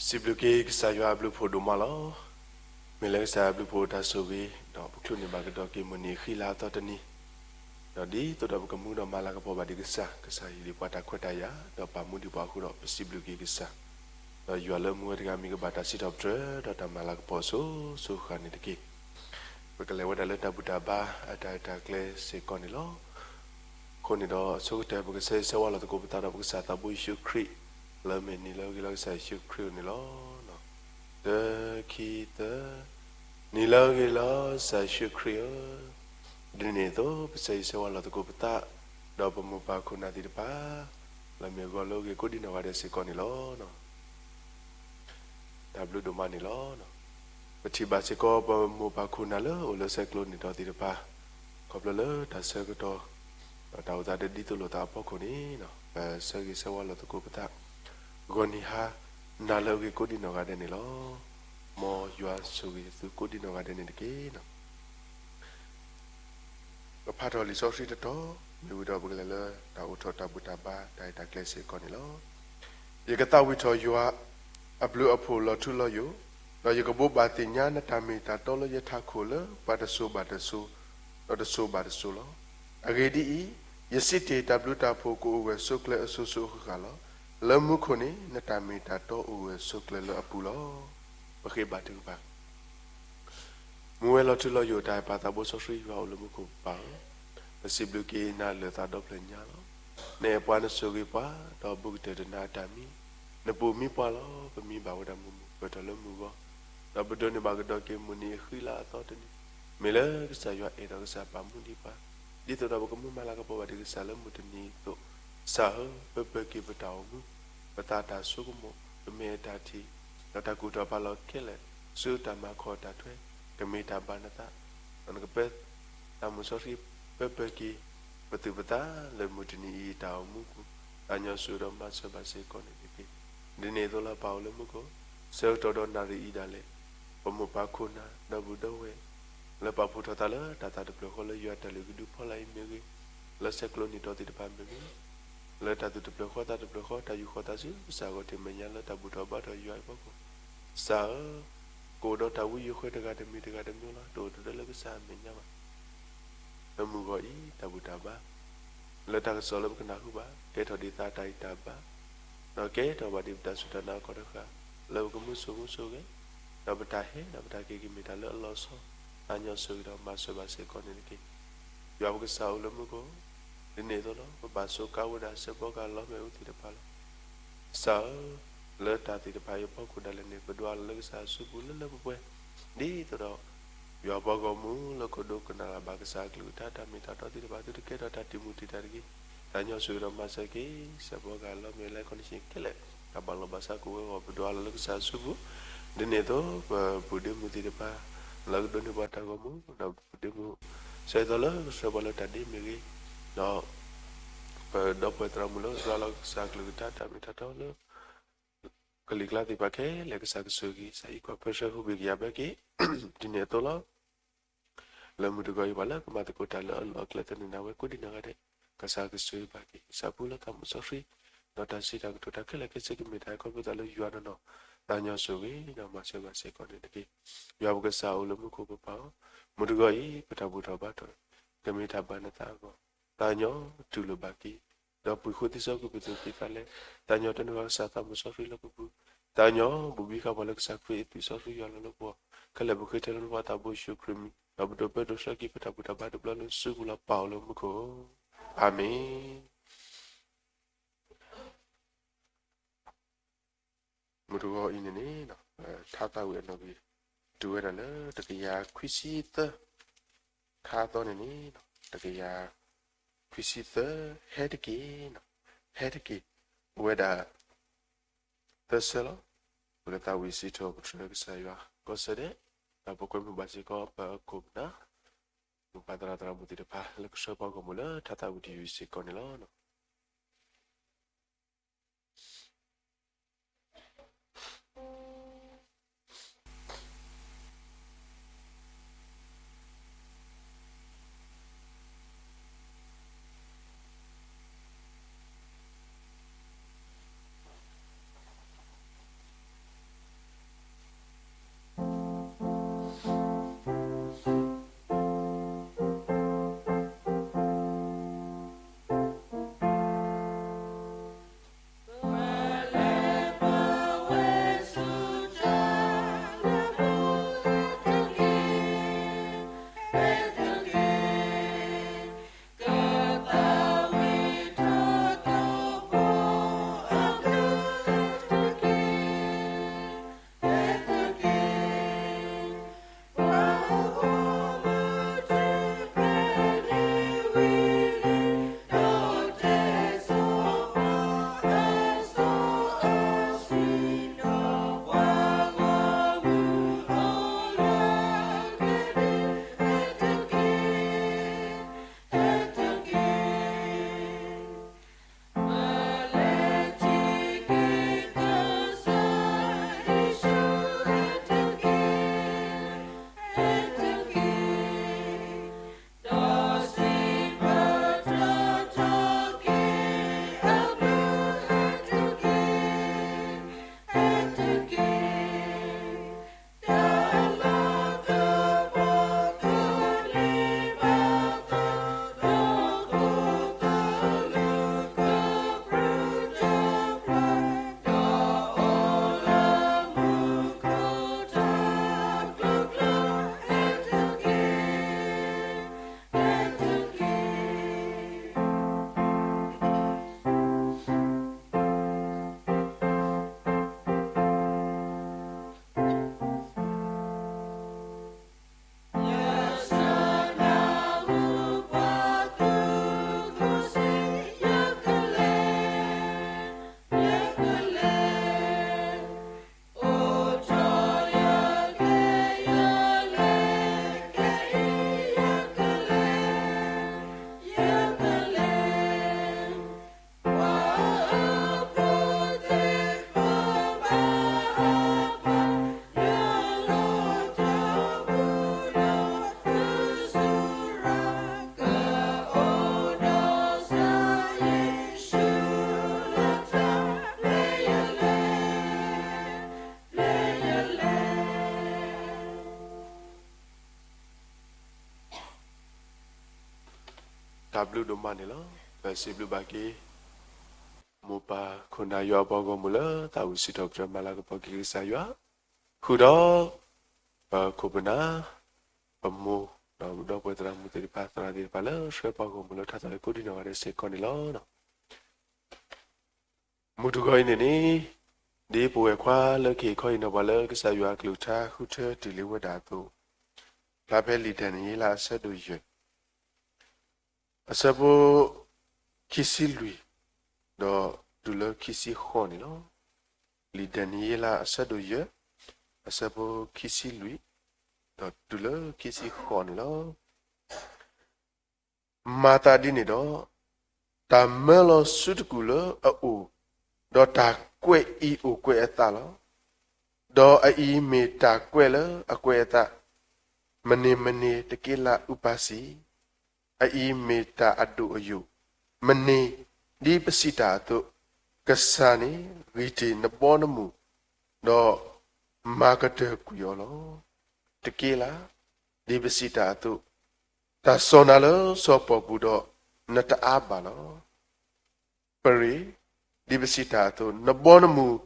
စံးဘျုးက့ၤကစၢ်ယွၤအဘျုးဖှိၣ်ဒိၣ်မးလီၤ. မ့ၢ်လၢကစၢ်အဘျုးဖှိၣ်တၢ်ဆိၣ်ဂ့ၤ, ဒီးပချုးန့ၢ်ဘၣ်ကဒီးက့ၤမုၢ်နံၤအဃံလၤအသီတနံၤ, ဒီးဒ်သိးဒီးပကမူဒီးမၤလၤကပီၤဘၣ်ဒံးကစၢ်, ကစၢ်ဟ့ၣ်ဒံးပှၤတၢ်ခွဲးတၢ်ယာ်, ဒီးပာ်မူဒံးပှၤအဃိဒီး ပစံးဘျုးက့ၤကစၢ်, ဒီးယွၤလၢမူဝဲတဂၤမံၤကဘၣ်တၢ်စံးထီၣ်ပတြၢၤ ဒီးတၢ်မၤလၤကပီၤအစိၤစိၤဃၣ်န့ၣ်တက့ၢ်. ပကလဲၤဝဲဒၣ်လၢတၢ်ဘူၣ်တၢ်ဘါအတၢ်ရဲၣ်တၢ်ကျဲၤစ့ၢ်ကီးန့ၣ်လီၤ. အဃိန့ၣ်ဒီးအဆိကတၢၢ် ပကဆၢဂ့ၤဆၢဝါလိာ်သကိးပသးဒီးပကစၢ်သးဘိယ့ၣ်ၡူးခရံာ်, လၢမ့ၢ်နံၤလၢအဂ့ၤလီၤကစၢ်ယ့ၣ်ၡူးခရံာ်အအိၣ်န့ၣ်လီၤ. တၢ ခံ သၢ, နံၤလၢအဂ့ၤလီၤကစၢ်ယ့ၣ်ၡူးခရံာ်ဧၢ, ဒ်န့ၣ်အသိး ပဆၢဂ့ၤဆၢဝါလိာ်သကိးပသး, ဒီးပမိၢ်ပၢ်ခိၣ်နၢ်သ့ၣ်တဖၣ်, လၢမ့ၢ်အဂီၢ်လၢအဂ့ၤကိးဒံနီၢ်ဂၤဒဲးစ့ၢ်ကီးန့ၣ်လီၤ. တၢ်ဘျုးဒိၣ်မးန့ၣ်လီၤ. ပထံၣ်ဘၣ်စ့ၢ်ကီးပမိၢ်ပၢ်ခိၣ်နၢ်လၢအိၣ်လၢဆဲးကျိးနံၣ်တီသ့ၣ်တဖၣ်, ခီဖျိလၢတၢ်ဆၢကတီၢ်, ဒီးတၢ်အိၣ်သးဒ်သိးလိာ်သးအဖီခိၣ်န့ၣ်, ပဆၢဂ့ၤဆၢဝါလိာ်သကိးပသး, ဂီၤနံၤဟါ, နၤလၢအဂ့ၤကိးဒံနီၢ်ဂၤဒဲးန့ၣ်လီၤ. မ်ယွၤဆိၣ်ဂ့ၤသုကိးဒံနီၢ်ဂၤဒဲးန့ၣ်တက့ၢ်. ပဖးထီၣ်လံာ်စီဆှံတတီၤ, မ့ၢ်ဝံၤဒီးပကလဲၤလၢတၢ်အိၣ်ထီၣ်တၢ်ဘူၣ်တၢ်ဘါတၢ်ရဲၣ်တၢ်ကျဲၤစ့ၢ်ကီးန့ၣ်လီၤ. ယကသးဝံၣ်ထီၣ်ယွၤအဘျုးအဖှိၣ်လီၤထူလီၤယိာ်, ဒီးယကဘိးဘၣ်သ့ၣ်ညါနတၢ်မ့ၢ်တၢ်တီလၢယထးခိၣ်လၢပှၤတစိၤဘၣ်တစိၤ, ဒီးတစိၤဘၣ်တစိၤလီၤ. အဂ့ၢ်ဒ်အံၤ, ယစံးတ့ၢ်တၢ်ဘျုးတၢ်ဖှိၣ်ကအိၣ်ဂၢၢ်ဆိးကျၢၤအစိၤစိၤအဃၣ်ဃၣ်လီၤ. လၢမူခိၣ်န့ၣ် နတၢ်မ့ၢ်တၢ်တီအိၣ်ဂၢၢ်ဆိးကျၢၤလၢအပူၤလီၤ. ပဃ့ဘါထုကဖၣ် မူဝဲလီၤထူလီၤယိာ်တၢ်အဲၣ်ပၢ်သးဘိစီဆှံယွၤအိၣ်လၢမူခိၣ်ပၢ်ဧၢ, ပစံးဘျုးက့ၤနၤလၢသးဒီဖျၢၣ်ညါလီၤ. နအဲၣ်ပှၤနဆိၣ်ဂ့ၤပှၤ, ဒီးဘူးကတၢၢ်တနၤအတၢ်မံ, နပိာ်မံပှၤလီၤ. ပမံဘၣ်ဝဲဒၣ်မုာ်မုာ်ပၢၢ်ထီၣ်လၢမုၢ်ဂီၤ, ဒီးပဒိးန့ၢ်ဘၣ်ကဒီးက့ၤမုၢ်နံၤအဃံလၤအသီတနံၤ, မ့ၢ်လၢကစၢ်ယွၤအဲၣ်ဒီးကစၢ်ပာ်မူဒံးပှၤ, ဒ်သိးဒီးပကမူမၤလၤကပီၤဘၣ်ဒံးကစၢ်လၢမုၢ်တနံၤအသိး, ကစၢ်ဧၢ, ပပၢၤက့ၤပတၢ်အိၣ်မူ, ပသးတၢ်ဆိကမိၣ်, ပမဲာ်အတၢ်ထံၣ်, ဒီးတၢ်ကူၣ်ထီၣ်ဖးလီၤခဲလၢာ်, ဆူတၢ်မၤခီၣ်တၢ်ထွဲ, ကမ့ၢ်တၢ်ဘၣ်နသး, ဒီးနကပၢ သးမုၢ်စီဆှံ ပပၢၤက့ၤ ပသူၣ်ပသးလၢမုၢ်တနံၤအံၤအတၢ်အိၣ်မူပူၤ, သးညီစူၤဒီးမၤစၢၤဘၣ်စ့ၢ်ကီးန့ၣ်တက့ၢ်. ဒ်န့ၣ်အသိးလၢပၢ်အိၣ်လၢမူခိၣ်, ဆၢကတီၢ်ဒီးနၣ်ရံၣ်အံၤဒၣ်လဲာ်, ပမိၢ်ပၢ်ခိၣ်နၢ် ဒီပုၢ်ဒီဝဲၢ် လၢပာ်ဖှိၣ်ထီၣ်သးလၢတၢ်သးတဖျၢၣ်ဃီလၢယွၤတၢ်လုၢ်ကဒုဖီလာ်အံၤမ့ၢ်ဂ့ၤ, လၢဆဲးကျိးနံၣ်တီသ့ၣ်တဖၣ်မ့ၢ်ဂ့ၤ, လၢတၢ်သူၣ်တဖျၢၣ်ဃီသးတဖျၢၣ်ဃီ တၢ်ယူၢ်ဃီၤသးစူၤကစၢ်အဂီၢ်တမ့ၢ်ညါလၢတၢ်ဘူၣ်ထီၣ်ဘါထီၣ်ယွၤအံၤအဖီခိၣ်, ကစၢ်ဧၢ, ကအိၣ်ဒီးတၢ်ဝံယိၤဃဲတဂၤတမံၤတဂၤတမံၤလီၤ, တအိၣ်တဒၢလၢကစၢ်အမဲာ်ညါဘၣ်. လၢမုၢ်ဂီၤအံၤ တၢ်ဘူၣ်တၢ်ဘါ လၢတၢ်ကစီၣ်လၢပကနၢ်ဟူဘၣ် ကဲထီၣ်ဒံးသးတၢ်ဂံၢ်တၢ်ဘါ, ဒီးကဲထီၣ်ဘၣ်ဒံးပတၢ်စူၢ်တၢ်နာ်အခီၣ်တဃာ်, လၢပကမူစိၤမူစိၤဂဲၤ, ဒီးပတၢ်ဟဲဒီးပတၢ်က့ၤကမ့ၢ်တၢ်လၢအလီၤဆီ, သးညီစူၤကဒီးမၤစၢၤဘၣ်စ့ၢ်ကီးန့ၣ်တက့ၢ်. ယွၤပကစၢ်အိၣ်လၢမူခိၣ်, ဒ်န့ၣ်အသိးလီၤ ပဘၣ်စူးကါဝဲဒၣ်စဲးဘီကၤလီၤမဲာ်အူသ့ၣ်တဖၣ်လီၤ. ကစၢ်ဧၢ, လၢတၢ်သ့ၣ်တဖၣ်အံၤအဖီခိၣ်ဒၣ်လဲာ်န့ၣ် ပဒွးလီၤလၢကစၢ်အစုပူၤလၢလၢပှဲၤပှဲၤ, ဒ်သိးဒီး ယွၤပှၤဂီၢ်မုၢ်လၢကဒိကနၣ်ဘၣ်ကစၢ်အကလုၢ်ကထါတၢ်မ့ၢ်တၢ်တီသ့ၣ်တဖၣ် သုတကဲထီၣ်တၢ်တံာ်မုၢ်တံာ်တာ်တဂ့ၤ, သးညီစူၤကဒီးမၤစၢၤက့ၤ စဲးဘီကၤလီၤမဲာ် လၢ condition ခဲလၢာ် တၢ်ဘၣ်လီၤဘၣ်စးကအိၣ်ဝဲအဂီၢ် ပဒွးလီၤလၢကစၢ်အစုပူၤ, ဒ်န့ၣ်အသိး ပပုၢ်ဒ့မုၣ်သ့ၣ်တဖၣ် လၢကဒိးန့ၢ်ပှၤတၢ်ဂီၤမူ ဒီးပုၢ်ဒ့မုၣ် ဆၢကတီၢ်လၢကဆှၢပှၤလၢတၢ်ဒ့မ့ၢ်ဂ့ၤ, ဒီး ပဒီပုၢ်ဝဲၢ်သရၣ်မုၣ်လၢဒွးလီၤကစၢ်အကလုၢ်ကထါတၢ်မ့ၢ်တၢ်တီလၢ ကလံၤကျါသ့ၣ်တဖၣ်ခဲလၢာ် ကစၢ်ကဆိၣ်ဂ့ၤ ကစၢ်ဟံးကွၢ်ပၢဆှၢဟူးဂဲၤကယၤဘၣ်က့ၤ ဒ်န့ၣ်အသိးလီၤ. လၢမုၢ်တဂီၤအံၤ ပှၤလၢကမၤသကိးတၢ်လၢအလီၢ်အကျဲသန့ၤနၤဝဲကိးဒံနီၢ်ဂၤဒဲး, ကစၢ်ကဆိၣ်ဂ့ၤဘၣ်က့ၤ ကစၢ်ပူၤလၢသးမုၢ်စီဆှံ, ဒီးတၢ်စံးတၢ်ကတိၤတၢ်ခဲလၢာ်ခဲဆ့ကမ့ၢ်တၢ်အဲၣ်ခီဖျိသးလၢယွၤနီၢ်နီၢ်, သးညီစူၤဂ့ၤ ဒီးမၤစၢၤဘၣ်စ့ၢ်ကီးန့ၣ်တက့ၢ်. ယွၤပကစၢ်အိၣ်လၢမူခိၣ်ပပၢ်ဧၢ, မုၢ်တဂီၤအံၤ ပတၢ်ဘူၣ်ထီၣ်ဘါထီၣ် ကမ့ၢ်တၢ်ဘၣ်နသးအဂီၢ်, သးညီတူၢ်လိာ်ဘၣ်က့ၤ ဒီးပှ့ၤဃုာ်သ့စီကွံာ်ပသူၣ်ကံၢ်သးလဲ, သးညီတန့ၢ်ဘၣ်ကစၢ်သးမုၢ်စီဆှံလၢပပူၤ, သးညီဘိၣ်ဘံဃာ်ပှၤလၢကစၢ်ခရံာ်အသွံၣ်စီဆှံယွၤလီၤလၢပဂီၢ်, ခဲလၢာ်ပဃ့ထဲလၢနဖိသးဘိယ့ၣ်ၡူးခရံာ်မံၤ, ဒီးပဒိးပၢဒိးဆှၢက့ၤပတၢ်ဘူၣ်တၢ်ဘါတဘျီလၢနစုပူၤလီၤ ပၢ်အိၣ်လၢမူခိၣ်, အၤမ့ၣ်. မုၢ်တဂီၤအံၤန့ၣ်န့ၣ် ထါသးဝံၣ်အနီၣ်ဂံၢ် တုၤဝဲဒၣ်လၢတကယၤခွံဆံသၢ, ထါအသီန့ၣ်န့ၣ် တကယၤခွံဆံသၢ, ဟဲတက့ၢ်, ဟဲတက့ၢ်, အိၣ်ဝဲဒၣ်သၢဆၢလီၤ. ပကသးဝံၣ်စံးထီၣ်ပတြၢၤကစၢ်ယွၤကီၢ်စဲၣ်ဒဲး, ဒီးပကွဲမုာ်ဘၣ်စ့ၢ်ကီးပခိၣ်ပနၢ် မိၢ်ပၢ်သရၣ်သရၣ်မုၣ်သ့ၣ်တဖၣ် လၢကဆှၢပှၤဂီၢ်မုၢ်လၢထါသးဝံၣ်တယုၢ်စ့ၢ်ကီးန့ၣ်လီၤ. တၢ်ဘျုးဒိၣ်မးန့ၣ်လီၤ. ပစံးဘျုးဘၣ်က့ၤ မိၢ်ပၢ်ခိၣ်နၢ်ယွၤအပှၤဂီၢ်မုၢ်လၢသးဝံၣ်စံးထီၣ်ပတြၢၤမၤလၤကပီၤက့ၤကစၢ်ယွၤ, ဃုာ်ဒီး ပခိၣ်ပနၢ်, ပမိၢ်, ဒီးပဝဲသရၣ်မုၣ်သ့ၣ်တဖၣ် သရၣ်သ့ၣ်တဖၣ်လၢဆှၢပှၤဂီၢ်မုၢ်လၢထါသးဝံၣ်ကိးဒံနီၢ်ဂၤဒဲးစ့ၢ်ကီးန့ၣ်လီၤ. မုၢ်တဂီၤအံၤန့ၣ်န့ၣ်, ဒ်ပဝဲၢ်ခွါလၢကဟ့ၣ်ခီဟ့ၣ်နီၤပှၤလၢကစၢ်ယွၤအကလုၢ်ကထါဃုထၢတ့ၢ်လံဝဲဒၣ်အသိး, ဖျါဖဲလံာ်ဒၤနံးယ့လးအဆၢဒိၣ်ယဲၢ် အဆၢဖိ ခံဆံလွံၢ် ဒီးတုၤလၢခံဆံဃိးန့ၣ်လီၤ. လံာ်ဒၤနံးယ့လးအဆၢဒိၣ်ယဲၢ် အဆၢဖိခံဆံလွံၢ် ဒီးတုၤလၢခံဆံဃိးန့ၣ်လီၤ. မၤသးဒ်န့ၣ်ဒီး, တၢ်မၢလီၤဆူတကူၣ်လၢအအိၣ်, ဒီးတၢ်ကွဲးအံၤအိၣ်ကွဲးအသးလီၤ. ဒီးအအံၤမ့ၢ်တၢ်ကွဲးလၢအကွဲးအသး, မနုၤမနုၤတက့ၢ်လၢအုၣ်ပၢ်စံး, အအံၤမ့ၢ်တၢ်အဒိၣ်အယိာ်, မနုၤဒ်ပစံးတၢ်အသိး, ကစၢ်န့ၣ်ဂံၢ်တ့ၢ်နဘီနမုၢ်, ဒီးမၤကတၢၢ်ကွံာ်အီၤလီၤ. တက့ၢ်လၢ ဒ်ပစံးတၢ်အသိး, တၢ်စီၢ်နၤလၢစီၤပီၣ်ပူၤဒီးနတအါဘၣ်လီၤ. ပရ့ၣ်, ဒ်ပစံးတၢ်အသိး, နဘီနမုၢ်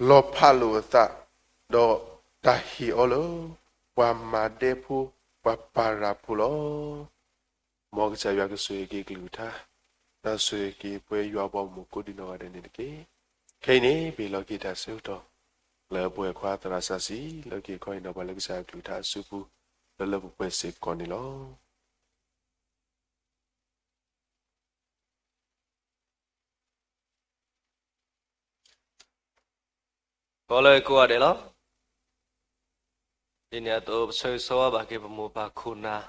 လီၤဖးလိာ်အသး, ဒီးတၢ်ဟ့ၣ်အီၤလၢပှၤမၤဒဲဖိ, ပှၤပၤရၤဖိလီၤ. မ်ကစၢ်ယွၤကဆိၣ်ဂ့ၤက့ၤကလုၢ်ကထါ, ဒီးဆိၣ်ဂ့ၤက့ၤပဝဲယွၤအပှၤဂီၢ်မုၢ်ကိးဒံနီၢ်ဂၤဒဲးန့ၣ်တက့ၢ်. ခဲအံၤန့ၣ် ပဟ့ၣ်လီၤက့ၤတၢ်ဆၢကတီၢ် လၢပဝဲၢ်ခွါသရၣ်စီဆှံ လၢကဟ့ၣ်ခီဟ့ၣ်နီၤပှၤလၢကစၢ်ယွၤအကလုၢ်ကထါအစုပူၤ လၢလၢပှဲၤပှဲၤစ့ၢ်ကီးန့ၣ်လီၤ. ကိးလၢကိးဂၤဒဲးလီၤ. ဒ်န့ၣ်အသိး ပဆၢဂ့ၤဆၢဝါဘၣ်က့ၤပမိၢ်ပၢ်ခိၣ်နၢ်,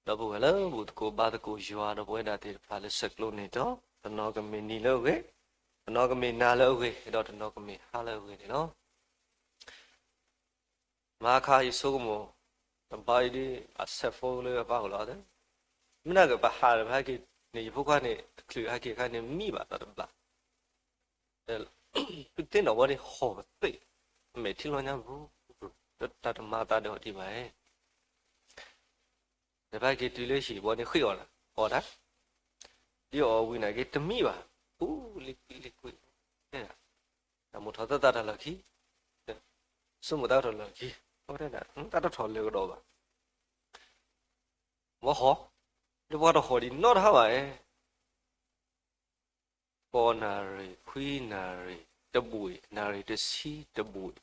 ဒီပုၢ်ဝဲၢ်လၢဘူၣ်သကိးဘါသကိးယွၤ ဒီပုၢ်ဝဲၢ်ဒၣ်သ့ၣ်တဖၣ်လၢဆဲးကျိးန့ၣ်ဒီး, တနီၤကမ့ၢ်နံၤလၢအဂ့ၤ, တနီၤကမ့ၢ်နၤလၢအဂ့ၤ, ဒီးတနီၤကမ့ၢ်ဟါလၢအဂ့ၤန့ၣ်လီၤ. မဟါခါယဆိကမိၣ်, တဘျီအံၤဒ်အဆဲးဖိလၢအပၢ်အိၣ်လီၤ, မ့ၢ်နကပဟးလၢဟဲက့ၤန့ၣ် ယဖိခွါန့ၣ် အချုးဟဲက့ၤအခါန့ၣ် မံဘၣ်တၢ်တဘျီ, သ့ၣ်နီၣ်ဝဲန့ၣ်ဟီၣ်ကသ့ၣ်, မဲာ်ထံလီၤညါပူၤ, တၢ်တမၤသးဒီးအီၤဒံးဘၣ်, ဒီးဖဲက့ၤတုၤလၢဟံၣ်ဘီန့ၣ်ဃ့ၢ်အီၤလီၤ, အီၣ်တၢ်, ဒ်အီၣ်ဝံၤနာ်က့တမံဘၣ်, အူလံကွံလံကွံ, တၢ်မိၣ်ထီၣ်သၢသးတၢ်လီၢ်ခံ, ဆိကမိၣ်သးထီၣ်လီၢ်ခံ, အဝဲတဲဒၣ် တၢ်တထီၣ်လၢကဒီးဘၣ်, ဝဲဟီၣ်, ဒီးပှၤတဟီၣ်ဒံးနီတဟါဘၣ်, ကိးနၣ်ရံၣ်ခွံနၣ်ရံၣ်တဘှံး နၣ်ရံၣ်တဆံတဘှံး,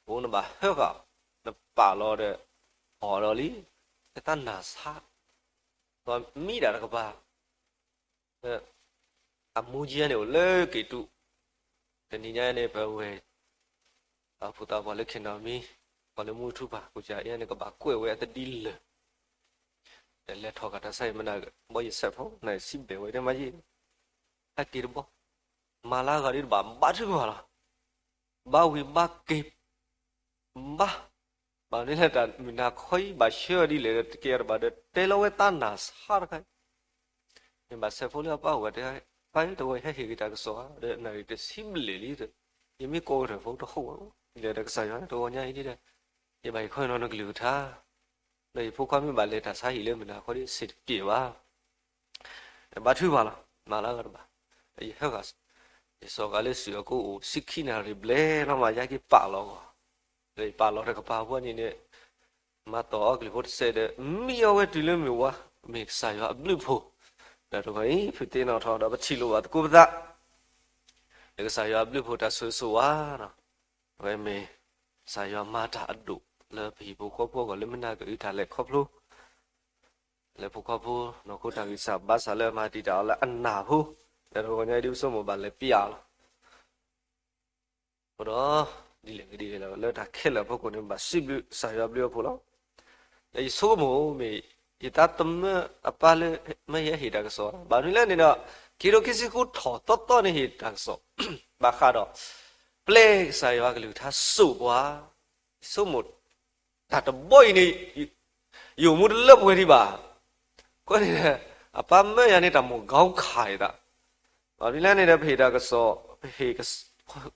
အိၣ်နဘၣ်ဟၢဃာ်, နပာ်လီၤဒီး, ဟီၣ်ဒီးလံ, နတၢ်နၢ်ဆါ, ဒီးမံဒၣ်တကပၤ, အမူကံန့ၣ်အိၣ်လၢက့ၤတူၢ်, တနံၤညါန့ၣ် ပဝဲၢ် အဖိသးပှၢ်လၢ ခ့ၣ်နီၣ်မံ, ပှၤလၢမူထူပၢ် ကိးကၠၢ်အ့န့ၣ် ကဘၣ်ကွဲးဝဲအသဒံလၢာ်, လဲၤထီၣ်ကတၢၢ်ဆါအံၤမနၤ, ဘီယစဲးဖိ နစံးဘျဲးဝဲန့ၣ်မးယ့ၣ်, ဟဲက့ၤတဘီ, မၤလၢအဂၤဒ်တဘၣ် ဘါထုကဖၣ်လီၤ, ဘါဝံၤဘါက့ၤ, ဘါ, ဘၣ်မနုၤလဲၣ် တၢ်မုၢ်နၤခီအံၤဘၣ်ဆှၢအီၤဒ်လဲၣ်ဒီး တကဲအီၤတဘၣ်ဒီး တဲလီၤဝဲတၢ်နၢ်ဆါတခါအံၤ, မ့ၢ်ဘၣ်စဲးဖိလၢအပၢ်အိၣ်ဝဲတဲ, ပၢ်ဧၢ တဝီဟဲဟ့ၣ်က့ၤတၢ်ကစီၣ်ဧါ, ဒီးနၣ်ရံၣ်တဆံဘျဲၣ်လံ, ယမ့ၢ်ကိးကတၢၢ်ဖိတဟီၣ်ဘၣ်, ဒ်လဲၣ်ဒီးကစၢ်ယွၤန့ၣ် တဝီညါအံၤဒ်ဒီး, ယဘၣ်ဟ့ၣ်ခီဟ့ၣ်နီၤနကလုၢ်ကထါ, ဒီးယဖိခွါမ့ၢ်ဘၣ်လဲၤတၢ်ဆါဟံၣ်လၢမုၢ်နၤခီဒ်စ့းတပျဲၤဘၣ် ဘါထုကဖၣ်လီၤ, မၤလၢအဂၤတဘၣ်, ယဟဲဃာ်, ယစီၤဂၤလၢစုအကိးအိၣ် ဆံခံနၣ်ရံၣ်ဘျဲၣ်လီၤမး ယဟဲက့ၤပာ်လီၤအဂီၢ်, ဒီးယပာ်လီၤတကပၤအဃိန့ၣ်န့ၣ်, မၤတီၢ်အီၤကလုၢ်ဖိတစဲးဒီး မံအီၤဝဲတုၤလၢမုၢ်ဝါ, မ့ၢ်ကစၢ်ယွၤအဘျုးအဖှိၣ်, ဒီးတဂီၤအံၤ ဖုးသ့ၣ်နီၣ်ထီၣ်ဒီးပထံၣ်လိာ်ဘၣ်သကိးပသး လၢကစၢ်ယွၤအဘျုးအဖှိၣ်တၢ်ဆိၣ်ဂ့ၤဆိၣ်ဝါ, အဝဲမ့ၢ် ကစၢ်ယွၤမၤတၢ်အဒိၣ်လၢပဟံၣ်ဖိဃီဖိအဂီၢ် လၢမုၢ်နၤကအုတၢ်လဲၤခီဖျိ လၢဖိခွါဖိနီၢ်ခိတၢ်ဂံၢ်စၢ်ဘါစၢ်လၢအမၤတံာ်တာ်အီၤလၢအနၢ်ဖိ, ဒီးတဂီၤညါအံၤဒ်ပဆိကမိၣ်ဘၣ်လဲၤပျးလီၤ. အဃိဒီး ဒ်လဲၣ်ဂ့ၤဒ်လဲၣ်ဂ့ၤ လၢတၢ်ခဲလၢာ်အဖီခိၣ်န့ၣ် ဘၣ်စံးဘျုးကစၢ်ယွၤအဘျုးအဖှိၣ်လီၤ. ဒီးယဆိကမိၣ်မ့ၢ် ယသးသမၢအပၢ်လၢ မၢယဟဲဟ့ၣ်တၢ်ကစီၣ်, ဘၣ်မနုၤလဲၣ်န့ၣ်ဒီး ခံကထိခံဆံဃုထီၣ်သီသီန့ၣ်ဟ့ၣ်တၢ်ကစီၣ်, ဘၣ်ဃးဒီး ပျဲကစၢ်ယွၤကလုၢ်ကထါစိာ်ပှၤ, ယဆိကမိၣ် တၢ်တဘီအံၤန့ၣ် ယအိၣ်မူတလၢပှဲၤဒံးဘၣ်. အဃိန့ၣ် အပၢ်မၢယၤန့ၣ် တၢ်မိၣ်ကီခးယသး, ဘၣ်မနုၤလဲၣ်န့ၣ်ဒီး ပဟ့ၣ်တၢ်ကစီၣ်, ပဟ့ၣ်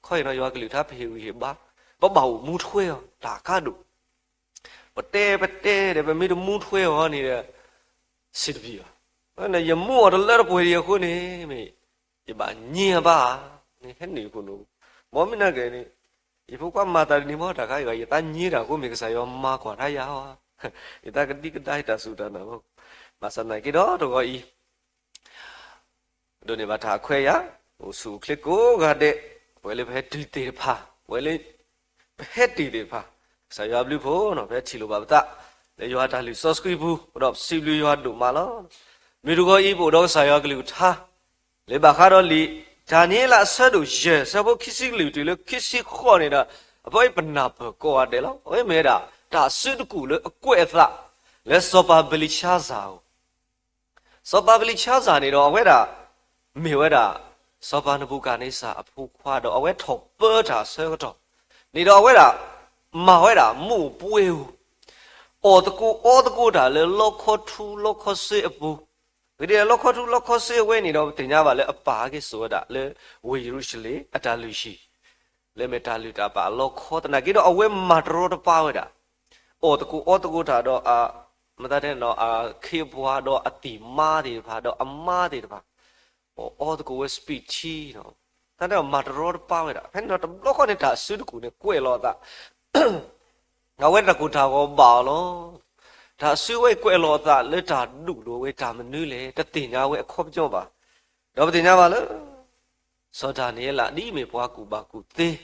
ခီအံၤနီၤ ယွၤကလုၢ်ကထါ ပဟ့ၣ်ဂံၢ်ဟ့ၣ်ဘါ, ပဘၣ်အိၣ်မူထွဲအီၤ တၢ်ကါဒိၣ်, ပတဲပတဲဒီး ပမ့ၢ်တမူထွဲအီၤန့ၣ်ဒီး စံးတပံၤဘၣ်. ယမူအီၤတလၢတပှဲၤဒံးအဃိန့ၣ် မ့ၢ်ယဘၣ်ည့ဘၣ်ဧါန့ၣ် ဟဲနုာ်ခိၣ်နူာ်, မ်မ့ၢ်နာ်က့န့ၣ် ယဖိခွါမၤသးဒ်န့ၣ်မ့ၢ်တၢ်ခါအံၤဘၣ် ယသးညါတၢ်အဃိ မ့ၢ်ကစၢ်ယွၤမၤကွၢ်တၢ်ယၤဧါ, ယသးကဒံကဒါတၢ်စူၢ်တၢ်နာ်လီၤ. ဘၣ်ဆၣ်သနာ်က့ဒီးတဂီၤအံၤ ဒိးန့ၢ်ဘၣ်တၢ်အခွဲးအယာ်, အိၣ်ဆူၣ်အိၣ်ချ့ကိးဂၤဒဲး, ပဝဲလၢပဟဲတုၤသ့ၣ်တဖၣ်, ပဝဲလၢ ပဟဲတုၤသ့ၣ်တဖၣ်, ကစၢ်ယွၤဘျုးဖှိၣ်နီၤ ပဟဲထံၣ်လိာ်ဘၣ်ပသး လၢယွၤတၢ်လုၢ်စီဆှံပူၤ ဒီးပစံးဘျုးယွၤဒိၣ်မးလီၤ. မုၢ်တဂီၤအံၤ ပအိၣ်ဒီးကစၢ်ယွၤကလုၢ်ကထါ လၢဘၣ်ဃးဒီးလံာ် ဒၤနံးယ့လးအဆၢဒိၣ်ယဲၢ် ဆၢဖိခံဆံလွံၢ်တုၤလၢခံဆံဃိးန့ၣ်ဒီး အဖဲအံၤပနၢ်ပၢၢ်ကိးဂၤဒဲးလီၤ. အဝဲမ့ၢ်ဝဲဒၣ် တၢ်အစုတကူၣ်လၢအကွဲးအသး လၢစီၤပၤဘ့လံၤၡါစၤအအိၣ် စီၤပၤဘ့လံၤၡါစၤန့ၣ်ဒီး အဝဲဒၣ် မ့ၢ်ဝဲဒၣ် စီၤပၤနဘူၤခၣ်နံစၤအဖိခွါဒီး အဝဲထီၣ်ပၢတၢ်အဆၢကတီၢ်န့ၣ်ဒီး အဝဲဒၣ် မၤဝဲဒၣ်မုၢ်ပှဲၤဧိၤ အီၣ်သကိးအီသကိးတၢ်လၢလီခီထူလီခီစ့အပူၤ, ဂ့ၤဒ်လၢလီခီထူလီခီစ့အဝဲန့ၣ်ဒီး ပသ့ၣ်ညါဘၣ်လၢအပၢ်ဟဲက့ၤစိာ်ဝဲဒၣ်လၢ ဝ့ၢ်ယရူၤၡလ့ၣ် အတၢ်လုၢ်ဟံၣ် လၢမ့ၢ်တၢ်လုၢ်တၢ်ပာ်အလီခီသနာ်က့ဒီး အဝဲမၤတရီတပါဝဲဒၣ်, အီၣ်သကိးအီသကိးတၢ်ဒီး မတၤတဲနီၤ အခ့အပှၤဒီးအသံၣ်မါသ့ၣ်တဖၣ် ဒီးအမါသ့ၣ်တဖၣ်, အီၣ်သကိးဝဲ စပံးထံ, တၢ်တဲမၤတရီတပါဝဲဒၣ် ဖဲန့ၣ်ဒီးတဘျီဃီန့ၣ် တၢ်အစုတကူၣ်န့ၣ်ကွဲးလီၤအသး အဝဲတၢ်ကိၢ်တၢ်ဂီၤဘၣ်အီၤလီၤ. တၢ်အစုဝဲကွဲးလီၤအသးလၢတၢ်ဒူၣ်လိာ်ဝဲ တၢ်မနုၤလဲၣ် တသ့ၣ်ညါဝဲအခီပညီဘၣ်. ဒီးပသ့ၣ်ညါဘၣ်လၢ စီၤဒၤနံးယ့လး ဒ်အမ့ၢ်ပှၤကူၣ်ဘၣ်ကူၣ်သ့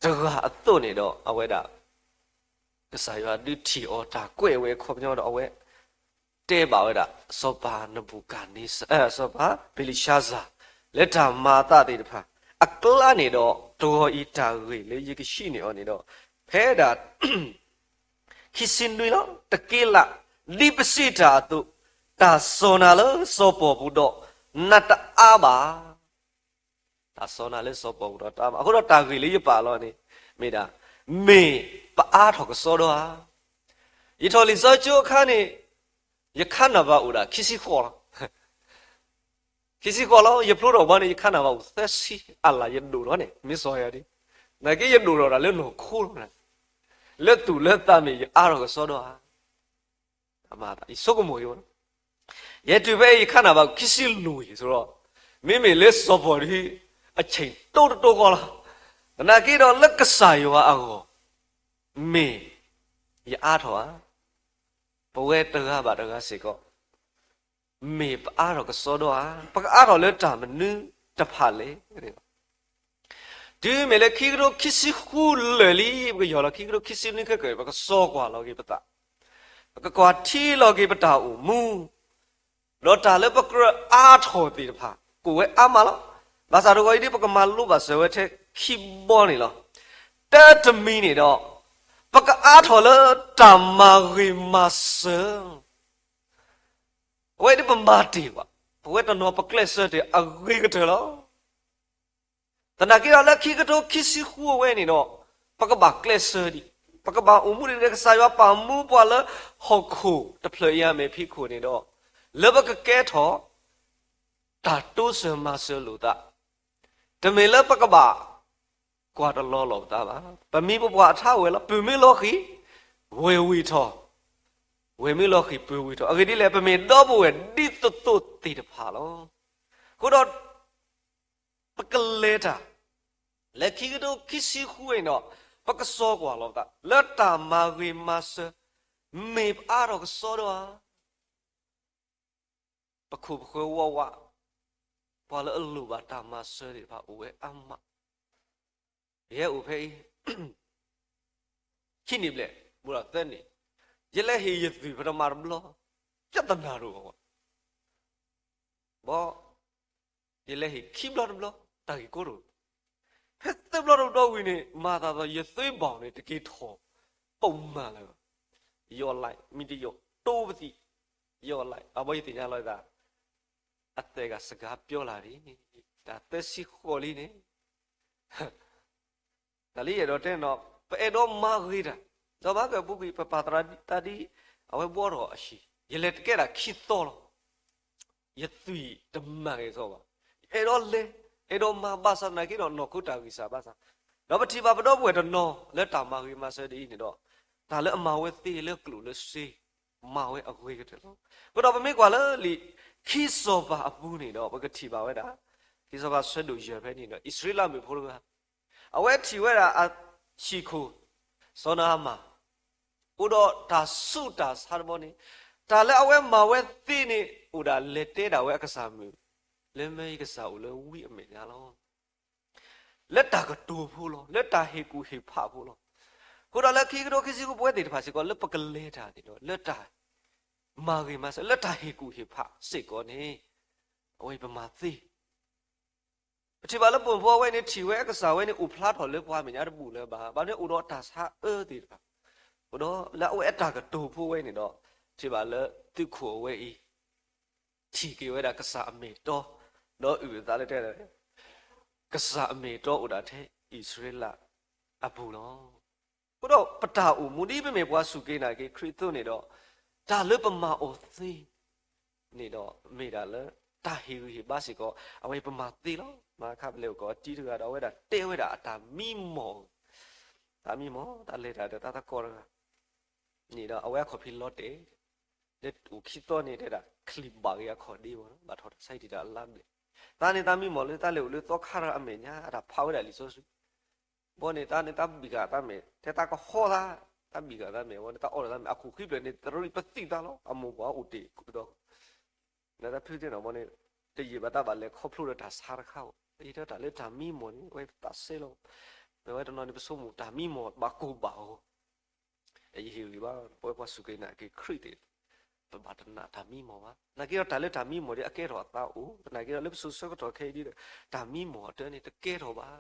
တဂၤအသိးန့ၣ်ဒီး အဝဲဒၣ် ကစၢ်ယွၤဒုးထံၣ်အီၤတၢ်ကွဲးဝဲအခီပညီဒီး အဝဲ တဲဘၣ်ဝဲဒၣ် စီၤပၤနဘူၤခၣ်နံစၤ စီၤပၤဘ့လံၤၡါစၤ လၢတၢ်မၤအသးသ့ၣ်တဖၣ် အကျါန့ၣ်ဒီး တဂီၤအံၤတၢ်ဂ့ၢ်လၢယကဟံးန့ၢ်အီၤန့ၣ်ဒီး ဖဲဒၣ် ခံဆံနွံလီၤ. တက့လး ဒ်ပစံးတၢ်အသိး, တၢ်စီၢ်နၤလၢစီၤပီၣ်ပူၤဒီး နးတအါဘၣ်. တၢ်စီၢ်နၤလၢစီၤပီၣ်ပူၤဒီးတအါဘၣ်. အဃိဒီးတၢ်ဂ့ၢ်လၢယပာ်လီၤန့ၣ် မ့ၢ်ဒၣ် မ့ၢ်ပအါထီၣ်ကစီဒီဧါ. ယထီၣ်လံာ်စီဆှံကၠိအခါန့ၣ် ယခါနၢ်ဘၣ်အိၣ်ဒၣ်ခံဆံဃိးလီၤ. ခံဆံဃိးလီၤ. ယဖျိထီၣ်ဘီန့ၣ် ယခါနၢ်ဘၣ်အိၣ်သၢဆံ အလၢ်ယဒိၣ်ထီၣ်န့ၣ် မ့ၢ်စီၤယၤဒ် နာ်က့ယဒိၣ်ထီၣ်ဒၣ်လၢနီၢ်ခိလီၤ. လၢသူၣ်လၢသးမ့ၢ်ယအါထီၣ်ကစီဒီဧါ. ယဆိကမိၣ်ယိ ယဲတုၤဖဲယခါနၢ်ဘၣ်ခံဆံလွံၢ်အံၤအသိးဒီး မ့မ့ၢ်လၢစီၤပီၣ်ဒ် အဆ့ၣ်တိတတိဃီလီၤ. သနာ်က့ဒီးလၢကစၢ်ယွၤအဂီၢ် မ့ၢ်ယအါထီၣ်ဧါ. ပဝဲတဂၤဘၣ်တဂၤစ့ၢ်ကီး မ့ၢ်ပအါထီၣ်ကစီဒီဧါ. ပကအါထီၣ်လၢတၢ်မနုၤတဖၣ်လဲၣ်. တုၤမ့ၢ်လၢခံကထိခံဆံဃုလၢာ်လံ ပကယီၢ်လီၤခံကထိခံဆံနွံခဲကၢၣ် ပကစီၢ်ကွၢ်လီၤက့ၤပသး, ပကကွၢ်ထံလီၤက့ၤပတၢ်အိၣ်မူ, ဒီးတၢ်လၢပကြၢးအါထီၣ်သ့ၣ်တဖၣ် ကအိၣ်ဝဲအါမးလီၤ. ဘၣ်ဆၣ်တဂီၤအံၤဒ်ပကမၤလိဘၣ်စၢၤဝဲထဲခံဘီန့ၣ်လီၤ. တၢတမံၤန့ၣ်ဒီး ပကအါထီၣ်လၢတၢ်မၤဂ့ၤမၤစၢၤ အဝဲဒ်ပမၤတ့ၢ်ဘၣ်, ပဝဲတနီၤပကျဲးစၢးတ့ၢ်အဂ့ၤကတၢၢ်လီၤ. သနာ်က့ဒီးလၢခံကထိခံဆံဃုအဝဲန့ၣ်ဒီး ပကဘၣ်ကျဲးစၢးဒံး, ပကဘၣ်အိၣ်မူဒ်ကစၢ်ယွၤပာ်မူပှၤလၢဟီၣ်ခိၣ်တဖျၢၣ်အံၤအမဲာ်ဖံးခိၣ်န့ၣ်ဒီး လၢပကကဲထီၣ် တၢ်တိစၢၤမၤစၢၤလိာ်သး, တမ့ၢ်လၢပကဘၣ် ကွၢ်တလီၤလိာ်ပသးဘၣ်. ပမံၤပပှၢ်အထါဝဲလီၤ, ပုၢ်မ့ၢ်လီၤဃံၤ ဝဲၢ်ဝံၤထီၣ်, ဝဲၢ်မ့ၢ်လီၤဃံၤ ပုၢ်ဝံၤထီၣ်, အဂ့ၢ်ဒ်လဲၣ် ပမ့ၢ်ဒီပုၢ်ဝဲၢ်ဒ်သိးသိးသ့ၣ်တဖၣ်လီၤ. အဃိဒီး ပကလဲၤတၢ် လၢခံကထိခံဆံဃုအံၤဒီး ပကစီၢ်ကွၢ်လီၤပသး လၢတၢ်မၤဂ့ၤမၤစၢၤ မ့ၢ်ပအါထီၣ်ကစီဒီဧါ. ပခိၣ်ပဃၢၤဝးဝး, ပှၤလၢအလိၣ်ဘၣ်တၢ်မၤစၢၤသ့ၣ်တဖၣ်အိၣ်ဝဲအါမး. ယဟဲအိၣ်ဖဲအံၤ ခံနံၣ်ဘျဲၣ် ဘူးဒီးသၢနံၣ်, ယလဲၤဟ့ၣ်ယသွံၣ်ပထမတဘျီ ပြဿနာတအိၣ်ဘၣ်. ဘီ ယလဲၤဟ့ၣ်ခံဘျီတဘျီ တၢ်ဂ့ၢ်ကီတအိၣ်. ဖဲသၢဘျီတဘျီဝံၤန့ၣ် မၤသးသီ ယသွံၣ်ဘၣ်န့ၣ် တက့ၤထီၣ်ပိာ်မၤလၢၤဘၣ်. ယီၢ်လဲၣ် မ့ၢ်တယီၢ် တိပသံး, ယီၢ်လဲၣ် အဘီယသ့ၣ်ညါလီၤသး အသဲးဂၤစကားပြောလာတယ်, တၢ်သၢဆံဃိးလံန့ၣ် တၢ်လၢယအဲၣ်ဒိးတဲနီၤ ပအဲၣ်ဒိးမၤဂ့ၤတၢ်, ဒီးမၤကပူၤကွံာ် ပပာ်သရၣ်တၢ်ဒ် အဝဲဘှီထီၣ်အဟံၣ်, ယလဲၤတကဲဒၣ်ခံသီလီၤ. ယသွံၣ်တမၤဂ့ၤသီဘၣ်. ယအဲၣ်ဒိးလဲၤ အဲၣ်ဒိးမၤဘၣ်ဆၣ်သနာ်က့ဒီး နီၢ်ခိတၢ်ဂံၢ်စၢ်ဘါစၢ်, ဒီးပထံၣ်ဘၣ်ပဒီပုၢ်ဝဲၢ်တနီၤလၢတၢ်မၤဂ့ၤမၤစၢၤဒ်အံၤန့ၣ်ဒီး တၢ်လၢအမၤဝဲသ့လၢကျိၣ်လၢစ့ မၤဝဲအဂ့ၤကတၢၢ်လီၤ. အဃိဒီးပမ့ၢ်ကွၢ်လၢလံာ် ခံစီၤပၤအပူၤန့ၣ်ဒီး ပကထံၣ်ဘၣ်ဝဲဒၣ် ခံစီၤပၤဆၢဒိၣ်ယဲၢ်ဖဲန့ၣ်ဒီး အံၣ်စရ့လးမုၣ်ဖိတဂၤ အဝဲထံၣ်ဝဲဒၣ်အဟံၣ်ခိၣ် စီၤနၤအမၣ် အိၣ်ဒီးတၢ်ဆူးတၢ်ဆါတဘီန့ၣ် တၢ်လၢအဝဲမၤဝဲသ့န့ၣ် အိၣ်ဒၣ်လဲၤတဲဒၣ်ဝဲအကစၢ်မုၣ် လၢမ့ၢ်ယကစၢ်အိၣ်လၢဝံအမဲာ်ညါလီၤ. လၢတၢ်ကတိၤဖိလီၤ, လၢတၢ်ဟ့ၣ်ကူၣ်ဟ့ၣ်ဖးဖိလီၤ. အဃိဒီးလၢခံကထိခံဆံဃု ပဝဲသ့ၣ်တဖၣ်စ့ၢ်ကီး လၢပကလဲၤတၢ်န့ၣ်ဒီး လၢတၢ်မၤဂ့ၤမၤစၢၤ လၢတၢ်ဟ့ၣ်ကူၣ်ဟ့ၣ်ဖးစ့ၢ်ကီးန့ၣ် အဝဲပမၤသ့ ပထံၣ်ဘၣ်လၢပိာ်မုၣ်ဖိအဝဲန့ၣ် ထံၣ်ဝဲအကစၢ်ဝဲန့ၣ် အိၣ်ဖျါထီၣ်လၢပှၤမဲာ်ညါတဘူၣ်လၢၤဘၣ်. ဘၣ်မနုၤအိၣ်ဒီးတၢ်ဆါအၢသ့ၣ်တဖၣ်, အိၣ်ဒီးလၢအဝဲအတၢ်ကတိၤဖိဝဲန့ၣ်ဒီး ထံၣ်ဘၣ်လၢသုးခိၣ်အဝဲအံၤ ထံၣ်က့ၤဝဲဒၣ်ကစၢ်အမ့ၢ်တီ, ဒီးအုၣ်အသးလၢတဲ ကစၢ်အမ့ၢ်တီအိၣ်ဒၣ်ထဲအံၣ်စရ့လးအပူၤလီၤ. အဃိဒီးပတၢ်အိၣ်မူဒ်ပမ့ၢ်ပှၤစူၢ်က့ၤနာ်က့ၤခရံာ်အသိးန့ၣ်ဒီး တၢ်လၢပမၤအီၤသ့ န့ၣ်ဒီး မ့ၢ်ဒၣ်လၢတၢ်ဟ့ၣ်ဂံၢ်ဟ့ၣ်ဘါစ့ၢ်ကီး အဝဲပမၤသ့လီၤ. မၤခါပလဲၤအိၣ်ကီးတံၤတဂၤဒီး အဝဲဒၣ်တဲဝဲဒၣ်အတၢ်မံမီၢ်, တၢ်မံမီၢ် တၢ်လဲၤတၢ်ဒီးတၢ်သကိးတဂၤ န့ၣ်ဒီး အဝဲအခီၣ်ဖံးလီၤတဲာ်, လၢအိၣ်ခံသီန့ၣ်တဲဒၣ် ချံးဘၣ်ဂ့ၤအခီၣ်ဒ့ဘၣ်လီၤ, ဘၣ်ထီၣ်တၢ်ဆါဟံၣ်တံၢ်တၢ်အလါဘျဲၣ်, သးန့ၣ်တၢ်မံမီၢ်လၢတၢ်လဲၤအိၣ်လၢသီခါတဂၤအမဲာ်ညါ အတၢ်ဖးဝဲဒၣ်လံာ်စီဆှံ ဘီန့ၣ် တၢ်န့ၣ်တၢ်ဘံၣ်ဃာ်တၢ်မဲာ် ထဲတၢ်ကဟီသး, တၢ်ဘံၣ်ဃာ်တၢ်မဲာ် ဘီန့ၣ် တၢ်အီၣ်ဒီးတၢ်မဲာ် အခိၣ်ဃံဖျၢၣ်န့ၣ် တရံးပသံၣ်သးလီၤ, အမိၢ်ပှၢ်အိၣ်တ့ၢ်ဒီး နတၢ်ဖုသ့ၣ်နီၣ်ဘီန့ၣ် တယံာ်ဘၣ်တၢ်ဘၣ်လဲၤခီဖျိဒီးတၢ်ဆါတခါဧိၤ, ယတဲတၢ်လၢတၢ်မံမီၢ်န့ၣ် အဝဲသးစဲလီၤ, မ့ၢ်ဝဲတနီၤန့ၣ် ပဆိကမိၣ်တၢ်မံမီၢ်ဘၣ်ကိၢ်ဘၣ်ဂီၤ ယဟ့ၣ်ဂံၢ်ဘါ ပဝဲပှၤစူၢ်က့ၤနာ်က့ၤခရံာ်သ့ၣ် ပဘၣ်တနာ်တၢ်မံမီၢ်ဘၣ်. သနာ်က့ဒီးတၢ်လၢတၢ်မံမီၢ်ဒီးအကဲထီၣ်အသးအိၣ်, သနာ်က့ဒီးလၢပစိၤဆၢကတီၢ်ခဲအံၤဒီး တၢ်မံမီၢ်အတၢ်န့ၣ်တကဲထီၣ်ဘၣ်.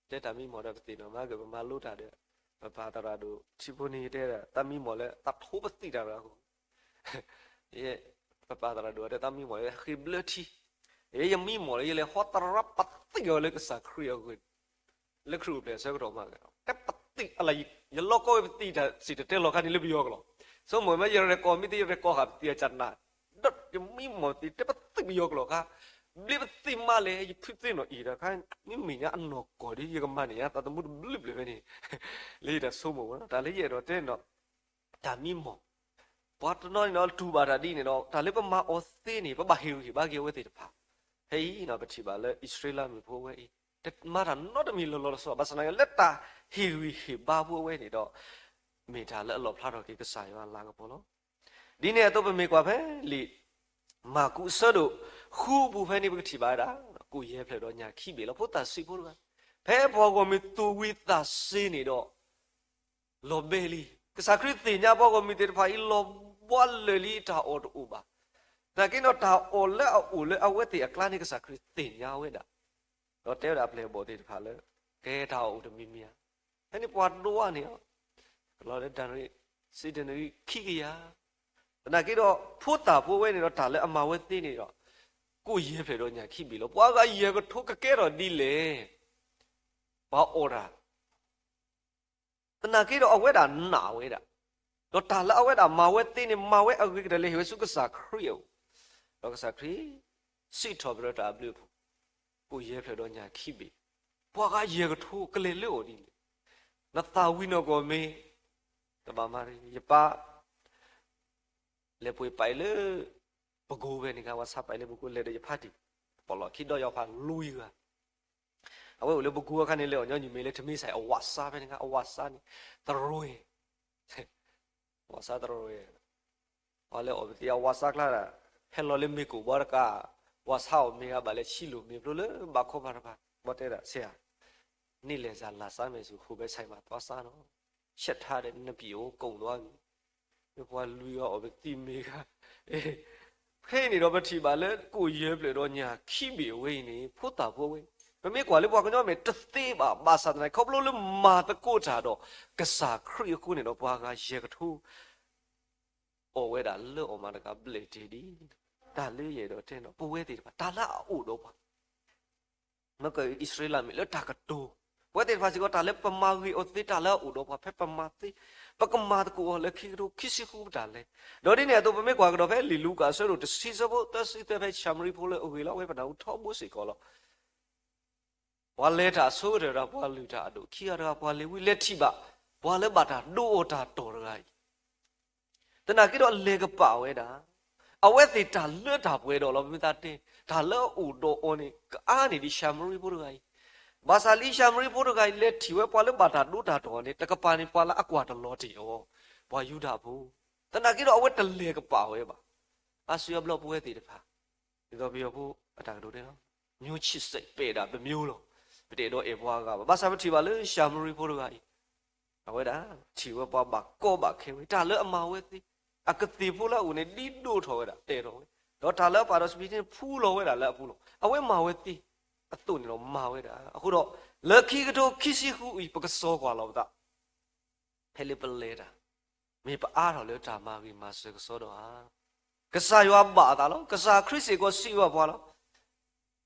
တဲတၢ်မံမီၢ်ဒီးပသ့ၣ်နီၣ်မးက့ၤ ပမၤလိတၢ်ဒီး ပပၢ်သရၣ်ဒိၣ်ထံဖိန့ၣ်တဲဒၣ် တၢ်မံမီၢ်လၢတၢ်ထိပသံၣ်တၢ်တဂၤအဃိ ပပၢ်သရၣ်ဒိၣ်တဲတၢ်မံမီၢ်လၢဃ့ဘျၢထံ, ယမံမီၢ်လၢယလဲၤဟီတရၢပသံၣ်အီၤလၢကစၢ်ခရံာ်အဂ့ၢ်, လၢခရံာ်အိၣ်ဖျဲၣ်အဆၢကတီၢ်မး, တပသံၣ်အလၢ ယလီၢ်ကီၢ်ဝဲပသံၣ်တၢ်စံၣ်တဲၤတဲလီၤခါန့ၣ်လၢပယီၤကလီၤ, ဆိကမိၣ်မ့ၢ်ယရဲၣ်ကီၢ်မ့ၢ်သ့ယရဲၣ်ကီၢ်ဃာ်ပသံၣ်အကနၣ်, ဒီးယမံမီၢ်သ့ၣ် တပသံၣ်ပယီၤကလီၤခါ, ဘျ့ပသံၣ်မးလဲၣ် ယဖုသ့ၣ်နီၣ်အံၤတခါ, မ့မ့ၢ်ညါအနီၢ်ကီၢ်ဒီး ယကမၤန့ၢ်ညါသးသမူတဘျုးဘျုးဖဲန့ၣ်, လၢယတၢ်ဆိကမိၣ်ဝဲ တၢ်လၢယအဲၣ်ဒိးတဲနီၣ် တၢ်မံမီၢ်, ပှၤတနီၤန့ၣ်ဒီးတူၢ်ဘၣ်တၢ်ဒ်န့ၣ်ဒီး တၢ်လၢပမၤအီၤသ့န့ၣ် ပဘၣ်ဟ့ၣ်ဂံၢ်ဟ့ၣ်ဘါက့ၤအဝဲသ့ၣ်တဖၣ်, ဖဲအံၤနီၣ် ပထံၣ်ဘၣ်လၢအံၣ်စရ့လးမုၣ်ဖိဝဲအံၤ တမၤတၢ်နီတမံၤလီၤလီၤဆီဆီ ဘၣ်ဆၣ်သနာ်က့ လၢတၢ်ဟ့ၣ်ဂံၢ်ဟ့ၣ်ဘါဖိအဝဲန့ၣ်ဒီး မ့ၢ်တၢ်လၢအလီၣ်ဖျါထီၣ်က့ၤကစၢ်ယွၤအလၤကပီၤလီၤ. ဒ်န့ၣ်အသိးပမ့ၢ်ကွၢ်ဖဲလံာ် မၢ်ကူးအဆၢဒိၣ်ဃုပူၤဖဲန့ၣ် ပကထံၣ်ဘၣ်ဝဲဒၣ် ကိၣ်ယဲၢ်ဖျၢၣ်ဒီးညၣ်ခံဘ့ၣ်လီၤ. ဖိသၣ်ဆံးဖိတဂၤ ဖဲပှၤဂီၢ်မုၢ်သူၣ်ဝံၤသးစ့ၤန့ၣ်ဒီး လီၤဘှံးလံ. ကစၢ်ခရံာ်သ့ၣ်ညါပှၤဂီၢ်မုၢ်သ့ၣ်တဖၣ်အံၤ လီၤဘှံးလၢာ်လံ တၢ်အီၣ်တအိၣ်ဘၣ်. သနာ်က့ဒီးတၢ်အီၣ်လၢအအိၣ်လၢအဝဲသ့ၣ်အကျါန့ၣ် ကစၢ်ခရံာ်သ့ၣ်ညါဝဲဒၣ်, ဒီးတဲဝဲဒၣ်အပျဲၢ်အဘီၣ်သ့ၣ်တဖၣ်လၢ ကဲတၢ်အီၣ်အိၣ်တမံၤမံၤဧါ. ဖဲန့ၣ်ပှၤဒိးန့ၣ် ကလီၤလၢဒၤရံး စ့ဒနရံးခံကယၤ, သနာ်က့ဒီး ဖိသၣ်ဖိဝဲန့ၣ်ဒီး တၢ်လၢအမၤဝဲသ့န့ၣ်ဒီး ကိၣ်ယဲၢ်ဖျၢၣ်ဒီးညၣ်ခံဘ့ၣ်လီၤ. ပှၤဂၤယဲၢ်ကထိကကဲထီၣ်ဒ်လဲၣ် ပှၤအီၣ်တၢ် သနာ်က့ဒီးအဝဲဒၣ်နာ်ဝဲဒၣ်, ဒီးတၢ်လၢအဝဲဒၣ်မၤဝဲသ့န့ၣ် မၤဝဲအဂ့ၤကတၢၢ်လၢဟ့ၣ်ဝဲဆူကစၢ်ခရံာ်အအိၣ်, ဒီးကစၢ်ခရံာ် စံးထီၣ်ပတြၢၤတၢ်အဘျုးအဖှိၣ်, ကိၣ်ယဲၢ်ဖျၢၣ်ဒီးညၣ်ခံဘ့ၣ်, ပှၤဂၤယဲၢ်ကထိကလဲၤလၢအီၤဒ်လဲၣ်. နသးဝံၤနီၢ်ကီၢ်မ့ၢ် တဘၣ်မၤရံ ယပၢ် လဲၤပှ့ၤပာ်အံၤလၢ ပကိဖဲန့ၣ်ခါ ဝဲဆါပာ်အံၤလၢပကိ လဲၤဒီးယဖါတံၢ် ပလီၢ်ခံဒီးယီၤဖးလွံၢ်ဂၤ အဝဲအိၣ်လၢပကိအခါန့ၣ် လဲၤအီၣ်ညီနုၢ်မ့ၢ်လၢထမ့ၢ်ဆဲးအဝးစါဖဲန့ၣ်ခါ အဝးစါန့ၣ် သရဲ ဝးစါသရဲ ပှၤလဲၤအီၣ်ပသံအဝးစါကျါဒၣ် ဟဲလီၤလၢမ့ၢ်ကိၣ်ဘီတကး ဝးစါအီၣ်မ့ၢ်ဂၤဘၣ်လၢဆံလိၣ်မ့ၢ်ဖျိလၢဘၣ်ခီဖးတဖၣ် ဘီတဲဒၣ်ဆဲးဧါ န့ၢ်လဲၤစၢ်လၢ်စါမဲာ်ဆူ ဟိၣ်ဘဲဆဲးမးသွားစါနီၤ ရှက်ထားတဲ့နပျော်ကုန်သွားပြီ လၢပှၤလွံၢ်ဂၤအီၣ်ပသံမ့ၢ်ဂၤ ဖဲအံၤန့ၣ်ဒီးပထံၣ်ဘၣ်လၢကိၣ်ယဲၢ်ဖျၢၣ်ဒီးညၣ်ခံဘ့ၣ်အဝဲအံၤန့ၣ် ဖိသၣ်ဖိဝဲ ပမ့ၢ်ကွၢ်လၢပှၤကညီမဲာ်တသ့ဘၣ် ဘၣ်ဆၣ်သနာ်က့ ခီဖျိလၢမၤသကိးတၢ်ဒီး ကစၢ်ခရံာ်အဃိန့ၣ်ဒီး ပှၤဂၤယဲၢ်ကထိ အီၣ်ဝဲဒၣ်လၢအီၣ်မးတကးဘျဲၣ်တ့ၢ်ဒံး တၢ်လၢယအဲၣ်ဒိးတဲနီၤ ပဝဲသ့ၣ်တဖၣ် တၢ်လၢအအိၣ်ဒီးပှၤ မ့ၢ်ကအံၣ်စရ့လးမ့ၢ်လၢတၢ်ကတိၤ, ပဝဲသ့ၣ်တဖၣ်စ့ၢ်ကီး တၢ်လၢပမၤဂ့ၤအီၤသ့ တၢ်လၢအအိၣ်ဒီးပှၤ ဖဲပမၤသ့, ပကမၤသကိးအီၤလၢခံကထိခံဆံဃုပတၢ်လဲၤ, ဒီးဒ်န့ၣ်အသိး ပမ့ၢ်ကွၢ်ကဒီးဖဲလံာ်လူၤကၣ်အဆၢဒိၣ်တဆံ အဆၢဖိသၢဆံသၢ ဖဲၡၤမရံဖိလၢအဂ့ၢ်လီၤ အဝဲပနၢ်ဟူထီဘိစ့ၢ်ကီးလီၤ. ပှၤလဲၤတၢ်အဆိကတၢၢ်တဂၤ ပှၤလုၢ်တၢ်အဒိၣ်ခံဂၤတဂၤ ပှၤလ့ၤဝံလဲၤထံၣ်ဘၣ် ပှၤလၢဘၣ်တၢ်ဒိအီၤတၢ်တီၢ်တဂၤအံၤ သနာ်က့ဒီးလဲၤကပာ်ဝဲဒၣ်, အဝဲသ့ၣ်တၢ်လၢတၢ်ပှဲၤဒီးလီၤ. မ့ၢ်သးတဲ တၢ်လၢအအိၣ်ဒီးအီၤန့ၣ် ကအါန့ၢ်ဒံးၡၤမရံဖိတဂၤအံၤ. ဘၣ်ဆၣ်လံာ်ၡၤမရံဖိတဂၤအံၤ လဲၤထံၣ်ဝဲပှၤလၢဘၣ်တၢ်ဒိတၢ်တဲာ်အီၤန့ၣ် တကပၤန့ၣ် ပှၤလၢအကွၢ်တလီၤတ့ၢ်အီၤ, ပှၤယူဒၤဖိ, သနာ်က့ဒီးအဝဲတလဲၤကပာ်ဝဲဘၣ်. အါစုအါဘျီပဝဲသ့ၣ်တဖၣ် ဒ်သိးပယီၤဖိအတၢ်ကတိၤတဲလီၤ, မျိုးချစ်စိတ်ပဲ့ဒၣ်ပမျိုးလီၤ. ပတအဲၣ်ဒိးအဲၣ်ပှၤအဂၤဘၣ်. ဘၣ်ဆၣ်ပထံၣ်ဘၣ်လၢၡၤမရံဖိတဂၤအံၤ အဝဲဒၣ်ထံၣ်ဝဲပှၤဘၣ်ကီဘၣ်ခဲဝဲ တၢ်လၢအမၤဝဲသ့, အကသ့ၣ်ဖိလၢအအိၣ်န့ၣ် ဒ်ဒိၣ်ထီၣ်ဝဲဒၣ် တဲာ်ထီၣ်ဝဲ, ဒီးတၢ်လၢအပာ်ဒီးစပံးထံန့ၣ် ဖူလီၤဝဲဒၣ်လၢအပူၤလီၤ. အဝဲမၤဝဲသ့အသိးန့ၣ်ဒီးမၤဝဲဒၣ်. အဃိဒီး လၢခံကထိခံဆံဃုအံၤ ပကစီၤကွၢ်လီၤပသး ဖဲလၢပလဲၤတၢ် မ့ၢ်ပအါထီၣ်လၢတၢ်မၤဂ့ၤမၤစၢၤကစီဒီဧါ. ကစၢ်ယွၤဘၣ်အသးလီၤ. ကစၢ်ခရံာ်စ့ၢ်ကီးစံးဘၣ်ပှၤလီၤ.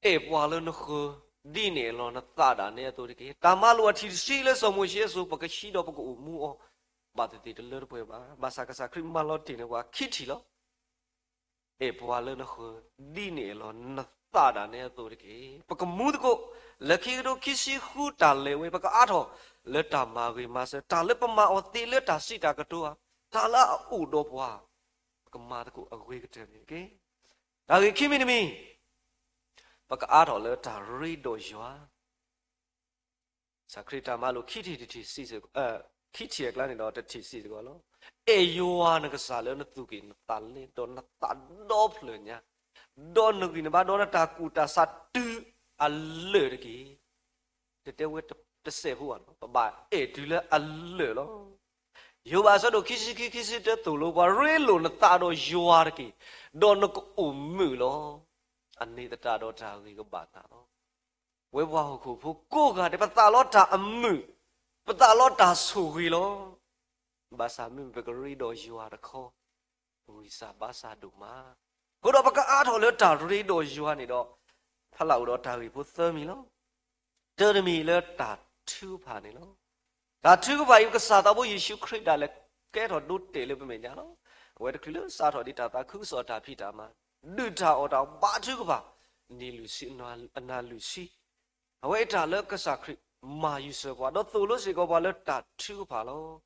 အဲၣ်ပှၤလၢနဃၢၤ ဒ်န့ၣ်အလီၢ်နသးဒၣ်နဲအသိးတက့ၢ်. တၢ်မၤလိာ်အထံၣ်တဆံလၢစီၤမိၤၡ့အစိၤ ပကဟံးဒီးပကအိၣ်မူအီၤ ဘၣ်သ့ၣ်သ့ၣ်တလၢတပှဲၤဘၣ်. ဘၣ်ဆၣ်ကစၢ်ခရံာ်မၤလီၤတ့ၢ်န့ၢ်ပှၤခံထံၣ်လီၤ. အဲၣ်ပှၤလၢနဃၢၤ ဒ်န့ၣ်အလီၢ်နသးဒၣ်နဲအသိးတက့ၢ်. ပကမူသကိး လၢခံကထိခံဆံဃုတၢ်လဲၤဝဲ ပကအါထီၣ်လၢတၢ်မၤဂ့ၤမၤစၢၤ တၢ်လၢပမၤအီၤသ့လၢတၢ်စံးတၢ်ကတိၤဧါ, တၢ်လၢအအိၣ်ဒီးပှၤ ပကမၤသကိးအဂ့ၤကတၢၢ်န့ၣ်တက့ၢ်. တၢ်ဂ့ၢ်ခံမံၤတမံၤ ပကအါထီၣ်လၢတၢ်ရ့ဒီးယွၤ ကစၢ်ခရံာ်တၢ်မၤလိာ်ခံထံၣ်တထံၣ်စံးစ့ၢ်ကီး, ခံထံၣ်အကျါန့ၣ်ဒီးတထံၣ်စံးစ့ၢ်ကီးလီၤ. အဲၣ်ယွၤနကစၢ်လၢနသူၣ်ကံၢ်နသးလဲ ဒီးနသးဒီဖျၢၣ်ညါ, ဒီးနဂံၢ်နဘါ ဒီးနတၢ်ကူၣ်တၢ်ဆးတုၤအလၢာ်တက့ၢ်. တတဲဝဲတစဲးဖိဘၣ်လီၤ. ပဘၣ်အဲၣ်တုၤလၢအလၢာ်လီၤ. ယိၤဘးအဆၢဒိၣ်ခံဆံခံ ခံဆံတၢသိၣ်လိပှၤ ရ့လိာ်နသးဒီးယွၤတက့ၢ်, ဒီးနကအိၣ်မုာ်လီၤ. အန့ၣ်သတးဒီးတၢ်ဂ့ၤကဘၣ်နၤလီၤ. ပဝဲပှၤဟီၣ်ခိၣ်ဖိကိးဂၤဒဲး ပသးလီတၢ်အမုာ်, ပသးလီတၢ်ဆိၣ်ဂ့ၤလီၤ. ဘၣ်ဆၣ်မ့မ့ၢ်ပကရ့ဒီးယွၤတခီ, ပဂံၢ်စၢ်ဘါစၢ်ဒိၣ်မး. အဃိဒီးပကအါထီၣ်လၢတၢ်ရ့ဒီးယွၤန့ၣ်ဒီး ဖးလၢအိၣ်ဒီးတၢ်ဂ့ၢ်ဖိသၢမံၤလီၤ. တၢတမံၤလၢတၢ်ထုကဖၣ်န့ၣ်လီၤ. တၢ်ထုကဖၣ်အံၤ ကစၢ်သးဘိယ့ၣ်ၡူးခရံာ်ဒၣ်လဲာ် ကဲထီၣ်ဒိတဲာ်လၢပမဲာ်ညါလီၤ. အဝဲတချုးလၢစးထီၣ်ဒံးတၢ်သးခုကစီၣ်တၢ်ဖံးတၢ်မၤ, ဒုၣ်တၢ်အီၣ်တၢ်ဘါထုကဖၣ်, နံၤလုၢ်ဆံ အနၤလုၢ်ဆံ, အဝဲအတၢ်လၢကစၢ်ခရံာ်မၤယူၤစၢၤပှၤ ဒီးသိၣ်လိစ့ၢ်ကီးပှၤလၢတၢ်ထုကဖၣ်လီၤ.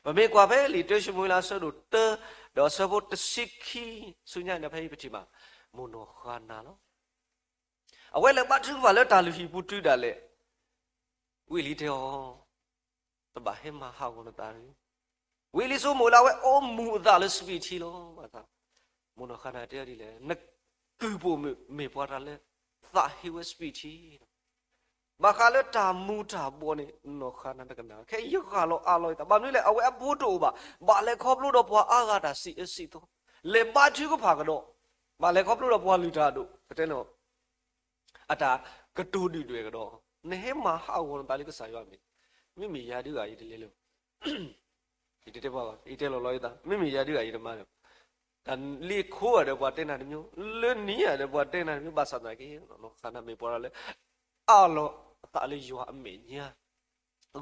ပမ့ၢ်ကွၢ်ဖဲလံာ်တၢၡမူၤအ့လးအဆၢဒိၣ်တၢ ဒီးအဆၢဖိတဆံခံဆူညါန့ၣ် ဖဲအံၤပထံၣ်ဘၣ် မိၢ်နီၢ်ဃါနၤလီၤ. အဝဲလဲၤဘါထုကဖၣ်လၢတၢ်လုၢ်ဟံၣ်ပူၤတုၤဒၣ်လဲာ်, ဝံလံတဲအီၤ, တဘၣ်ဟဲမၤဟးဂီၤနသးတဂ့ၤ. ဝံလံဆိကမိၣ်လၢအဝဲအီမူၤအသးလၢစပံးထံလီၤ. ဘၣ်ဆၣ် မိၢ်နီၢ်ဃါနၤတဲဒ်လဲၣ်, နကုၢ်ပိာ်မုၣ်မ့ၢ်ပှၤတၢ်လၢ သးဟ့ဝဲစပံးထံလီၤ. ဘၣ်ဃးလၢတၢ်မူၤတၢ်ဘှီးန့ၣ် နီၢ်ဃါနၤတကနၣ်, ခဲအံၤယဂၢ်လီၤအးလီၤယသး, ဘၣ်မနုၤလဲၣ် အဝဲအဘိတအိၣ်ဘၣ်, ဘၣ်လဲၤခီဖျိဒီးပှၤအါဂၤတၢ်စံးအၢစံးသီ, လဲၤဘါထုကဖၣ်ကဒီး, ဘၣ်လဲၤခီဖျိဒီးပှၤလုၢ်တၢ်အဒိၣ်, ပတဲလီၤ အတၢ်ကတိၤဒုၣ်ဒွဲၣ်ကဒီး, နဟဲမၤဟးဂီၤနသးလၢကစၢ်ယွၤအမဲာ်, မ့မ့ၢ်ယၤဒုးဂၤယတလဲၤလၢၤ, ယတတဲပှၤဘၣ်, ယတဲလီၤလီၤယသး, မ့မ့ၢ်ယၤဒုးဂၤယတမၤလၢၤ, တၢ်လၢခိဂၤဒီးပှၤတဲနၤတမျိုး, လၢနံၤဂၤဒီးပှၤတဲနၤတမျိုး, ဘၣ်ဆၣ်သနာ်က့ နီၢ်နီၢ်ဃါနၤမ့ၢ်ပှၤလၢ အးလီၤအသးလၢယွၤအမဲာ်ညါ,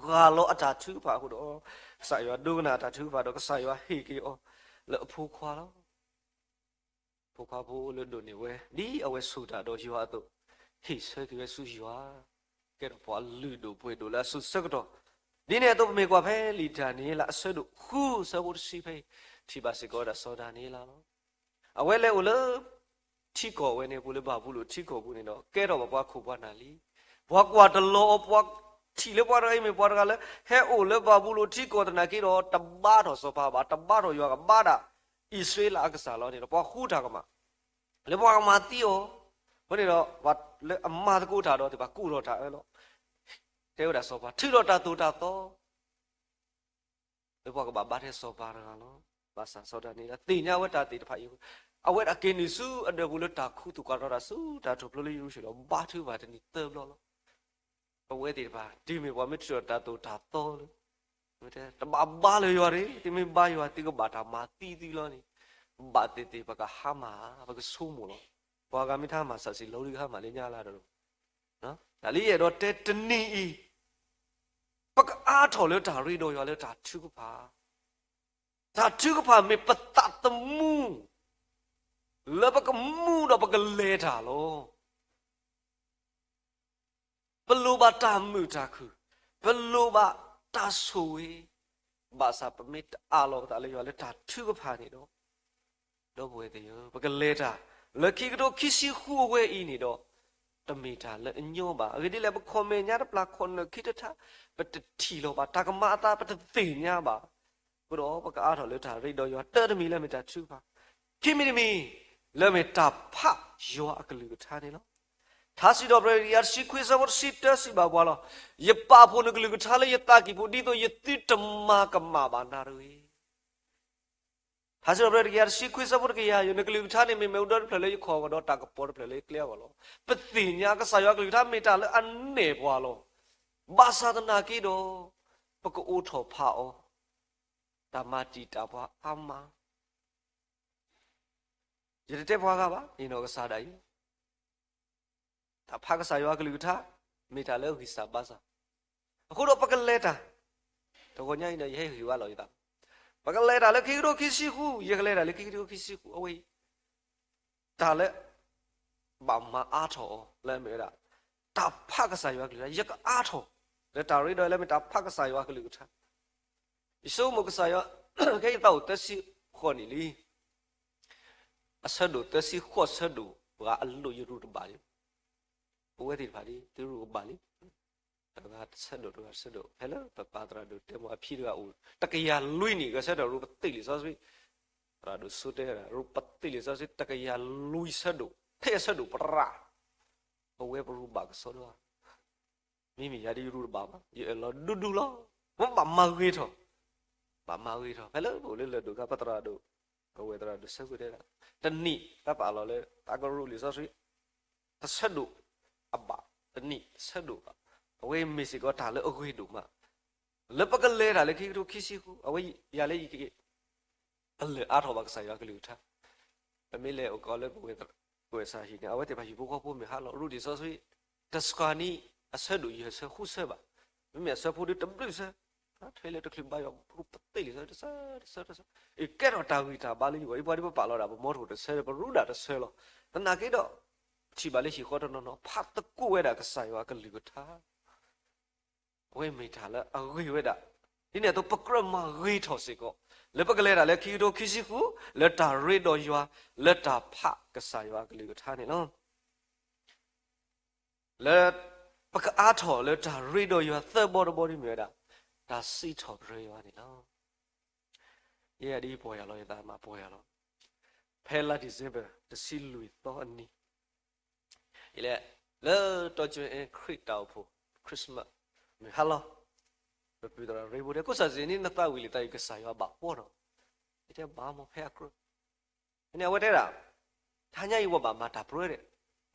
ဂၢ်လီၤအတၢ်ထုကဖၣ်အဃိဒီး, ကစၢ်ယွၤဒိကနၣ်အတၢ်ထုကဖၣ်ဒီး ကစၢ်ယွၤဟ့ၣ်က့ၤအီၤလၢအဖိခွါလီၤ. ဖိခွါဖိလၢဒိၣ်န့ၢ်ဝဲ ဒ်အဝဲဆိၣ်တၢ်ဒီးယွၤအသိး, ဟ့ၣ်ဆၢက့ၤဝဲဆူယွၤ, ကဲထီၣ်ပှၤလုၢ်ဒိၣ်ပှ့ၤဒိၣ်လၢအစိၤဆၢကတီၢ်, ဒ်န့ၣ်အသိး ပမ့ၢ်ကွၢ်ဖဲလံာ်ဒၤနံးယ့လးအဆၢဒိၣ်ဃု အဆၢဖိတဆံဖဲအံၤ, ထံၣ်ဘၣ်စ့ၢ်ကီးဝဲဒၣ်စီၤဒၤနံးယ့လးလီၤ. အဝဲလဲၤအိၣ်လၢ ထံကီၢ်ဝဲန့ၣ်အပူၤလၢဘၤဘူလိၣ်ထံကီၢ်ပူၤန့ၣ်ဒီး ကဲထီၣ်ဘၣ်ပှၤခိၣ်ပှၤနၢ်လံ. ပှၤကွၢ်တလီၤအီၤ, ပှၤထံၣ်လၢပှၤတဂၤအံၤမ့ၢ်ပှၤတဂၤလၢ ဟဲအိၣ်လၢဘၤဘူလိၣ်ထံကီၢ်သနာ်က့ဒီး တဘါထီၣ်စီၤပၤဘၣ်, တဘါထီၣ်ယွၤကဘါဒၣ် အံၣ်စရ့လးအကစၢ်လီၤန့ၣ်ဒီး ပှၤဃူတၢ်ကမၣ်, လၢပှၤကမၤသံအီၤ, အဃိန့ၣ်ဒီး ပှၤလၢအမၤသကိးတၢ်ဒီးသ့ၣ်တဖၣ်ကူၣ်ထီၣ်တၢ်အၢလီၤ. တဲဝဲဒၣ်စီၤပၤ ထုးထီၣ်တၢ်သိၣ်တၢ်သီ လၢပှၤကဘၣ်ဘါထဲစီၤပၤတဂၤလီၤ. ဘၣ်ဆၣ်စီၤဒၤနံးယ့လး သ့ၣ်ညါဝဲတၢ်သ့ၣ်တဖၣ်အံၤ, အဝဲဒၣ်က့ၤနုာ်ဆူအဒၢးပူၤလၢတၢ်ခူသူၣ်ကၢ်ထီၣ်တၢ်ဆူတၢ်ထူၣ်ဖျိလၢယရူၤၡလ့ၣ်ဒီး ဘါထုကဖၣ်တနံၤသၢဘျီလီၤ. ပဝဲသ့ၣ်တဖၣ် တုၤမ့ၢ်ပှၤမ့ၢ်ထုးထီၣ်တၢ်သိၣ်တၢ်သီလၢ တဘၣ်ဘါလၢယွၤတဂ့ၤ, သုမ့ၢ်ဘါယွၤ သုကဘၣ်တၢ်မၤသံသုလီၤန့ၣ်, ဘၣ်သ့ၣ်သ့ၣ်ပကဟါမၢ်ဧါ, ပကဆိကမိၣ်လီၤ. ပှၤဂၤမ့ၢ်တဟါမၢ် စၢ်စံးလီၤဒုးကဟါမၢ်လၢညါလၢဒီး တၢ်လၢယအဲၣ်ဒိးတဲတနံၤအံၤ, ပကအါထီၣ်လၢတၢ်ရ့ဒီးယွၤလၢတၢ်ထုကဖၣ်, တၢ်ထုကဖၣ်မ့ၢ်ပသးသမူ လၢပကမူဒီးပကလဲၤတၢ်လီၤ. ပလိၣ်ဘၣ်တၢ်မုာ်တၢ်ခုၣ်, ပလိၣ်ဘၣ်တၢ်ဆိၣ်ဂ့ၤ, ဘၣ်ဆၣ်ပမ့ၢ်တအးလီၤပသးလၢယွၤလၢတၢ်ထုကဖၣ်န့ၣ်ဒီး ဒီပုၢ်ဝဲၢ်သ့ၣ်ဧၢ, ပကလဲၤတၢ်လၢခံကထိခံဆံဃုအဝဲအံၤန့ၣ်ဒီး တမ့ၢ်တၢ်လၢအညီဘၣ်. အဂ့ၢ်ဒ်လဲၣ်, ပခီၣ်မဲာ်ညါတပျၢ် ခီၣ်နၢၣ်ခံတထါ, ပတထံၣ်လီၤဘၣ်. တၢ်ကမၤအသး ပတသ့ၣ်ညါဘၣ်. အဃိဒီး ပကအါထီၣ်လၢတၢ်ရ့ဒီးယွၤ တၢ်တမံၤလၢအမ့ၢ်တၢ်ထုကဖၣ်, ခံမံၤတမံၤ လၢအမ့ၢ်တၢ်ဖးယွၤအကလုၢ်ကထါန့ၣ်လီၤ. ထါစံးထီၣ်ပတြၢၤ တကယၤတဆံခွံ အဆၢဖိတဆံတၢ စံးဘၣ်ပှၤလီၤ. ယပာ်ဖှိၣ်နကလုၢ်ကထါလၢယသးကံၢ်ပူၤ ဒ်သိးယသုတမၤကမၣ်ဘၣ်နၤတဂ့ၤ. ထါစံးထီၣ်ပတြၢၤ တကယၤတဆံခွံ အဆၢဖိတကယၤ, ယွၤနကလုၢ်ကထါန့ၣ် မ့ၢ်မ့ၣ်အူဒၢတဖျၢၣ်လၢယခီၣ်အဂီၢ် ဒီးတၢ်ကပီၤတဖျၢၣ်လၢယကျဲအဂီၢ်လီၤ. ပသ့ၣ်ညါကစၢ်ယွၤကလုၢ်ကထါမ့ၢ်တၢ်လၢအနဲၣ်ပှၤလီၤ. ဘၣ်ဆၣ်သနာ်က့ဒီး ပကအိးထီၣ်ဖးအီၤ တၢ်မၤတံာ်တာ်ပှၤအါမး. ယတတဲပှၤဂၤဘၣ်, ယနီၢ်ကစၢ်ဒၣ်အံၤ တၢ်ဖးကစၢ်ယွၤကလုၢ်ကထါ မ့ၢ်တၢ်လၢအဂံၢ်စၢ်ဘါစၢ်. အဃိဒီးပကလဲၤတၢ်, တဂီၤညါအံၤဒီး ယဟဲဟ့ၣ်ဝဲလီၤယသး, ပကလဲၤတၢ်လၢခံကထိခံဆံဃု, ယကလဲၤတၢ်လၢခံကထိခံဆံဃု အဝဲအံၤ တၢ်လၢ ဘၣ်မၤအါထီၣ်အီၤလၢအမ့ၢ်ဝဲဒၣ် တၢ်ဖးကစၢ်ယွၤကလုၢ်ကထါ, ယကအါထီၣ် လၢတၢ်ရ့ဒီးလၢမ့ၢ်တၢ်ဖးကစၢ်ယွၤကလုၢ်ကထါ. ယဆိကမိၣ်ကစၢ်ယွၤ ခဲအံၤယသးအိၣ်သၢဆံဃိးနံၣ်လံ. အဆၢဒိၣ်သၢဆံဃိးဆၢဒိၣ် ပှၤအလိၣ်ယရူၢ်တဘၣ်လံ. ပဝဲသ့ၣ်တဖၣ်ဒ် သုရူၢ်ကဘၣ်လံ. တဂၤတဆၢဒိၣ် တဂၤတဆၢဒိၣ် ဖဲလၢပပၢ်သရၣ်ဒိၣ်တဲမ့ၢ်အဖံတဂၤအိၣ် တကယၤလွံၢ်နံၣ် ဂဲၤဆၢထၢၣ်ရူၢ်ပသ့ၣ်လံာ်စီဆှံ, သရၣ်ဒိၣ်စိတဲဝဲဒၣ် ရူၢ်ပသ့ၣ်လံာ်စီဆှံ တကယၤလွံၢ်ဆၢဒိၣ် ထဲအဆၢဒိၣ်ပရၣ်, ပဝဲပရူၢ်ဘၣ်ကစီဒီဧါ. မ့မ့ၢ်ယၤဒ်ယရူၢ်တဘၣ်ဘၣ် ယအၢၣ်လီၤဒူဒူလီၤ. ပဘၣ်မၤဂ့ၤထီၣ်, ဘၣ်မၤဂ့ၤထီၣ် ဖဲလၢပအိၣ်လၢလၢၢ်ဒိၣ်ခါ ပသရၣ်ဒိၣ်, ပဝဲသရၣ်ဒိၣ်ဆၢကွံာ်တဲဒၣ် တနံၣ်တၢ်ပာ်လီၤလၢ တၢ်ကရူၢ်လံာ်စီဆှံ တဆၢဒိၣ်အဘၣ်, တနံၣ်တဆၢဒိၣ်ဘၣ်. အဝဲမ့ၢ်စ့ၢ်ကီးတၢ်လၢအဂ့ၤဒိၣ်မး လၢပကလဲၤတၢ်လၢခံကထိခံဆံဃု, အဝဲယၤလၢယက အလၢာ်အါထီၣ်ဘၣ်ကစၢ်ယွၤကလုၢ်ကထါ. ပမ့ၢ်လဲၤအိၣ်ကီးလၢပဝဲ ပဝဲစၢ်ဟံၣ်န့ၣ် အဝဲသ့ၣ်တဖၣ်ဟံၣ်ဖိဃီဖိမ့ၢ်ဟါလီၤ ရူၢ်လံာ်စီဆှံ တစှၤနံၣ် အဆၢဒိၣ်ယဲၢ်ဆၢဃုဆၢဘၣ်. မ့မ့ၢ်အဆၢဖိဒ်တဘျုးဆၢ, ထွဲလၢတချုးဘါယွၤ ရူၢ်ပသ့ၣ်လံာ်စီဆှံ တဆၢတဆၢတဆၢ, အကဲထီၣ်တၢ်ဂံၢ်တၢ်ဘါလၢယဂီၢ်, ယပှၤဒ်ပပာ်လီၤဒၣ် ပမီထိၣ်တဆၢ ပရူၢ်ဒၣ်တဆၢလီၤ. သနာ်က့ဒီး ပထံၣ်ဘၣ်လၢဟံၣ်ဃီတနီၤနီၤ ဖးသကိးဝဲဒၣ်ကစၢ်ယွၤကလုၢ်ကထါ အဝဲမ့ၢ်တၢ်လၢအဂ့ၤဝဲဒၣ်. ဒ်န့ၣ်အသိး ပကြၢးမၤဂ့ၤထီၣ်စ့ၢ်ကီး လၢပကလဲၤတၢ်လၢခံကထိခံဆံဃု လၢတၢ်ရ့ဒီးယွၤ လၢတၢ်ဖးကစၢ်ယွၤအကလုၢ်ကထါန့ၣ်လီၤ. လၢပကအါထီၣ်လၢတၢ်ရ့ဒီးယွၤသၢဘီတဘီဒ်မ့ၢ်ဝဲဒၣ် တၢ်စံးထီၣ်ပတြၢၤယွၤန့ၣ်လီၤ. ယဲဒ်ပီၢ်ယၢ်လီၤ ယသးမၤပီၢ်ယၢ်လီၤ. ဖဲလါ December တဆံလွံၢ်သီအနံၤ ယလဲၤ လၢတီကၠိအဲ ခရံာ်တၢ်အိၣ်ဖှိၣ် Christmas မုၢ်ဟါလီၤ, ပပုၢ်သရၣ်ရ့ဘိတဲ ကိးစၢ်စ့ၢ်န့ၣ် နသးဝံၣ်လံာ်သးအုးကစၢ်ယွၤဘၣ်ပှီၢ်နီၤ. ယတဲဘၣ်မ့ၢ်ဖဲအကြၢး, ဖဲန့ၣ်အဝဲတဲဒၣ် ထါညါအံၤဝဲဘၣ်မၤတၢ်ပြၢဒီး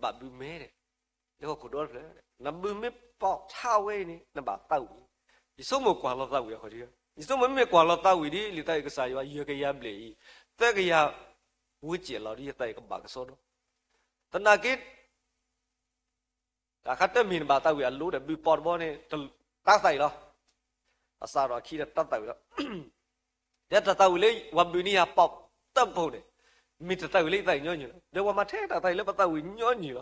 ဘၣ်ဘုးမဲဒီး လၢဟီၣ်ခိၣ်ဒီတဖျၢၣ်, နဘုးမ့ၢ်ပိာ်ထါဝဲအံၤန့ၣ် နဘၣ်သးဝံၣ်. ယဆိကမိၣ်ကွၢ်လီၤသးဝံၣ်အဃိဒ်, ယဆိကမိၣ်မ့မ့ၢ်ကွၢ်လီၤသးဝံၣ်ဒ် လံာ်သးအုးကစၢ်ယွၤ ယဲၢ်ကယၤဘျဲၣ်အံၤ သၢကယၤ ဝဲစဲးလီၤဒ်ယသးအုးကဘၣ်ကစီဒီ, သနာ်က့ တၢ်ခါတမ့ၢ်နဘၣ်သးဝံၣ်အလိၤဒီး ဘုးပိာ်တဘီန့ၣ် တၢ်သးအံၤလီၤ. အစးထီၣ်အခံဒီးတၢ်သးဝံၣ်လီၤ. ဒီးတၢ်သးဝံၣ်လၢပှၤဘုးန့ၢ်ယၤပိာ် တၢ်ပိာ်န့ၣ် မ့ၢ်တၢ်သးဝံၣ်လၢယသးအုးညီနုၢ်လီၤ. ဒီးပှၤမၤထဲတၢ်သးဝံၣ်လၢပသးဝံၣ်ညီနုၢ်လီၤ.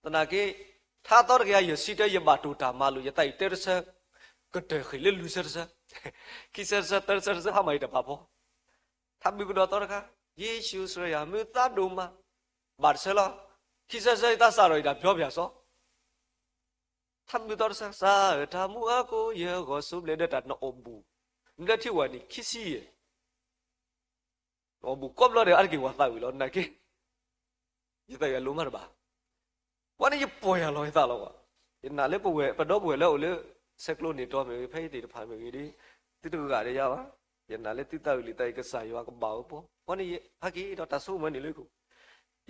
သနာ်က့ ထါသီတကယၤယဲၢ်ဆံတၢ ယဘၣ်တိၢ်တၢ်မၤလိာ် ယသးအုးတဲတဆၢ ကတၢၢ်ဃံးလၢလွံၢ်ဆၢတဆၢ, ခံဆၢတဆၢ သၢဆၢတဆၢ ဟါမၢ်ယတၢ်ပာ်ဖီ ထါဘုးကဒီးသီတခါ, ယ့ၣ်ၡူးစရယၤ မုၢ်သးဒိၣ်မး, ဘၣ်တဆၢလီၤ. ခံဆၢတဆၢ ယသးစးထီၣ်ယတၢ်ပျီပျၢ်စီ, ထါဘုးသီတဆၢ စးထီၣ်မူအါကိး ယဂီၤစိဘျဲၣ်ဒီးတၢ်နအိၣ်ဘူး, နဘျၢထံဝဲနံၣ်ခံဆံယဲၢ်, နအိၣ်ဘူးကိးဘျီဒီး အါတက့ၢ်ပှၤသးဝံၣ်လီၤ. နာ်က့ ယသးဝံၣ်အလိၤမးတဘၣ်. ပှၤန့ၣ်ယပီၢ်ယၢ်လီၤယသးလီၤဘၣ်. ယနာ်လၢပဝဲၢ် ပဒီပုၢ်ဝဲၢ်လၢအိၣ်လၢ ဆဲးကျိးန့ၢ်တီမ့ၢ်ဂ့ၤ ဖဲယသ့ၣ်တဖၣ်မ့ၢ်ဂ့ၤဒီး သုတဂၤဒီးယၤဘၣ်. ယနာ်လၢသုသးဝံၣ်လံာ်သးအုးကစၢ်ယွၤကဘၣ်ဝဲပှၤ. ပှၤန့ၣ်ယဟဲက့ၤဒီးတၢ်ဆိကမိၣ်န့ၣ်လၢခိၣ်,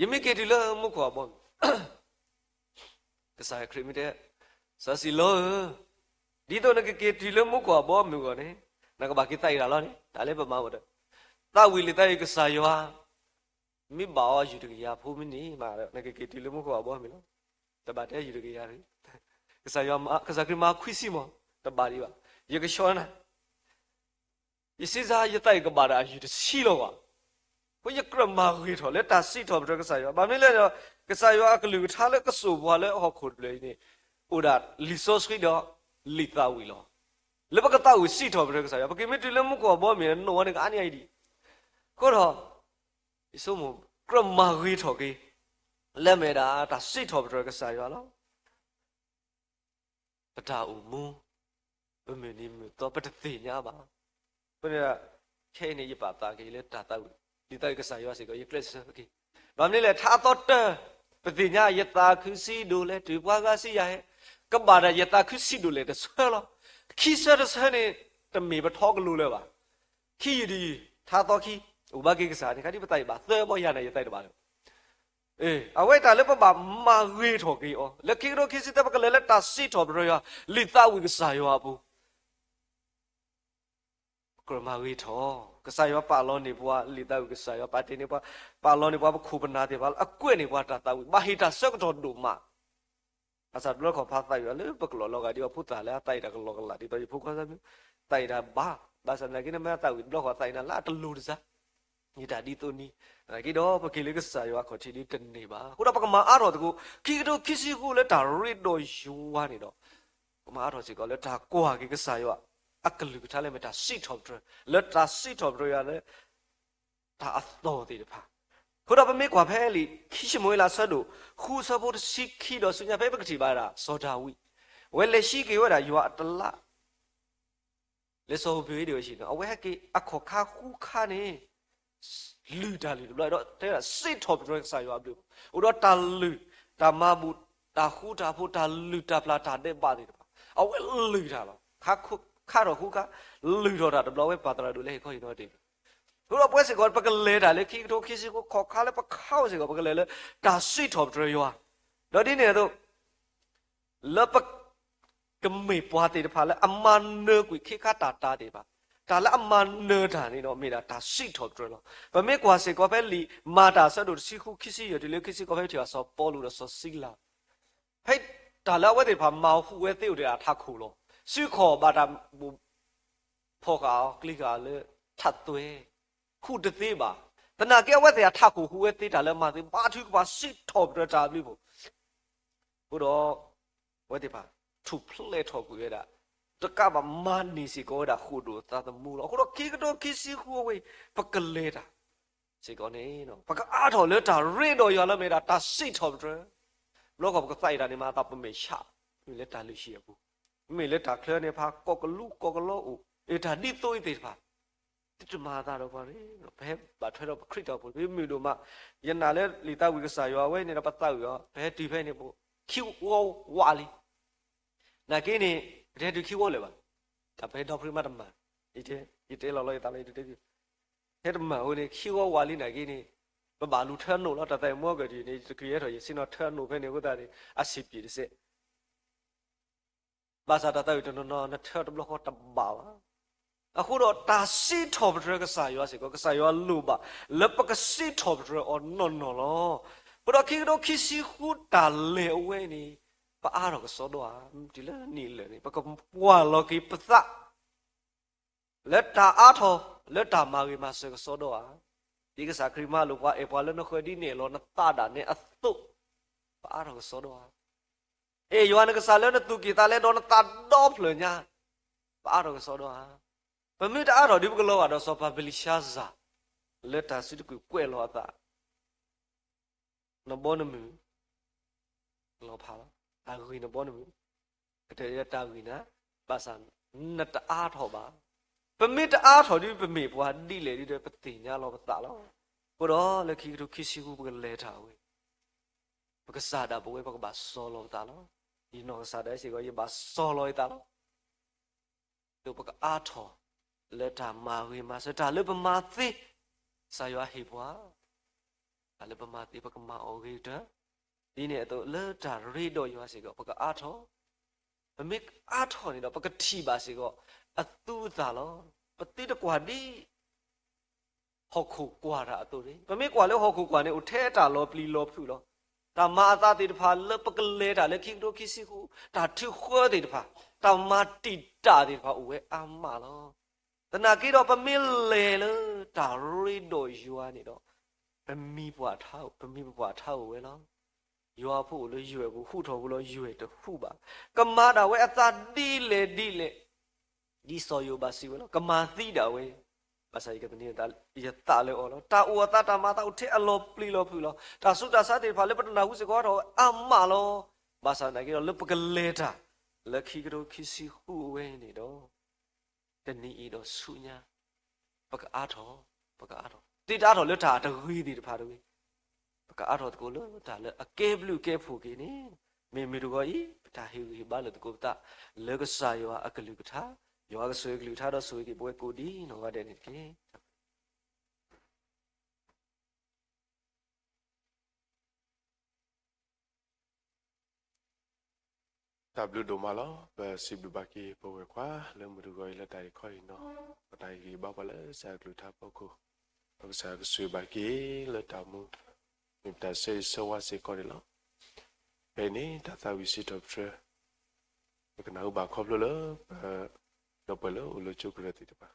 ယမ့ၢ်က့ၤတုၤလၢမူခိၣ်အဘီအမုၢ် ကစၢ်ခရံာ်မ့ၢ်တဲ, စီၤစံၤလီဧၢ, ဒ်သိးနကက့ၤတုၤလၢမူခိၣ်အဘီအမုၢ်အဂီၢ်န့ၣ် နကဘၣ်က့ၤသးဝံၣ်တၢ်လီၤန့ၣ် တၢ်လၢပမၤဝဲဒီး သးဝံၣ်လံာ်သးအုးကစၢ်ယွၤ မ့ၢ်ဘၣ်အီၤယုၢ်တကယၤဖိမ့ၢ်န့ၣ်မးဒီး နကက့ၤတုၤလၢမူခိၣ်အဘီအမုၢ်လီၤ. တဘၣ်တဲယုၢ်တကယၤတဂ့ၤ. ကစၢ်ယွၤမၤ ကစၢ်ခရံာ်မၤခွံဆံမး, တဘၣ်ဒံးဘၣ်. ယကဆှီနၤ ယစံးစၢ် ယသးအုးကဘၣ်ဒီးအယုၢ်တဆံလီၤဘၣ်. အဃိယကြၢးမၤဂ့ၤထီၣ်လၢတၢ်စံးထီၣ်ပတြၢၤကစၢ်ယွၤ. ဘၣ်မနုၤလဲၣ်ဒီး ကစၢ်ယွၤအကလုၢ်ကထါလၢကစိာ်ပှၤလၢဟီၣ်ခိၣ်တဖျၢၣ်အံၤန့ၣ် အိၣ်ဒၣ်လံာ်စီဆှံဒီးလံာ်သးဝံၣ်လီၤ. လၢပကသးဝံၣ်စံးထီၣ်ပတြၢၤကစၢ်ယွၤ ပကမ့ၢ်တုၤလၢမူခိၣ်အဘီအမုၢ်န့ၣ် နိၣ်ဝဲန့ၣ်ကအါန့ၢ်အံၤဒံး. အဃိဒီး ယဆိကမိၣ်ကြၢးမၤဂ့ၤထီၣ်က့ၤ လၢအမ့ၢ်ဒၣ်တၢ်စံးထီၣ်ပတြၢၤကစၢ်ယွၤလီၤ. ပတၢ်အိၣ်မူ, ပမုၢ်နံၤမုၢ်သီ ပတသ့ၣ်ညါဘၣ်. အဃိန့ၣ် ခဲအံၤန့ၣ် ယပာ်သးက့ၤလၢတၢ်သးဝံၣ်, လံာ်သးဝံၣ်ကစၢ်ယွၤစ့ၢ်ကီး ယကျဲးစၢးက့ၤ. ဘၣ်မနုၤလဲၣ်, ထါအသီတၢ, ပသ့ၣ်ညါ ယသးခုဆံးဒိၣ်လဲၣ် တုၤပှၤဂၤစံးယၤဟဲ, ကဘၣ်တၢ်ယသးခုဆံးဒိၣ်လဲၣ်တဆၢလီၤ. ခံဆၢတဆၢန့ၣ် တမ့ၢ်ပထီကလိၤလၢၤဘၣ်. ခံယုၢ်တယုၢ်, ထါသီခံ, အိၣ်ဘၣ်က့ၤကစၢ်န့ၣ် ခါဒ်ပသးအံၤဘၣ်သၢဘီယၤန့ၣ် ယသးတဘၣ်လၢၤဘၣ်. အဝဲတၢ်လၢပဘၣ်မၤဂ့ၤထီၣ်က့ၤအီၤ လၢခံကထိခံဆံသၢ ပကလဲၤလၢတၢ်စံးထီၣ်ပတြၢၤယွၤ, လံာ်သးဝံၣ်ကစၢ်ယွၤအပူၤ ကြၢးမၤဂ့ၤထီၣ်, ကစၢ်ယွၤပာ်လီၤန့ၢ်ပှၤ လံာ်သးဝံၣ်ကစၢ်ယွၤပာ်တ့ၢ်န့ၢ်ပှၤ, ပာ်လီၤန့ၢ်ပှၤပခိၣ်ပနၢ်သ့ၣ်တဖၣ်လၢအကွဲးန့ၢ်ပှၤတၢ်သးဝံၣ် ဘၣ်ဟ့ၣ်တၢ်ဆၢကတီၢ်ဒိၣ်မး. ဘၣ်ဆၣ်တဘျီတခီၣ်ဖးသးဝံၣ်အီၤလၢပကလီၢ်လီၤဂာ်ဒ်အဖိသၣ်လၢအသးအံၤတၢ်ကလီကလး ဒ်သိးယဖိခွါသၢမံၤ, သးအံၤတၢ်ဘၣ်, ဘၣ်ဆၣ်သနာ်က့န့ၣ် မ့ၢ်အသးဝံၣ်တဘျီတခီၣ်သးအံၤန့ၣ် လၢအတလိၤတစှၤ ယတၢ်ဒ်သိးန့ၣ်, သနာ်က့ဒီး ပက့ၤလၢကစၢ်ယွၤအခီၣ်ထံးဒ်တန့ၢ်ဘၣ်. အဃိဒီးပကမၤအါထီၣ်သကိး ခံကထိခံဆံဃုလၢတၢ်ရ့ဒီးယွၤန့ၣ်ဒီး, ပကမၤအါထီၣ်စ့ၢ်ကီးလၢတၢ်ကွၢ်က့ၤကစၢ်ယွၤအကလုၢ်ကထါလၢမ့ၢ်တၢ်စံးထီၣ်ပတြၢၤ, လၢတၢ်စံးထီၣ်ပတြၢၤယွၤလၢ တၢ်အသီၣ်သ့ၣ်တဖၣ်. အဃိဒီးပမ့ၢ်ကွၢ်ဖဲလံာ်ခံၡမူၤအ့လးအဆၢဒိၣ်ဃု အဆၢဖိတဆံခံဒီးဆူညါ ဖဲပကထံၣ်ဘၣ်ဒၣ် စီၤဒၤဝံး, အဝဲလဲၤစံးက့ၤဝဲဒၣ်ယွၤအတလး လၢစီၤဧိၤဘ့းဒ့ၣ်ဝဲစံးန့ၣ် အဝဲဟဲက့ၤအခီၣ်ခါဃုခါန့ၣ် လုၢ်တၢ်လုၢ်တဘျီ ဒီးတဲဒၣ်စံးထီၣ်ပတြၢၤကစၢ်ယွၤအဘျုးအဖှိၣ်, အိၣ်ဒီးတၢ်လုၢ်, တၢ်မၤဘူၣ်, တၢ်ဃူတၢ်ဖိး, တၢ်လုၢ်တၢ်ပျၢ်တၢ်ဒဲးဘးသ့ၣ်တဖၣ် အဝဲလုၢ်တၢ်လီၤ. ခါထီၣ်ဃုခါ, လုၢ်ထီၣ်တၢ်တဘျီ အဝဲပာ်သရၣ်ဒိၣ်လၢဟ့ၣ်ခီဟ့ၣ်နီၤတ့ၢ်လီၤ. အဃိဒီးပဝဲစ့ၢ်ကီး ပကလဲၤတၢ်လၢခံကထိခံဆံဃု ခီၣ်ခါလၢပခါအိၣ်စ့ၢ်ကီး ပကလဲၤလၢတၢ်စံးထီၣ်ပတြၢၤယွၤ, ဒီးဒ်န့ၣ်အသိး လၢပ ကမ့ၢ်ပှၤသ့ၣ်တဖၣ်လၢအမၤနၢၤကွံာ်ခ့ခါတၢ်တာ်သ့ၣ်တဖၣ်, တၢ်လၢအမၤနၢၤတၢ်န့ၣ်ဒီး မ့ၢ်ဒၣ်တၢ်စံးထီၣ်ပတြၢၤလီၤ. ပမ့ၢ်ကွၢ်စ့ၢ်ကီးဖဲလံာ်မၤတၢ်အဆၢဒိၣ်တဆံဃု ခံဆံယဲၢ်တုၤလၢခံဆံဃိး ဖဲထံၣ်ဘၣ်စီၤပီလူးဒီးစီၤစံလၤ, ဖဲတၢ်လၢအဝဲသ့ၣ်တဖၣ်မၤအီၤဟူးဝဲသ့အိၣ်ဒီးအထးခိၣ်လီၤ. စုခီၣ်ဘၣ်တၢ် ဖီၣ်ဃာ်အီၤကျံဃာ်အီၤလၢထးသွဲၣ်, ဟူးတသ့ဘၣ်. သနာ်က့အဝဲသ့ၣ်အထးခိၣ်ဟူးဝဲသ့ တၢ်လၢအမၤသ့ ဘါထုကဖၣ်စံးထီၣ်ပတြၢၤတၢ်ဘျုးဖှိၣ်, အဃိဒီး အဝဲသ့ၣ်တဖၣ်ထူၣ်ဖျဲးထီၣ်ကွံာ်ဝဲဒၣ်, တကးဘၣ်မၤန့ၢ်စ့ၢ်ကီးဝဲဒၣ်ဃိာ်ဒိၣ်သးသမူလီၤ. အဃိဒီးခံကထိခံဆံဃုအဝဲ ပကလဲၤတၢ် စ့ၢ်ကီးန့ၣ် ပကအါထီၣ်လၢတၢ်ရ့ဒီးယွၤလၢမ့ၢ်ဒၣ်တၢ်စံးထီၣ်ပတြၢၤ, ဘျီခီၣ်ပကသးအံၤတၢ်န့ၣ်မၤအသးပမဲာ်ဆှး, မ့ၢ်လၢတၢ်လုၢ်ဟံၣ်အပူၤ, မ့ၢ်လၢတၢ်ချၢန့ၣ်ဖးကီၢ်ကလူးကီၢ်ကလီအိၣ်, အတၢ်ဒ်သိးအံၤသ့ၣ်တဖၣ် သုတမၤအသးဒီးပှၤရ့, ပဟဲဘၣ်ထွဲဒီးပခရံာ်တၢ်အိၣ်ဖှိၣ် ပမုၢ်ဒိၣ်မး, ယနာ်လၢလံာ်သးဝံၣ်ကစၢ်ယွၤအဝဲန့ၣ်ဒီးပသးဝံၣ်အီၤ ပဟဲတုၤဖဲန့ၣ် ပခံဝီဝးလံ, နာ်က့န့ၣ် ပတဟဲတုၤခံဝီလၢၤဘၣ်, တၢ်ပဟဲဒီဖုမးတမၤ, ယတဲလီၤလီၤယသးလၢယတတဲ, ဟဲတမၤအဃိန့ၣ် ခံဝီဝးလံနာ်က့န့ၣ်, ပဘၣ်လူၤထၢအနိၣ်လီၤ. တၢ်သးဝံၣ်မူကတၢၢ်န့ၣ် ယတချုးဟဲထီၣ် ယဆ့ၣ်နီၤထၢအနိၣ်ဖဲန့ၣ်အဃိသတးန့ၣ် အဆံးပျံၤတစဲး ဘၣ်ဆၣ်တၢ်သးဝံၣ်တနီၤနီၤ နထၢတဘျီဃီတဘၣ်ဘၣ်. အဃိဒီးတၢ်စံးထီၣ်ပတြၢၤကစၢ်ယွၤစ့ၢ်ကီး ကစၢ်ယွၤလိၣ်ဘၣ်လၢပကစံးထီၣ်ပတြၢၤအီၤနီၢ်နီၢ်လီၤ. အဃိဒီးခံကထိခံဆံဃုတၢ်လဲၤအဝဲန့ၣ် ပအါထီၣ်ကစီဒီဧါ, တုၤလၢနံၣ်လၢာ်န့ၣ် ပကကွၢ်လီၤက့ၤပသး လၢတၢ်အါထီၣ် လၢတၢ်မၤဂ့ၤမၤစၢၤကစီဒီဧါ. ဒ်ကစၢ်ခရံာ်မၤလိာ်ပှၤ အဲၣ်ပှၤလၢနဃၢၤဒ်နအဲၣ်လီၤနသးဒၣ်နဲအသိး, ပအါထီၣ်ကစီဒီဧါ. အဲၣ်ယွၤနကစၢ်လၢနသူၣ်ကံၢ်သးလဲဒီးနသးဒီဖျၢၣ်ညါ, ပအါထီၣ်ကစီဒီဧါ. ပမ့ၢ်တအါထီၣ်ဒ်ပကလီၤဂာ်ဒီးစီၤပၤဘ့လံၤၡါစၢ် လၢတၢ်စုတကုာ်ကွဲးလီၤအသး နဘီနမုၢ် လီၤဖးလီၤ. အဂ့ၤနဘီနမုၢ်, ကတဲာ်တၢ်ဂ့ၤနၤ, ဘၣ်ဆၣ်နတအါထီၣ်ဘၣ်. ပမ့ၢ်တအါထီၣ်ဒ်ပမ့ၢ်ပှၤဒ်လဲၣ်ဒ်ဒီး ပသ့ၣ်ညါလီၤပသးလီၤ. အဃိဒီးလၢခံကထိခံဆံဃုပကလဲၤတၢ်ဝဲ, ပကစၢ်ဒၣ်ပဝဲပကဘၣ်စီၤလီၤပသးလီၤ. ယနီၢ်ကစၢ်ဒၣ်စ့ၢ်ကီး ယဘၣ်စီၤလီၤယသးလီၤ. ဒီးပကအါထီၣ်လၢတၢ်မၤဂ့ၤမၤစၢၤ တၢ်လၢပမၤသ့, ကစၢ်ယွၤဟ့ၣ်ပှၤ, တၢ်လၢပမၤသ့ ပကမၤအီၤဂ့ၤကတၢၢ်, ဒ်န့ၣ်အသိး လၢတၢ်ရ့ဒီးယွၤစ့ၢ်ကီး ပကအါထီၣ်, ပမ့ၢ်အါထီၣ်န့ၣ်ဒီး ပကထံၣ်ဘၣ်စ့ၢ်ကီး အသူအသၣ်လီၤ. ပသုတကွၢ်ဒ် ဟီၣ်ခိၣ်ကွၢ်တၢ်အသိးန့ၣ် ပမ့ၢ်ကွၢ်လၢဟီၣ်ခိၣ်ကွၢ်န့ၣ် အိၣ်ထဲတၢ်လီၤပျံၤလီၤဖုးလီၤ. တၢ်မၤအသးသ့ၣ်တဖၣ်လၢပကလဲၤတၢ်လၢခံကထိခံဆံဃု တၢ်ထုးဃၢသ့ၣ်တဖၣ်, တၢ်မၤတံာ်တာ်သ့ၣ်တဖၣ် အိၣ်ဝဲအါမးလီၤ. သနာ်က့ဒီး ပမ့ၢ်လဲၤလၢတၢ်ရ့ဒီးယွၤန့ၣ်ဒီး ပမံပှၤထါ, ပမံပပှၤထါအိၣ်ဝဲလီၤ. ယွၤဖိအိၣ်လၢယွဲၢ်ပူၤ ဟူးထီၣ်ပူၤလီၤ ယွဲၢ်တဟူးဘၣ်. ကမၤဒၣ်ဝဲအသးဒ်လဲၣ်ဒ်လဲၣ် ဒ်စီၤယိၤဘးစံးဝဲလီၤ. ကမၤသံဒၣ်ဝဲ, ပ ဘၣ်ဆၣ်ယကသန့ၤယသးလၢအီၤလီၤ. တၢ်အိၣ်အသးတၢ်မၤအသးအိၣ်ထဲအလီၤပျံၤလီၤဖုးလီၤ. တၢ်ဆူးတၢ်ဆါသ့ၣ်တဖၣ်လၢပတနၢ်ဟူစ့ၢ်ကီးထီၣ်ဝဲအါမးလီၤ. ဘၣ်ဆၣ်သနာ်က့ဒီး လၢပကလဲၤတၢ် လၢခံကထိခံဆံဃုအဝဲန့ၣ်ဒီး တနံၤအံၤဒီးဆူညါ ပကအါထီၣ်, ပကအါထီၣ်, သုတအါထီၣ်လၢတၢ်တဂ့ၤသ့ၣ်တဖၣ်တဂ့ၤ, ပကအါထီၣ်သကိးလၢတၢ်လၢအကဲဘျုးကဲဖှိၣ်က့ၤန့ၣ်, မ့မ့ၢ်တဂီၤအံၤ ပတၢ်ဟ့ၣ်ဂံၢ်ဟ့ၣ်ဘါလိာ်သကိးပသး လၢကစၢ်ယွၤအကလုၢ်ကထါ, ယွၤကဆိၣ်ဂ့ၤကလုၢ်ကထါဒီးဆိၣ်ဂ့ၤက့ၤ ပဝဲကိးဒံနီၢ်ဂၤဒဲးန့ၣ်တက့ၢ်. တၢ်ဘျုးဒိၣ်မးလီၤ. ပစံးဘျုးဘၣ်က့ၤပဝဲၢ်ခွါလၢမုၢ်တဂီၤအံၤလၢတၢ်အံၤခီအံၤနီၤ, ပတၢ်ဟ့ၣ်ဂံၢ်ဟ့ၣ်ဘါပှၤလၢကစၢ်အကလုၢ်ကထါဖီခိၣ်, ဒီးကစၢ်ကဆိၣ်ဂ့ၤဘၣ်က့ၤလၢတၢ်မူ, မ့ၢ်ပတၢ်ဆၢဂ့ၤဆၢဝါစ့ၢ်ကီးန့ၣ်လီၤ. ဖဲအံၤန့ၣ် တၢ်သးဝံၣ်စံးထီၣ်ပတြၢၤ ပကနၢ်ဟူဘၣ်ခီဖျိလၢပဒီပုၢ်ဝဲၢ်လၢအိၣ်လၢကၠိကရၢသ့ၣ်တဖၣ်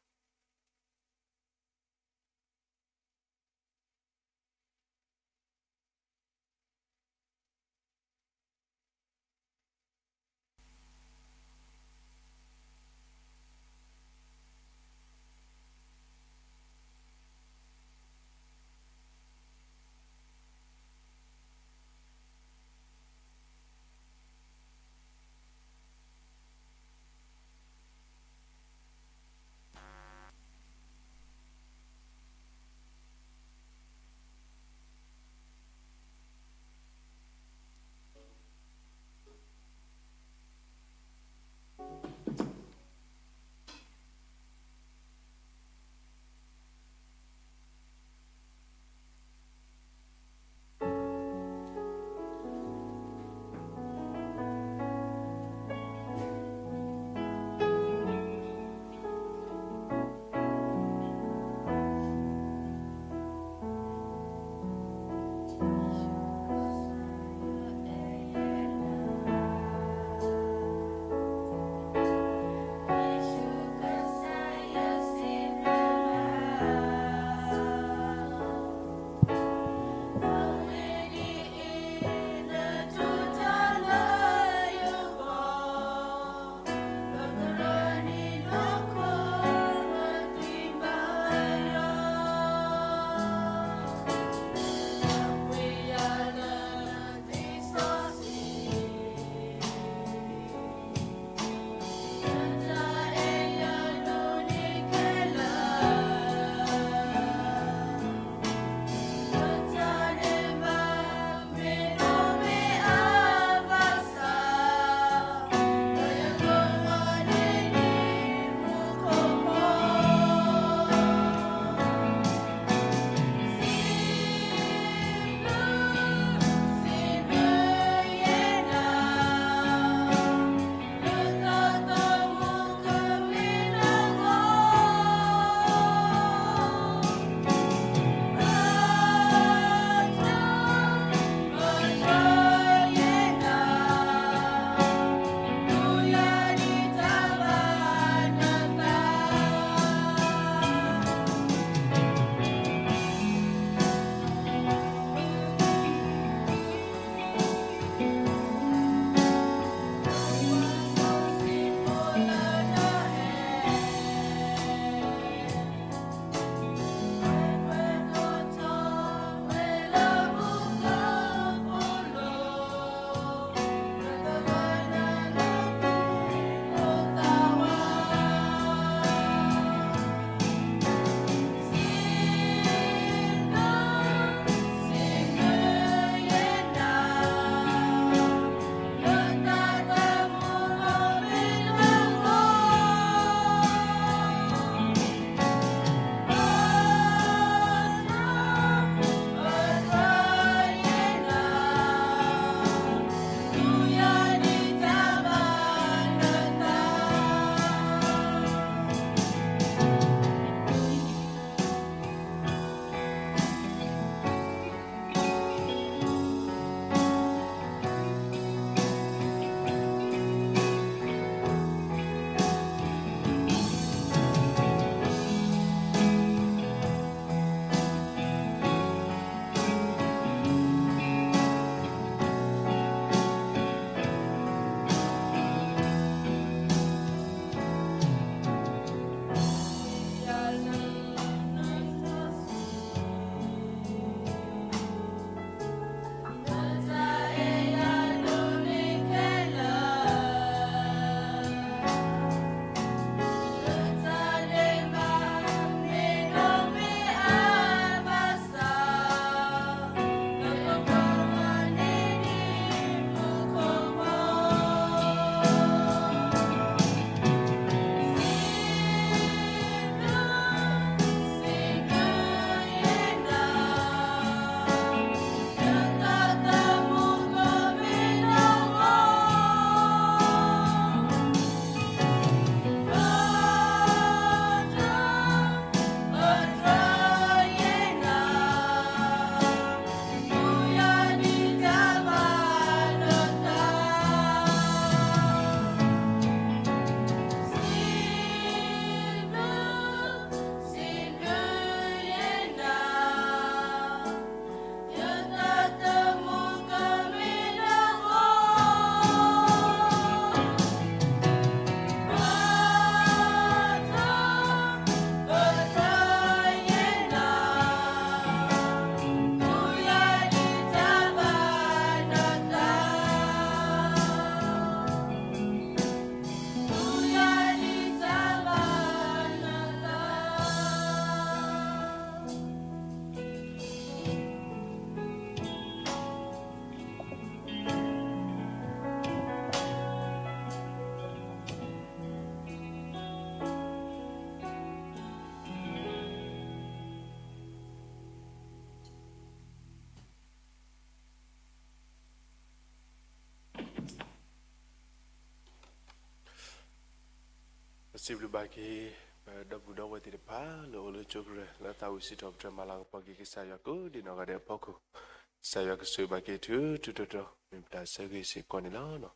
စံးဘျုးဘၣ်က့ၤ ပဒီပုၢ်ဒီဝဲၢ်သ့ၣ်တဖၣ် လၢအိၣ်လၢကၠိကရၢၢ် လၢသးဝံၣ်စံးထီၣ်ပတြၢၤမၤလၤကပီၤက့ၤကစၢ်ယွၤကိးဒံးနီၢ်ဂၤဒဲးအဖီခိၣ်, ကစၢ်ယွၤကဆိၣ်ဂ့ၤဘၣ်က့ၤထူထူတီတီ, မ့ၢ်ပတၢ်ဆၢဂ့ၤစ့ၢ်ကီးန့ၣ်လီၤ.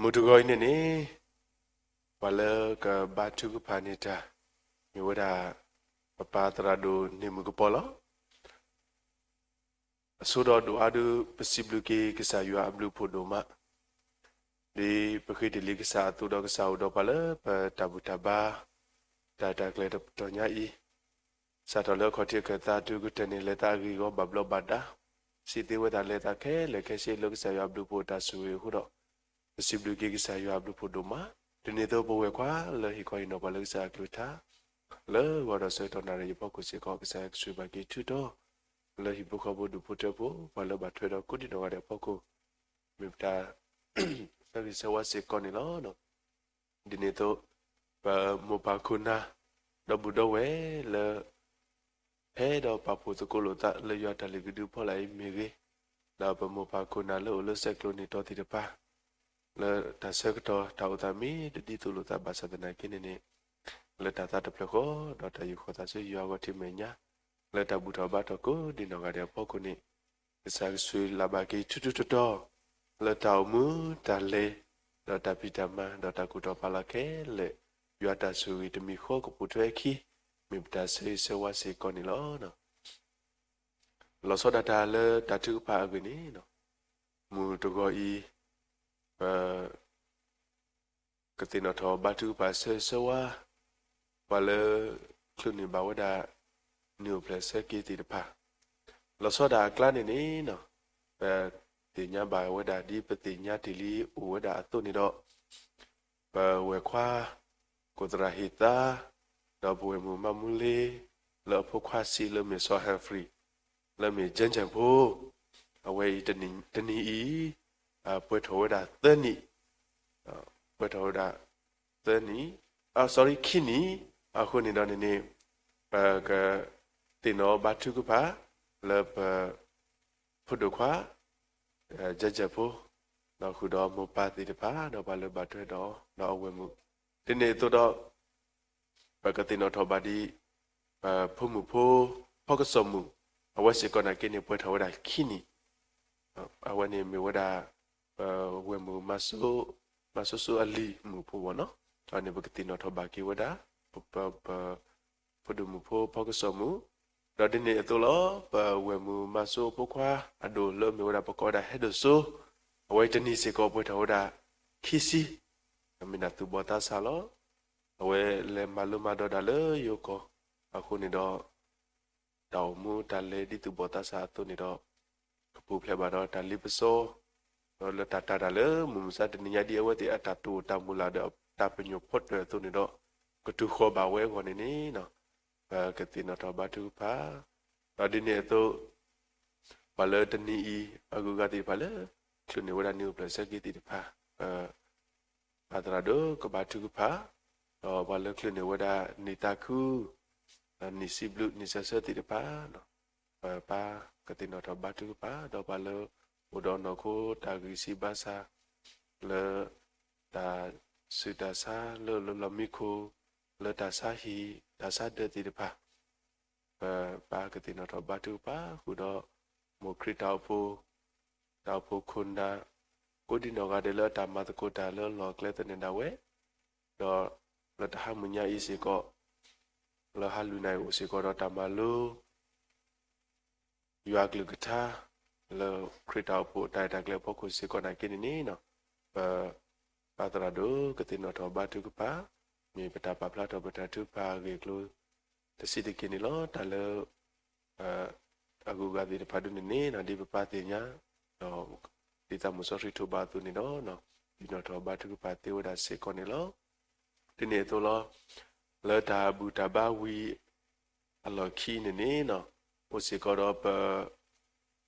မုၢ်တဂီၤအံၤန့ၣ်န့ၣ် ပှၤလၢကဘါထုကဖၣ်န့ၢ်တၢ် မ့ၢ်ဝဲဒၣ် ပပၢ်သရၣ်ဒိၣ်န့ၣ်မုၣ်ကပီၤလီၤ. အဆိဒီးဒိၣ်အါဒု ပစံးဘျုးက့ၤကစၢ်ယွၤအဘျုးအဖှိၣ်ဒိၣ်မး, ဒ်ပဃ့တ့ၢ်လံကစၢ်အသိးဒီးကစၢ်အိၣ်ဒီးပှၤလၢပတၢ်ဘူၣ်တၢ်ဘါ တၢ်တၢ်ကျဲၤတပတီၢ်ညါအံၤ, စးထီၣ်လၢအခီၣ်ထံးအခၢၣ်သးတုၤကတၢၢ်န့ၣ် လဲၤသးအဂ့ၢ်အဂီၢ်ဘၣ်ဘျီးဘၣ်ဒါ, စံးသ့ဝဲသးလဲၤသးခဲလၢာ်ခဲဆ့လၢကစၢ်ယွၤအဘျုးအဖှိၣ်အတၢ်ဆိၣ်ဂ့ၤအဃိဒီး, ပစံးဘျုးက့ၤကစၢ်ယွၤအဘျုးအဖှိၣ်ဒိၣ်မး, ဒ်န့ၣ်အသိးပဝဲၢ်ခွါလၢဟ့ၣ်ခီဟ့ၣ်နီၤပှၤလၢကစၢ်အကလုၢ်ကထါ လၢဂီၤဒီးဆၢကတီၢ်နၣ်ရံၣ်အဖီခိၣ်စ့ၢ်ကီး ကစၢ်ယွၤကဆိၣ်ဂ့ၤဘၣ်က့ၤထူတီ လၢဟံၣ်ဖိဃီဖိဒူၣ်ဖိထၢဖိ ပှၤလၢဘၣ်ထွဲဒီးကိးဒံးနီၢ်ဂၤဒဲးအဖီခိၣ်, မ့ၢ်ပတၢ်ဆၢဂ့ၤဆၢဝါစ့ၢ်ကီးန့ၣ်လီၤ. ဒ်န့ၣ်အသိး ပမိၢ်ပၢ်ခိၣ်နၢ် ဒီပုၢ်ဒီဝဲၢ်လၢ ဟဲဒီးပာ်ဖှိၣ်သကိးလိာ်သးလၢယွၤတၢ်လုၢ်ကဒုအဖီလာ်အံၤမ့ၢ်ဂ့ၤ, ဒီးပမိၢ်ပၢ်ခိၣ်နၢ်လၢအိၣ်လၢဆဲးကျိးန့ၢ်တီသ့ၣ်တဖၣ် လၢတၢ်ဆၢကတီၢ်တၢ်အိၣ်သးမ့ၢ်တဒ်သိးလိာ်သးဘၣ်ဆၣ်သနာ်က့န့ၣ်န့ၣ်, လၢတၢ်သးတဖျၢၣ်ဃီ ဒီးတၢ်ယူးယီၣ်ဃီၤသးဆူယွၤအဂီၢ်ထဲမဲာ်ညါ, လၢတၢ်ဘူၣ်ထီၣ်ဘါထီၣ်ကိးဒံးနီၢ်ဂၤဒဲးအဖီခိၣ်န့ၣ်, ကစၢ်ကဆိၣ်ဂ့ၤလၢ်ဘၣ်က့ၤထူထူတီတီ လၢတၢ်အိၣ်မူတၢ်လဲၤ ဒီးတၢ်ဖံးတၢ်မၤ ဒီးတၢ်ကူၣ်ထီၣ်ဖးလီၤခဲလၢာ်, ယွၤတၢ်ဆိၣ်ဂ့ၤတမံၤဃီကပိာ်ထွဲအခံ, မ့ၢ်ပတၢ်ဆၢဂ့ၤဆၢဝါစ့ၢ်ကီးန့ၣ်လီၤ. လီၤဆီဒၣ်တၢ်လၢတၢ်ထုကဖၣ်အဂ့ၢ်န့ၣ်, မုၢ်တဂီၤအံၤ ပ ကသ့ၣ်နီၣ်ထီၣ်ဘါထုကဖၣ်ဆၢဂ့ၤဆၢဝါ ပှၤလၢချုးန့ၢ်ဘၣ်ဝဲဒၣ် နံၣ်အိၣ်ဖျဲၣ်ဆၢက့ၤသ့ၣ်တဖၣ်, လီၤဆီဒၣ်အကျါန့ၣ်န့ၣ်, ပသ့ၣ်ညါဘၣ်ဝဲဒၣ်ဒ်ပသ့ၣ်ညါတ့ၢ်လံအိၣ်ဝဲဒၣ်အသိးန့ၣ်ဒီး, ပဝဲၢ်ခွါ ကိၣ်သရၣ်ဟ့ၣ်သါ ဒီးပဝဲၢ်မုၣ်မါမူလ့ လၢအဖိခွါဆံးလၢမ့ၢ်စီၤဟဲၣ်ဖရံၣ် လၢမ့ၢ်ကၠဲကၠဲၣ်ဖိ, အဝဲအံၤတနံၤအံၤ ပှဲၤထီၣ်ဝဲဒၣ်သၢနံၣ်, ပှဲၤထီၣ်ဝဲဒၣ်သၢနံၣ်, အ sorry ခံနံၣ်, အဃိန့ၣ်ဒီးန့ၣ်န့ၣ်, ပကသ့ၣ်နီၣ်ဘါထုကဖၣ် လၢပ ဖိဒိၣ်ခွါ ကၠဲကၠဲဖိ, ဒီးဃုာ်ဒီးမိၢ်ပၢ်သ့ၣ်တဖၣ် ဒီးပှၤလၢဘၣ်ထွဲဒီး ဒီးအဝဲၢ်မုၣ်, ဒ်န့ၣ်အသိးဒီး ပကသ့ၣ်နီၣ်ထီၣ်ဘၣ်ဒ် ပဖိမုၣ်ဖိ ဖီကစီၣ်မုၣ်, အဝဲစ့ၢ်ကီးနာ်က့န့ၣ် ပှဲၤထီၣ်ဝဲဒၣ်ခံနံၣ်, အဝဲန့ၣ်မ့ၢ်ဝဲဒၣ် ပဝဲၢ်မုၣ် မၤစိစိအလံၤမုၣ်ဖိဘၣ်နီၤ, အန့ၣ်ပကသ့ၣ်နီၣ်ထီၣ်ဘၣ်က့ၤဝဲဒၣ် ပ ပ ဖိဒိၣ်မုၣ်ဖိဖီကစီၣ်မုၣ်, ဒီးဒ်န့ၣ်အသိးလီၤ ပဝဲၢ်မုၣ်မၤစိအဖိခွါအဒိၣ်လၢအမ့ၢ်ဝဲဒၣ်ပကိးဝဲဒၣ်ဟဲဒိၣ်စိ, အဝဲတနံၤစ့ၢ်ကီးပှဲၤထီၣ်ဝဲဒၣ်ခံဆံ, မ့ၢ်ဒၣ်သူၣ်ဘီၣ်သးစၢ်လီၤ. အဝဲလဲၤမၤလိမၤဒိးတၢ်လၢယိၤကီၢ်, အဃိန့ၣ်ဒီး တၢ်အိၣ်မူတၢ်လဲၤဒ်သူၣ်ဘီၣ်သးစၢ်အသိးန့ၣ်ဒီး ကပူၤဖျဲးဘၣ်ဒီးတၢ်လ့ပစီ, ဒီးလၢတၢ်တာ်တၢ်လၢမုၢ်မဆါတနံၤညါဒ်အဝဲသ့ၣ်အတၢ်တိာ်တၢ်မုၢ်လၢ်ဒီးတၢ်ပညိၣ်ဖီတၢၣ်အသိးန့ၣ်ဒီး ကတုၤဃီၤဘၣ်ဝဲအဂီၢ်န့ၣ်န့ၣ်, ပကသ့ၣ်နီၣ်ထီၣ်ဘါထုကဖၣ်, ဒီးဒ်န့ၣ်အသိး ပှၤလၢတနံၤအံၤ အဂုၤအဂၤသ့ၣ်တဖၣ်လၢ ချုးန့ၢ်ဝဲဒၣ်နံၣ်အိၣ်ဖျဲၣ်ဆၢက့ၤသ့ၣ်တဖၣ်, ပၢ်သရၣ်ဒိၣ်ကဘါထုကဖၣ်, ဒီးပှၤလၢချုးန့ၢ်ဝဲဒၣ်နံၣ်သးခု, နံၣ်စံးဘျုးနံၣ်စၢၤဆၢသ့ၣ်တဖၣ်, ပပၢ်ကသ့ၣ်နီၣ်ထီၣ်ဘါထုကဖၣ်, ဒီးပှၤလၢအိၣ်ဒီးနီၢ်ခိတၢ်ဂံၢ်စၢ်ဘါစၢ်, လၢတၢ်ဆူးတၢ်ဆါလၢလီၤမံခိၣ်, လၢတၢ်ဆါဟံၣ်တၢ်ဆါဒၢးသ့ၣ်တဖၣ် ပပၢ်ကသ့ၣ်နီၣ်ထီၣ်ဘါထုကဖၣ်ဃုာ်ဒီး မိၢ်ခရံာ်တၢ်အိၣ်ဖှိၣ်, တၢ်အိၣ်ဖှိၣ်ခိၣ်နၢ်, ကိးဒံးနီၢ်ဂၤဒဲးလၢအတၢ်မၤသကိးတၢ်လၢလီၢ်ကျဲသန့ၤဒၣ်ဝဲ, ဒီးလၢတၢ်ဟါမုၢ်ညါအံၤစ့ၢ်ကီး, လၢဟါလွံၢ်နၣ်ရံၣ်အိၣ်စ့ၢ်ကီးဒီးတၢ်မၤလိ ယွၤကလုၢ်ကထါ လၢခရံာ်တၢ်အိၣ်ဖှိၣ်တၢ်ရဲၣ်တၢ်ကျဲၤအဖီခိၣ်စ့ၢ်ကီးနာ်က့န့ၣ်န့ၣ်, ပပၢ်သရၣ်ဒိၣ်ကသ့ၣ်နီၣ်ထီၣ်ဘါထုကဖၣ်, မ့ၢ်ပတၢ်ပာ်ဖျါထီၣ်ပတၢ်ထုကဖၣ်အဂ့ၢ်အကျိၤ တဆံးတက့ၢ်န့ၣ်လီၤ. တၢ်လၢ အဂုၤအဂၤသ့ၣ်တဖၣ်ဒ်န့ၣ်န့ၣ် ဒ်ပပၢ်သ့ၣ်ညါ, ဒီးဒ်သးမုၢ်စီဆှံထိးဘၣ်အသိးန့ၣ်ဒီး, သ့ၣ်နီၣ်ထီၣ်ဘါထုကဖၣ်သ့ဝဲဒၣ်စ့ၢ်ကီးန့ၣ်လီၤ. ဒ်န့ၣ်အသိးလီၤ, လၢတၢ်ဘူၣ်တၢ်ဘါဝံၤ အလီၢ်ခံန့ၣ်န့ၣ်, အိၣ်စ့ၢ်ကီးဒီး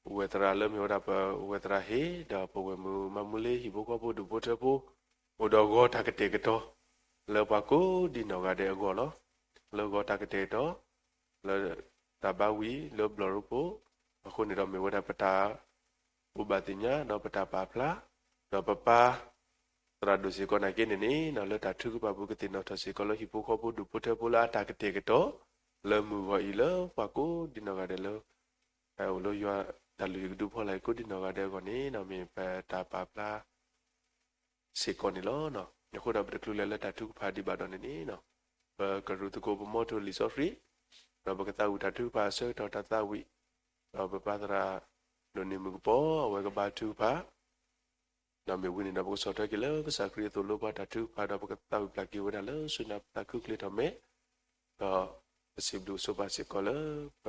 ပ ဝဲၢ်သရၣ်လၢမ့ၢ်ဝဲဒၣ်ပဝဲၢ်သရၣ်ဟ့ၣ် ဒီးပဝဲၢ်မုၣ်မါမူလ့ဟံၣ်ဖိဃီဖိဒူၣ်ဖိထၢဖိ, အိၣ်ဒီးဂီၤတၢ်ကတဲာ်ကတီၤ လၢပှၤကိးဒံးနီၢ်ဂၤဒဲးအဂီၢ်လီၤ. လၢဂီၤတၢ်ကတဲာ်ကတီၤ လၢတၢ်ဘါဝံၤလၢဘျီၣ်ရိဖှိၣ်, အဃိန့ၣ်ဒီးမ့ၢ်ဝဲဒၣ်ပတၢ်ဘိးဘၣ်သ့ၣ်ညါ ဒီးပတၢ်ပာ်ဖျါ, ဒီးပပၢ် သရၣ်ဒိၣ်စ့ၢ်ကီးနာ်က့န့ၣ်န့ၣ် လၢတၢ်ထုကဖၣ်ပူၤကသ့ၣ်နီၣ်ထီၣ်စ့ၢ်ကီးလၢဟံၣ်ဖိဃီဖိဒူၣ်ဖိထၢဖိလၢအတၢ်ကတဲာ်ကတီၤ လၢမုၢ်ဂီၤအံၤလၢပှၤကိးဒံနီၢ်ဂၤဒဲးလၢ အိၣ်လၢယွၤတၢ်လုၢ်ဟံၣ်ကဒုအဖီလာ်အံၤကိးဒံနီၢ်ဂၤဒဲးအဂီၢ်န့ၣ် မ့ၢ်ပတၢ်ပာ်ဖျါ စ့ၢ်ကီးန့ၣ်လီၤ. အဃိဒီးပတချုးလဲၤလၢတၢ်ထုကဖၣ်ဒံးဘၣ်ဒီးန့ၣ်န့ၣ် ပကရူၢ်သကိးပမီထိၣ်လံာ်စီဆှံ ဒီးပကသးဝံၣ်တၢ်ထုကဖၣ်အဆၢကတီၢ်တၢ်သးဝံၣ် ဒီးပပၢ်သရၣ်ဒိၣ်န့ၢ်မုၢ်ကပီၤ အဝဲကဘါထုကဖၣ် ဒီးမ့ၢ်ဝံၤန့ၣ်ဒီး ပကဆီၣ်ထွဲက့ၤလၢကစၢ်ခရံာ်အသိၣ်လိပှၤတၢ်ထုကဖၣ် ဒီးပကသးဝံၣ်ပျၢ်က့ၤဝဲဒၣ်လၢဆူနၢ်ပၢၢ်သးခုချ့ထီၣ်မဲာ် ဒီးပစံးဘျုးဆိပာ်စ့ၢ်ကီးလၢ ပ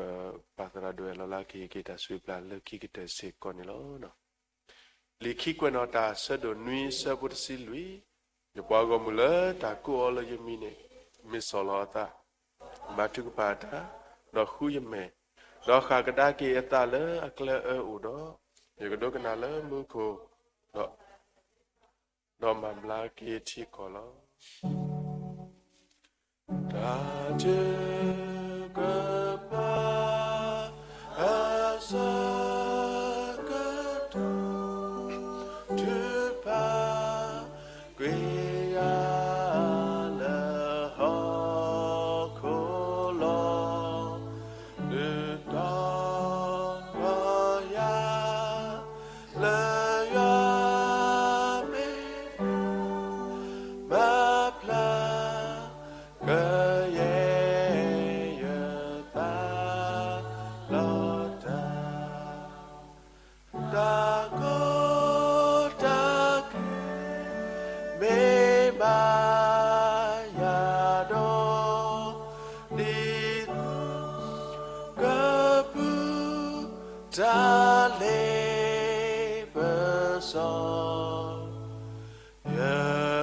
ပၢ်သရၣ်ဒိၣ်အဲၣ်လီၤလၢ ကဟ့ၣ်က့ၤတၢ်ဆိၣ်ဂ့ၤပျၢ်လၢခံကတၢၢ်စ့ၢ်ကီးန့ၣ်လီၤ. လံာ်ခံကွဲးနီၣ်တၢ် ဆၢဒိၣ်နွံ ဆၢဖိတဆံလွံၢ်, ယပှၤဂီၢ်မုၢ်လၢတၢ်ကိးအီၤလၢယမံၤန့ၣ် မ့ၢ်စီၢ်လီၤအသး, ဘါထုကဖၣ်အတၢ်, ဒီးဃုယမဲာ်, ဒီးဃၣ်ကဒါက့ၤအသးလၢအကျဲအၢအိၣ်ဒီး, ယကဒိကနၣ်လၢမူခိၣ်, ဒီး ဒီးမၤဘျါက့ၤထံကီၢ်လီၤ. တၢ်ထုကဖၣ် အဆၢကတီၢ် ထုကဖၣ်ကွံာ်ယၤ လၢဟီၣ်ခိၣ်လီၤ. ဒုးတီၤပီၢ်ယၤ လၢယွၤမ့ၢ်တၢ် ဘၣ်ဖျါကယဲၢ်ယသးလီၤတၢ် တၢ်ကီတၢ်ခဲ မ့ၢ်ဘၣ်ယၤဒီး ဒ်သိးကပုၢ်တၢ်လ့ပစီ ယ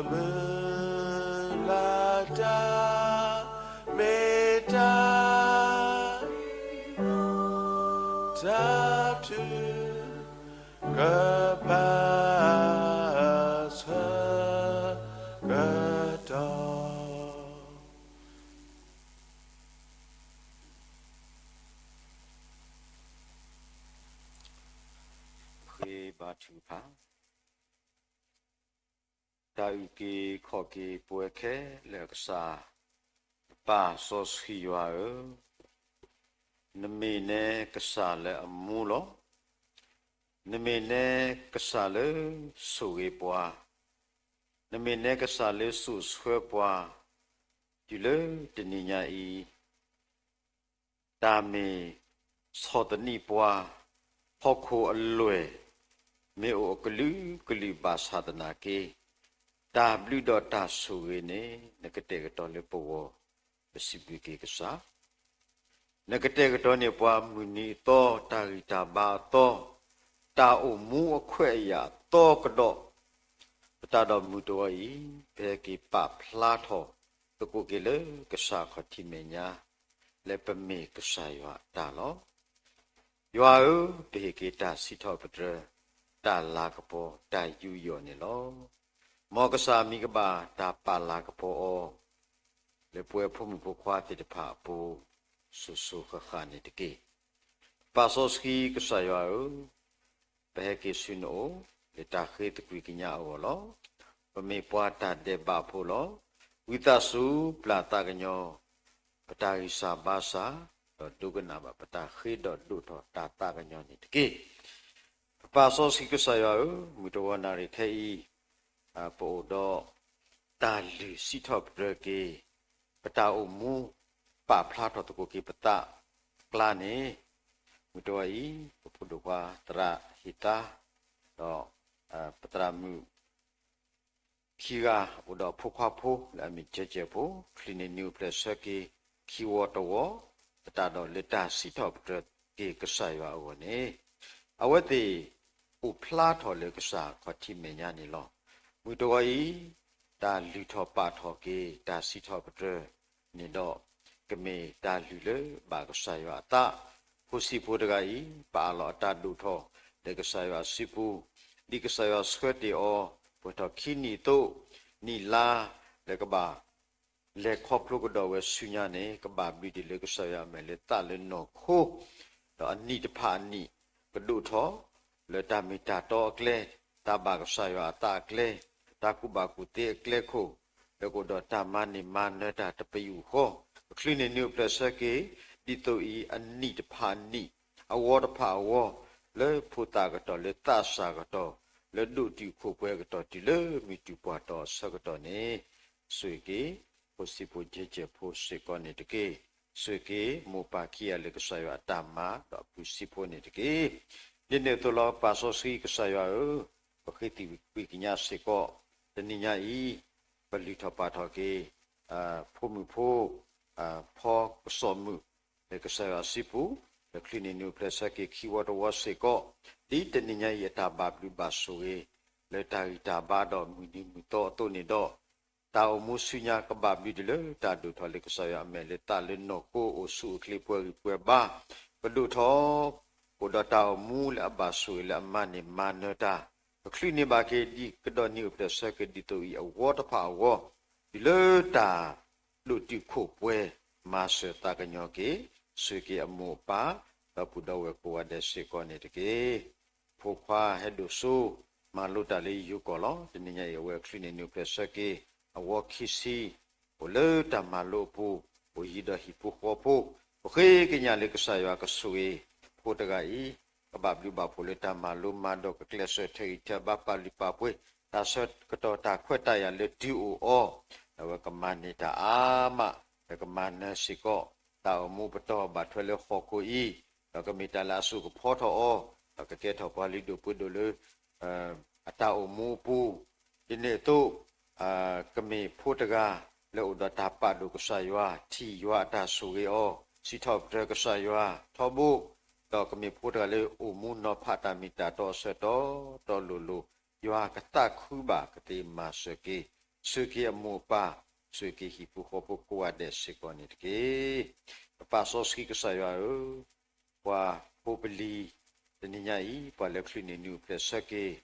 မုၢ်လၢ်တၢ် မ့ၢ်တၢ် တၢ်ထုကဖၣ်အဆၢကတီၢ် ဃ့ဘါထုကဖၣ် တၢ်အုၣ်က့ၤခီၣ်က့ၤပဝဲခဲလၢာ်အကစၢ်, ပၢ်စီဆှံယွၤဧၢ, နမ့ၢ်နဲကစၢ်လၢအမူလီၤ. နမ့ၢ်နဲကစၢ်လၢဆိၣ်ဂ့ၤပှၤ, နမ့ၢ်နဲကစၢ်လၢစိာ်ဆှၢပှၤ, တုၤလၢတနံၤညါအံၤ တၢ်မ့ၢ်ဆီၣ်သနံးပှၤ, ဟီၣ်ခိၣ်အလွဲၢ် မ့ၢ်အိၣ်အကလုာ်ကလုာ်ဘၣ်ဆၣ်သနာ်က့, တၢ်ဘျုးဒီးတၢ်ဆိၣ်ဂ့ၤန့ၣ် နကတဲာ်ကတီၤလၢပဂီၢ်, ပစံးဘျုးက့ၤကစၢ်. နကတဲာ်ကတီၤန့ၢ်ပှၤမုၢ်နံၤအသီ, တၢ်ဂံၢ်တၢ်ဘါအသီ, တၢ်အိၣ်မူအခွဲးအယာ်အသီကဒီး, ပတၢ်ဒီးမုၢ်တဂီၤအံၤ, ပဟဲက့ၤပာ်ဖျါထီၣ်သကိးက့ၤလၢကစၢ်ခီၣ်ထံးမဲာ်ညါ, လၢပမ့ၢ်ကစၢ်ယွၤအတၢ်လီၤ. ယွၤဧၢ, ပဟ့ၣ်က့ၤတၢ်စံးထီၣ်ပတြၢၤ, တၢ်လၤကပီၤ, တၢ်ယူးယီၣ်န့ၣ်လီၤ. မ်ကစၢ်မံၤကဘၣ်တၢ်ပာ်လၤကပီၤအီၤ, လၢပဝဲဖိမုၣ်ဖိခွါသ့ၣ်တဖၣ်အပူၤ, စိၤစိၤဃၣ်ဃၣ်န့ၣ်တက့ၢ်. ပၢ်စီဆှံကစၢ်ယွၤဧၢ, ပဟဲက့ၤဆူနအိၣ်, လၢတၢ်ဃ့သကွံၢ်ကညးအဂီၢ်လီၤ. ပမ့ၢ်ပှၤတၢ်ဒဲးဘးဖိလီၤ. ဝံသးစူၤပျၢ်သးကညီၤ, ပတၢ်ဂံၢ်စၢ်ဘါစၢ်, ဒီးဒိကနၣ်ဘၣ်ပတၢ်ဃ့ဒီးဒိၣ်ထီၣ်တၢ်သးကညီၤန့ၣ်တက့ၢ်. ပၢ်စီဆှံကစၢ်ယွၤဧၢ, မုၢ်တဂီၤနၣ်ရံၣ်ခဲအံၤ, ပအိၣ်ဒီးတၢ်လုၢ်စံးထီၣ်ပတြၢၤက့ၤ, ပတၢ်အိၣ်မူပာ်ဖျါထီၣ်သကိးက့ၤပသးအကျါန့ၣ်, မုၢ်တဂီၤအံၤ, ပဖိဒိၣ်ခွါသရၣ်ဟ့ၣ်သါ, ဒီးပသရၣ်မုၣ် ခံဂၤအိၣ်ဒီးအဖိခွါဖိလၢအမ့ၢ်ကၠဲးကၠဲးဖိ, ချုးန့ၢ်နံၤအိၣ်ဖျဲၣ်ဆၢက့ၤခံဝီတဝီ, သတးဒီးလၢတၢ်စံးထီၣ်ပတြၢၤက့ၤကစၢ်ယွၤအဂီၢ်န့ၣ်, အဝဲသ့ၣ်အိၣ်ဖျါထီၣ်လၢကစၢ်ခီၣ်ထံးမဲာ်ညါန့ၣ်လီၤ. မုၢ်တဂီၤအံၤ, တၢ်လုၢ်ထီၣ်ပာ်ထီၣ်က့ၤတၢ်စံးထီၣ်ပတြၢၤန့ၣ်ဒီး, ကမ့ၢ်တၢ်လုၢ်လၢဘၣ်ကစၢ်ယွၤအသး, ဖိဆံးဖိတဂၤအံၤ, ပအးလီၤအတၢ်ဒိၣ်ထီၣ်လၢကစၢ်ယွၤစုပူၤ, ဒ်ကစၢ်ယွၤဆှၢတ့ၢ်အီၤ, ပှဲၤထီၣ်ခံနံၣ်အသိး, နံၣ်လါလၢကဘၣ် လဲၤခီဖျိကဒီးဝဲဆူညါန့ၣ်, ကဘၣ်ဘျုးတ့ၢ်လၢကစၢ်ယွၤအမဲာ်လၢသးလၢနီၢ်ခိ, ဒီးအနံၣ်တဖၣ်အနံၣ်ကဒိၣ်ထီၣ်, လၢတၢ်မ့ၢ်တၢ်တီအကျဲ, တၢ်ဘၣ်ကစၢ်ယွၤအသးအကျဲ, တၢ်ကူၣ်ဘၣ်ကူၣ်သ့အကျဲခိၣ်, လၢကအိၣ်ဒီးတၢ်မၤန့ၢ်မၤနၢၤတၢ်တပယူာ်ဃီ, ပချုးန့ၢ်နံၤအိၣ်ဖျဲၣ်ဆၢက့ၤ, ဒ်သိးအံၤအနံၣ်တဖၣ်အနံၣ်, အဝီတဖၣ်အဝီ, လၢဖိသၣ်ကတီၢ်, လၢသးစၢ်ကတီၢ်, လၢဒိၣ်တုာ်ခိၣ်ပှဲၤကတီၢ်, တုၤလၢမုၢ်တူာ်ပှၢ်တီၢ်အဆၢကတီၢ်န့ၣ်, ဆိၣ်ဂ့ၤက့ၤ ဖိဆံးဖိယဲၢ်ကၠဲၢ်ဖိစ့ၢ်ကီးန့ၣ်တက့ၢ်. ဆိၣ်ဂ့ၤက့ၤ မိၢ်ပၢ်ခံဂၤလၢကစၢ်ယွၤအတၢ်မၤဒီးအဘျုးစံးဖိန့ၣ်တက့ၢ်. ဒ်န့ၣ်အသိးလီၤ ပာ်စီဆှံကစၢ်ယွၤဧၢ, ပဃ့သံကွံာ်ကညးစ့ၢ်ကီး, တနံၤညါအံၤ, ပလုၢ်ထီၣ်ပာ်ထီၣ်က့ၤ ဖိမုၣ်ဖိ ဖီကစီၣ်မုၣ် လၢကစၢ်ယွၤစုပူၤ, လၢချုးန့ၢ်နံၤအိၣ်ဖျဲၣ်ဆၢက့ၤခံဝီတဝီစ့ၢ်ကီး, ဒ်တနံၤညါအံၤအတၢ်ဘၣ်ဘျုးဘၣ်ဆိၣ်ဂ့ၤ, လၢတၢ်ဂံၢ်တၢ်ဘါဒီးမုၢ်နံၤမုၢ်သီအသိးန့ၣ်ဒီး, တၢ်အိၣ်မူဆူညါကဘၣ်ဘျုးတုၤလၢတၢ်ဒိၣ်ထီၣ်လၢကစၢ်ယွၤအမဲာ်လၢသးလၢနီၢ်ခိအိၣ်ဆူၣ်အိၣ်ချ့ပှဲၤဂံၢ်ပှဲၤဘါ, ပဒိၣ်ထီၣ် အိၣ်ဒီးတၢ်အိၣ်မူလၢအဘၣ်ဆိၣ်ဂ့ၤလၢအမၤန့ၢ်မၤနၢၤတၢ်, ပချုးန့ၢ်ဘၣ်က့ၤဒ်ကဒီးနံၤအိၣ်ဖျဲၣ်ဆၢက့ၤဒ်သိးအံၤအဝီတဖၣ်အဂီၢ်, တုၤလၢတၢ်ဒိၣ်တုာ်ခိၣ်ပှဲၤ မၤစၢၤသးကညီၤက့ၤ, ဆိၣ်ဂ့ၤက့ၤအမိၢ်အပၢ်, ဒီပုၢ်ဒီဝဲၢ်ကိးဂၤဒဲးစ့ၢ်ကီးန့ၣ်တက့ၢ်. ဖိခွါဟဲဒိၣ်စိ မၤလိတၢ်လၢယိၤကီၢ်လီၤ. တနံၤညါအံၤအဝဲချုးန့ၢ်နံၤအိၣ်ဖျဲၣ်ဆၢက့ၤ အဝီခံဆံ, အိၣ်လၢတၢ်မၤလိအပူၤ, အိၣ်ယံၤဒီးဟံၣ်ဖိဃီဖိ, ပဃ့ကညးလၢကစၢ်ယွၤကဆိၣ်ဂ့ၤ, ဖိတဂၤအံၤ, ကဘၣ်ဘျုးဘၣ်ဖှိၣ်လၢတၢ်မၤလိမၤဒိးကကျဲးစၢးထဲးဂံၢ်ထဲးဘါပာ်လုၢ်ပာ်ပှ့ၤ, တၢ်ဆၢကတီၢ်တၢ်ခွဲးတၢ်ယာ်လၢတုၤအိၣ်အီၤ, ဒီးအဝဲကမၤန့ၢ်တၢ်အါမး, ဒီးကမၤနၢၤစ့ၢ်ကီး, တၢ်အိၣ်မူပတီၢ်ဘၣ်ထွဲလၢဟီၣ်ခိၣ်အံၤ, ဒီးကမ့ၢ်တၢ်လၢအစိကဖီထီၣ်အီၤ, ဒီးကကဲထီၣ်ပှၤလုၢ်ဒိၣ်ပှ့ၤဒိၣ်လၢ အတၢ်အိၣ်မူအပူၤ, ဒ်န့ၣ်အသိး, ကမ့ၢ်ဖိတဂၤ လၢအိၣ်ဒီးတၢ်ပာ်ဒိၣ်ကစၢ်ယွၤ, ထံၣ်ယွၤအတၢ်ဆိၣ်ဂ့ၤအီၤ, စံးထီၣ်ပတြၢၤကစၢ်ယွၤထီဘိ, ဒီးကမ့ၢ်ဖိတဂၤလၢအိၣ်မူနီၤဖးတၢ်မ့ၢ်တၢ်တီအဆၢတီတီလိၤလိၤ, ယွၤကသးခုဘၣ်ကသ့မၤစၢၤက့ၤ, ဆိၣ်ဂ့ၤက့ၤအမိၢ်အပၢ်, ဆိၣ်ဂ့ၤက့ၤဟံၣ်ဖိဃီဖိကိးဂၤဒဲးစ့ၢ်ကီးန့ၣ်တက့ၢ်. ပပာ်စီဆှံကစၢ်ယွၤဧၢ, ပှၤဖိပလံၤ, တနံၤညါအံၤ ပှၤလၢချုးန့ၢ်နံၤအိၣ်ဖျဲၣ်ဆၢက့ၤ,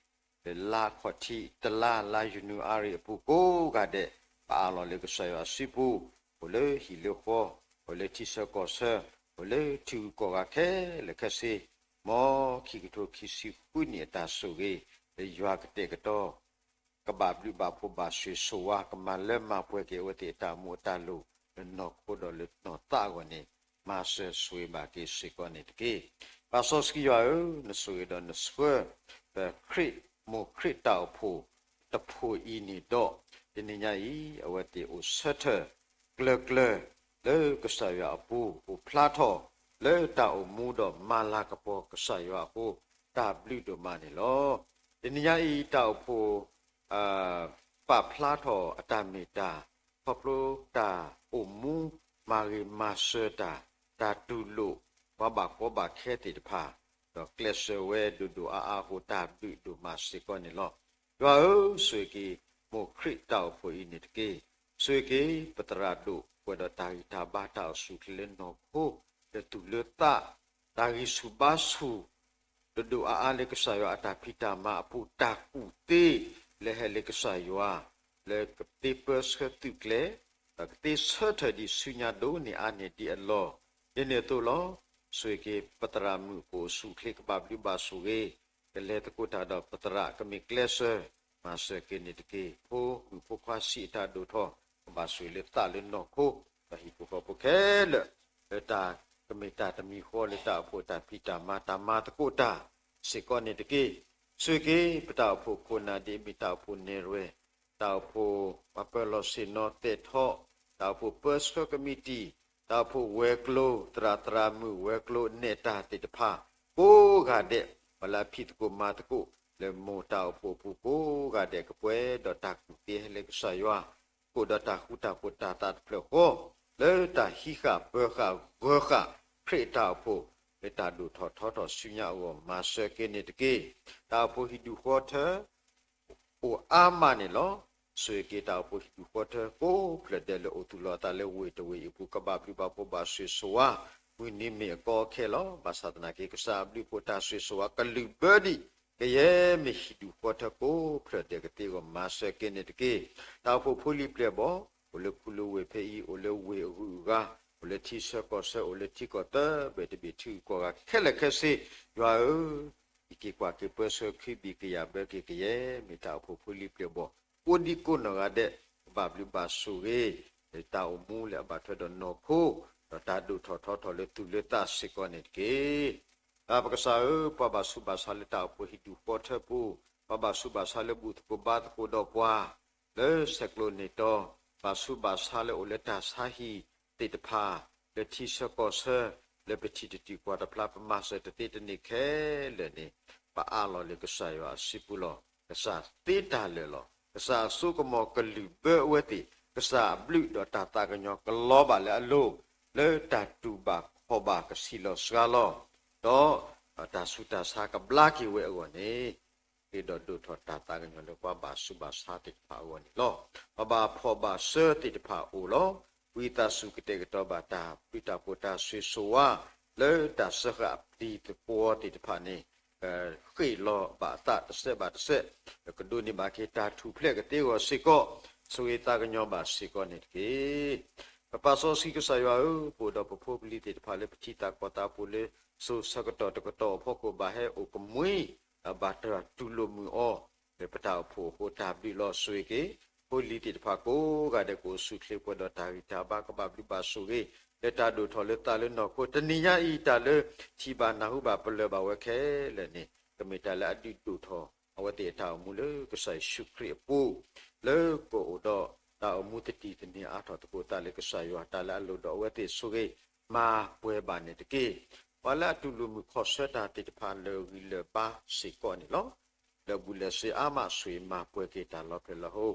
လၢလါခီၣ်ထံးတလါ လါယနူၤအါရံၤအပူၤကိးဂၤဒဲး, ပအးလီၤလၢကစၢ်ယွၤစုပူၤ, အိၣ်လၢဟံၣ်လၢဃီ, အိၣ်လၢထံဆၢကီၢ်ဆၢ, အိၣ်လၢထံဂုၤကီၢ်ဂၤခဲလၢာ်ခဲဆ့, မ်ခံကထိခံဆံဃုနံၣ်အတၢ်ဆိၣ်ဂ့ၤ, လၢယွၤကတဲာ်ကတီၤ ကဘၣ်ဘျုးဘၣ်ဖှိၣ်ဘၣ်ဆိၣ်ဂ့ၤဆိၣ်ဝါ ကမၤလၢမၤပှဲၤက့ၤအဝဲသ့ၣ်အတၢ်မူအတၢ်လိၤ လၢနီၢ်ခိဒီးလၢနီၢ်သးအဂီၢ်န့ၣ်, မၤစၢၤဆိၣ်ဂ့ၤဘၣ်က့ၤစ့ၢ်ကီးန့ၣ်တက့ၢ်. ပၢ်စီဆှံယွၤဧၢ, နဆိၣ်ဂ့ၤဒီးနဆှၢ ပခရံာ်မိၢ်ခရံာ်တၢ်အိၣ်ဖှိၣ်တဖှိၣ်အံၤန့ၣ်ဒီး, တနံၤညါအံၤ အဝဲသ့ၣ်အိၣ်ဆၢထၢၣ်ကျၢၤကျၢၤ လၢကစၢ်ယွၤအပူၤ အိၣ်ဖျါထီၣ်လၢတၢ်အိၣ်မူဒီးမၤလၤကပီၤကစၢ်ယွၤအဃိ, တၢ်ဘျုးဒိၣ်မးန့ၣ်လီၤ. တနံၤညါအံၤ တၢ်အိၣ်ဖှိၣ် ပာ်ဖျါထီၣ်အတၢ်မ့ၢ်တၢ် ခီဖျိတၢ်အိၣ်မူမၤဂ့ၤမၤစၢၤတၢ်, တၢ်တူၢ်လိာ်ပှၤဘၣ်ကီဘၣ်ခဲသ့ၣ်တဖၣ်, ဒီးကျဲးစၢးဝဲဒိၣ်ဒိၣ်အါအါအဃိ တၢ်ဘျုးဒိၣ်မးစ့ၢ်ကီးန့ၣ်လီၤ. ယွၤဧၢ, ဆိၣ်ဂ့ၤက့ၤမိၢ်ခရံာ်တၢ်အိၣ်ဖှိၣ်အံၤန့ၣ်တက့ၢ်. ဆိၣ်ဂ့ၤက့ၤပသရၣ်ဒိၣ် ပှဲၤဒီးတၢ်ဂံၢ်တၢ်ဘါတၢ်အိၣ်ဆူၣ်အိၣ်ချ့လၢနီၢ်ခိ, လၢသူၣ်လၢသး, တၢ်ဂံၢ်ဆူၣ်ဘါဆူၣ် ဒိၣ်ဒိၣ်အါအါလၢကစၢ်ယွၤအတၢ်ဖံးတၢ်မၤအပူၤ တၢ်ကူၣ်သ့ လၢဟဲလၢကစၢ်ယွၤ, လၢကသ့ပၢဆှၢသုးကျဲၤ, ဒီးကသ့ဆၢထၢၣ်ဒံးဆူညါဒိၣ်န့ၢ်အါန့ၢ်ဒံးအလီၢ်, ဒ်န့ၣ်အသိးလီၤ. ဆိၣ်ဂ့ၤက့ၤပသရၣ်မုၣ်ကအိၣ်ဆူၣ်အိၣ်ချ့ ကဘၣ်ဘျုးဘၣ်ဆိၣ်ဂ့ၤ, ကလဲၤသကိးတၢ်ဒီးပသရၣ် ကမ့ၢ်ကျဲးစၢး မၤစၢၤက့ၤန့ၣ်တက့ၢ်. ဖိမုၣ်ဖိခွါဆံးအတၢ်ဒိၣ်ထီၣ် ကဘၣ်ဆိၣ်ဂ့ၤလၢသးလၢနီၢ်ခိ, ဒီးဟံၣ်ဖိဃီဖိခဲလၢာ်, လၢတၢ်ကမ့ၢ်တၢ်တမံၤဃီလၢတၢ်အိၣ်ဖှိၣ်တၢ်ဖံးတၢ်မၤ တၢ်မၤသကိးတၢ်စ့ၢ်ကီးန့ၣ်တက့ၢ်. ဆိၣ်ဂ့ၤက့ၤပတၢ်အိၣ်ဖှိၣ်ခိၣ်နၢ် ဒ်အမ့ၢ်တၢ်အိၣ်ဖှိၣ်နဲၣ်ရွဲၣ်, တၢ်အိၣ်ဖှိၣ်ပှၤပၢၤလီၢ်ဆ့ၣ်နီၤသဲးထီၣ်, တၢ်အိၣ်ဖှိၣ်ပၢဆှၢကမံးတံာ်, တၢ်အိၣ်ဖှိၣ်ဝဲၤကျိၤ သရၣ်သရၣ်မုၣ်ဝဲၤကျိၤနဲၣ်တၢ်သ့ၣ်တဖၣ် ကိးဂၤဒဲး, ပှၤလၢအဖံးသကိးမၤသကိး လၢမိၢ်တၢ်အိၣ်ဖှိၣ်အပူၤကိးဂၤဒဲး ကပှဲၤဒီးတၢ်ကူၣ်သ့ဟဲလၢကစၢ်ယွၤ, ကအိၣ်ဒီးတၢ်ဃူတၢ်ဖိးတၢ်သးတဖျၢၣ်ဃီ, လၢတၢ်ဟံးဃာ်ပၢၤဃာ်ဂၢၤဃာ် ခရံာ်အတၢ်အိၣ်ဖှိၣ် လၢတၢ်ဒိၣ်ထီၣ်ထီထီၣ်ဆူညါအဂီၢ် မၤစၢၤက့ၤန့ၣ်တက့ၢ်. တၢ်အိၣ်ဖှိၣ်ဟံၣ်ဒူၣ်ဃီထၢ အိၣ်အါမးန့ၣ်လီၤ. ဆိၣ်ဂ့ၤက့ၤတၢ်အိၣ်ဖှိၣ်ဟံၣ်ဒူၣ်ဃီထၢ ကိးဖျၢၣ်ဒဲးလၢအိၣ်သူၣ်လီၤအသးလၢဝ့ၢ်တဝ့ၢ်အံၤအပူၤ ကဘၣ်ဘျုးဘၣ်ဖှိၣ်ဘၣ်ဆိၣ်ဂ့ၤဆိၣ်ဝါ, မုၢ်နံၤမ့ၢ်အကီအခဲလီၤ. ဘၣ်ဆၣ်သနာ်က့ ကစၢ်အဘျုးအဖှိၣ်တၢ်ဆိၣ်ဂ့ၤဆိၣ်ဝါ ကလုၢ်ဘၢဒံး ကယဲၢ်မ့ၢ်ဟံၣ်ဒူၣ်ဃီထၢကိးဖျၢၣ်ဒဲးကသ့အဂီၢ် မၤစၢၤက့ၤန့ၣ်တက့ၢ်. တၢ်အိၣ်ဖှိၣ်ဖိလံၤပျဲၢ်ဘီၣ် အိၣ်လၢခူလၢဝ့ၢ်ဖဲအံၤ အိၣ်လၢဝ့ၢ်အဂုၤအဂၤ, အိၣ်လၢထံဆၢကီၢ်ဆၢ, အိၣ်လၢထံကီၢ်သၢဘ့ၣ်တဘ့ၣ် ထံဂုၤကီၢ်ဂၤခဲလၢာ်ခဲဆ့, ယွၤဧၢ, ဟံးက့ၤကွၢ်က့ၤပၢဆှၢ ခုဘံၣ်ကယာ်ဘၢက့ၤကယဲၢ် မ့ၢ်တၢ်အိၣ်ဖှိၣ်ဖိလံၤပျဲၢ်ဘီၣ် ကိးဒံကိးနီၢ်ဂၤဒဲး ကဘၣ်ဘျုးဘၣ်ဆိၣ်ဂ့ၤ တၢ်အိၣ်မူလၢအဘၣ်ထွဲဒီးနီၢ်ခိ ဒီးတၢ်ဒိၣ်ထီၣ်ထီထီၣ်လၢသူၣ်လၢသးစ့ၢ်ကီးန့ၣ်တက့ၢ်. ပကစၢ်ဧၢ, ပှၤဘၣ်ဆူးဘၣ်ဆါလၢတၢ်အိၣ်ဖှိၣ်ဟံၣ်ဒူၣ်ဃီထၢပူၤ, ပှၤဘၣ်ဆူးဘၣ်ဆါလၢဘူၣ်သကိးဘါသကိးဒီးပှၤ လၢဆဲးကျိးန့ၢ်တီ, ဘၣ်ဆူးဘၣ်ဆါလၢအိၣ်လၢတၢ်ဆါဟံၣ်သ့ၣ်တဖၣ် လၢထံဆၢကီၢ်ဆၢ လၢပထံၣ်တတုၤကွၢ်တဖျါ ပမၤစၢၤတသ့တန့ၢ်ခဲလၢာ်န့ၣ် ပအးလီၤလၢကစၢ်ယွၤအစုပူၤလီၤ. ကစၢ်သ့တၢ်လၢာ်လီၤ. ကစၢ်အစိကမီၤကလုၢ်ဘၢအဝဲသ့ၣ်, ကစၢ်အဘျုးဒီးတၢ်သးကညီၤကလီၤဘၣ်လၢအလိၤ, လၢတၢ်တူၢ်ဘၣ်ခီၣ်ဘၣ်ကဆံးလီၤစှၤလီၤ, ဒီးတၢ်ဆူးတၢ်ဆါကဘျါက့ၤဝဲအဂီၢ်န့ၣ် ဃ့ဒီးဒိၣ်ထီၣ်တၢ်သးကညီၤလၢပှၤဘၣ်ဆူးဘၣ်ဆါသ့ၣ်တဖၣ်အဂီၢ်န့ၣ်လီၤ. ပှၤဘၣ်ဖှီၣ်ဘၣ်စၢၤသ့ၣ်တဖၣ်အိၣ်လီၤ. ဝံသးစူၤကတဲာ်ကတီၤဘၣ်တၢ်ဘျုးတၢ်ဖှိၣ်တၢ်ဆိၣ်ဂ့ၤဆိၣ်ဝါ လၢတၢ်စၢဃာ်အပျံၤသပှီၤသ့ၣ်တဖၣ်န့ၣ် ဃ့ၢ်လီၤဘၣ်အသးတစဲးဘၣ်တစဲး, ကဒိးန့ၢ်ဘၣ်က့ၤတၢ်ထူၣ်ဖျဲးကသ့အဂီၢ်စ့ၢ်ကီး, ဆိၣ်ဂ့ၤသးကညီၤဘၣ်စ့ၢ်ကီးန့ၣ်တက့ၢ်. ပပၢ်စီဆှံကစၢ်ယွၤဧၢ, ပအိၣ်ဒီးပဖိပလံၤသ့ၣ်တဖၣ်လၢပထံသးကီၢ်သးပူၤလၢ စိၤဆၢကတီၢ်တကတီၢ်အဖီခိၣ်ဘၣ်ဟဲအိၣ်ကမှံ, ဘၣ်တၢ်တူၢ်လိာ်မုာ်အီၤ လၢပတၢ်အိၣ်ဖှိၣ်အဃိတၢ်ဘျုးလီၤ. ဆိၣ်ဂ့ၤက့ၤ ဖိလံၤသ့ၣ်တဖၣ်ကိးဂၤဒဲး ကအိၣ်ဆူၣ်အိၣ်ချ့ပှဲၤဒီးတၢ်ဂံၢ်တၢ်ဘါ ကဘၣ်ဘျုးဘၣ်ဆိၣ်ဂ့ၤ လၢတၢ်ဒိၣ်ထီၣ်လၢသးလၢနီၢ်ခိ တနံၤညါအံၤ တၢ်လၢထံၣ်ဘၣ်နၢ်ဟူဘၣ်ပလၢၢ်ဘၣ်ဝဲခဲလၢာ်န့ၣ် ကမ့ၢ်တၢ်လၢအဒုးဒိၣ်ထီၣ် အဝဲသ့ၣ်အတၢ်အိၣ်မူလၢကစၢ်ယ့ၣ်ၡူးခရံာ်အပူၤ, လၢကအိၣ်ဒီးတၢ်အိၣ်မူသတံၢ်သန့ၤအါထီၣ်သကိးသးလၢကစၢ်ယွၤတၢ်လၢအလိၤဒီးအဝဲသ့ၣ်ဆိၣ်ဂ့ၤ မၤပှဲၤဘၣ်န့ၣ်တက့ၢ်. ပှၤလၢအတူၢ်လိာ်မုာ်ခီၣ်ဆၢတၢ်သ့ၣ်တဖၣ်လၢာ်ဂံၢ်လၢာ်ဘါစ့ၢ်ကီးန့ၣ်လီၤ. လၢာ်ဘူၣ်လၢာ်စ့အါမးဆိၣ်ဂ့ၤမၤပှဲၤက့ၤတၢ်လီၤဖျဲၣ်လီၤဟိ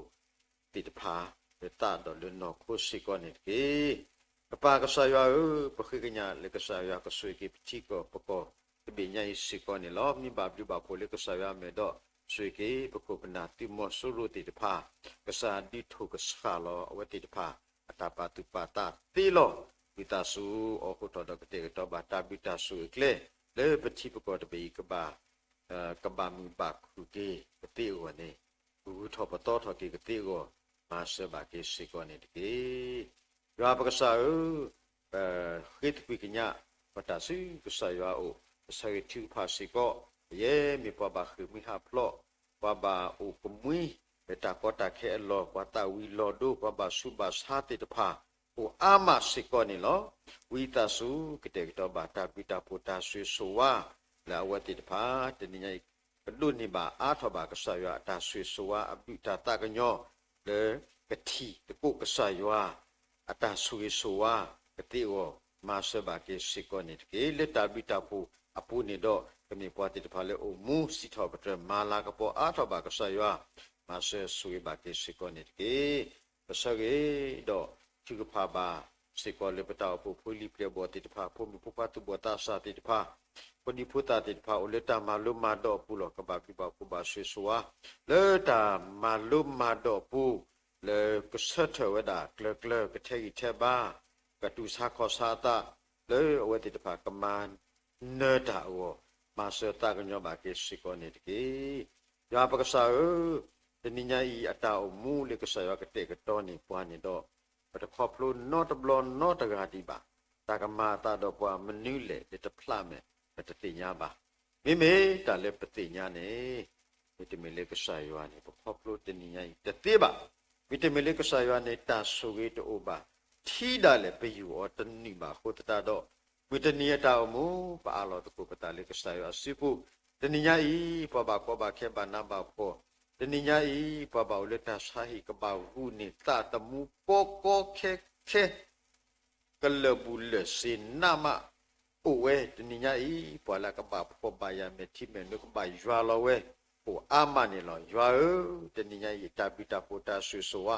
သ့ၣ်တဖၣ် လၢသးဒီးလၢနီၢ်ခိစ့ၢ်ကီးန့ၣ်တက့ၢ်. ပပၢ်ကစၢ်ယွၤဧၢ, ပဃ့ကညးလၢကစၢ်ယွၤကဆိၣ်ဂ့ၤက့ၤပထံကီၢ်ပကီၢ်တဘ့ၣ်ညါအံၤစ့ၢ်ကီးန့ၣ်လီၤ. မ့ၢ်ဘၣ်ဘျုးဘၣ်ဖှိၣ်လၢကစၢ်ယွၤအမဲာ်ဒီး ဆိၣ်ဂ့ၤက့ၤပခိၣ်ပနၢ်သုးမီၤစိရိၤသ့ၣ်တဖၣ်, ကစၢ်ဒုးထိၣ်ကဆှၣ်လီၤအဝဲသ့ၣ်တဖၣ် အတၢ်ပာ်သူၣ်ပာ်သးသ့လီၤ. ဝံသးစူၤအီၣ်ဃိထီၣ်ဒီးကတဲာ်ကတီၤဘၣ်တၢ်ဘျုးတၢ်ဆိၣ်ဂ့ၤအကျဲ လၢပထံပကီၢ်တဘ့ၣ်အံၤ ကဘၣ် ကဘၣ်မုာ်ဘၣ်ခုၣ်က့ၤကသ့အဂီၢ်န့ၣ် ဂုၤထီၣ်ပသီထီၣ်က့ၤကသ့အဂီၢ် မၤစၢၤဘၣ်က့ၤစ့ၢ်ကီးန့ၣ်တက့ၢ်. ယွၤပကစၢ်ဧၢ, ပဃ့သကွံၢ်ကညး ပတၢ်ဆူကစၢ်ယွၤအအိၣ်, ပဆၢဂ့ၤထုကဖၣ်စ့ၢ်ကီး, ပယဲၢ်မ့ၢ်ပှၤဘၣ်ဃ့ၢ်မှံဟးဖျိး, ပှၤဘၣ်အိၣ်ကမှံ လၢတၢ်ကီတၢ်ခဲအလီၢ်, ပှၤသးဝံၤလီၤဒိ ပှၤဘၣ်ဆူးဘၣ်ဆါသ့ၣ်တဖၣ် အိၣ်အါမးစ့ၢ်ကီးန့ၣ်လီၤ. ဝံသးစူၤကတဲာ်ကတီၤဘၣ်တၢ်ဘျုးတၢ်ဖှိၣ်တၢ်ဆိၣ်ဂ့ၤဆိၣ်ဝါ လၢအဝဲသ့ၣ်တဖၣ် တနံၤညါအံၤ ကဒိးန့ၢ်ဘၣ်အါထီၣ်ဘၣ်ကစၢ်ယွၤအတၢ်ဆိၣ်ဂ့ၤဆိၣ်ဝါ အဘျုးတၢ်သးကညီၤ လၢကထံၣ်သကိးကစၢ်ယွၤ အတၢ်ဆိၣ်ဂ့ၤဆိၣ်ဝါ ကသ့အဂီၢ် မၤစၢၤဘၣ်က့ၤစ့ၢ်ကီးန့ၣ်တက့ၢ်. လၢတၢ်ဘျုးတၢ်ဖှိၣ်အပူၤန့ၣ်ဒီး ကမ့ၢ်ပှၤသ့ၣ်တဖၣ်လၢအိၣ်မူစံးထီၣ်ပတြၢၤမၤလၤကပီၤအါထီၣ်ဘၣ်ကစၢ်ယွၤ မၤစၢၤဆိၣ်ဂ့ၤဘၣ်က့ၤစ့ၢ်ကီးန့ၣ်တက့ၢ်. ပဆၢဂ့ၤဒီးထုကဖၣ်ဘၣ်စ့ၢ်ကီးလၢပတၢ်အိၣ်ဖှိၣ်ဖိလံၤပျဲၢ်ဘီၣ်သ့ၣ်တဖၣ်, ဖိမုၣ်ဖိခွါသူၣ်ဘီၣ်သးစၢ်သ့ၣ်တဖၣ်, ဖိဒံဖိသၣ်သ့ၣ်တဖၣ် အိၣ်လၢတၢ်မၤလိမၤဒိးအပူၤလီၤ. ကဘၣ်ဘျုးဘၣ်ဖှိၣ်ဘၣ်ဆိၣ်ဂ့ၤဆိၣ်ဝါ လၢတၢ်မၤလိမၤဒိးအပူၤ လၢကဆၢထၢၣ်ဝဲဒၣ်ကျၢၤကျၢၤ ကထဲးဂံၢ်ထဲးဘါ ကတူၢ်ဆါခီၣ်ဆါအသး လၢအဝဲသ့ၣ်တဖၣ်ကမၤနၢၤတၢ်အဂီၢ် မၤစၢၤသးကညီၤဘၣ်က့ၤစ့ၢ်ကီးန့ၣ်တက့ၢ်. ယွၤပကစၢ်ဧၢ, တနံၤညါအံၤအတၢ်အိၣ်မူလၢကစၢ်ယွၤကတဲာ်ကတီၤန့ၢ်ပှၤန့ၣ်ဒီး ပတခီဖျိနီတဘျီနီတဂၤဒံးဘၣ်. တၢ်ကမၤအသးဒီးပှၤမနုၤလဲၣ်လၢတဖျါမဲာ် ပတသ့ၣ်ညါဘၣ်. မ့မ့ၢ်တၢ်လၢပသ့ၣ်ညါန့ၣ် မ့တမ့ၢ်လၢကစၢ်ယွၤန့ၣ် ပခီဖျိတနံၤညါအံၤတသ့ဘၣ်. မ့တမ့ၢ်လၢကစၢ်ယွၤန့ၣ် တၢ်ဆိၣ်ဂ့ၤတအိၣ်ဘၣ်, ထံဒၣ်လဲာ်ပယူာ်အီၤတနုာ်ဘၣ်အဃိသတးဒီး မုၢ်တနံၤအတၢ်အိၣ်မူ ပအးလီၤသကိးပသးလၢကစၢ်ယွၤအစုပူၤ, တနံၤညါအံၤ ပှၤဘၣ်ကီဘၣ်ခဲဘၣ်နးဘၣ်ဖှီၣ်, တနံၤညါအံၤ ပှၤဘၣ်အိၣ်လၢတၢ်ဆါဟံၣ် ကဘၣ်ဂုာ်န့ၢ်သးသမူကီကီခဲခဲ ကလၢာ်ဘူၣ်လၢာ်စ့နးမးအိၣ်ဝဲ, တနံၤညါအံၤ ပှၤလၢအကဘၣ်ဖှီၣ်ဘၣ်ယာ်မဲာ်ထံမဲာ်နိကဘၣ်ယွၤလီၤဝဲ အိၣ်အါမးန့ၣ်လီၤ. ယွၤဧၢ, တနံၤညါအံၤ တၢ်ဘျုးတၢ်ဖှိၣ်တၢ်ဆိၣ်ဂ့ၤဆိၣ်ဝါ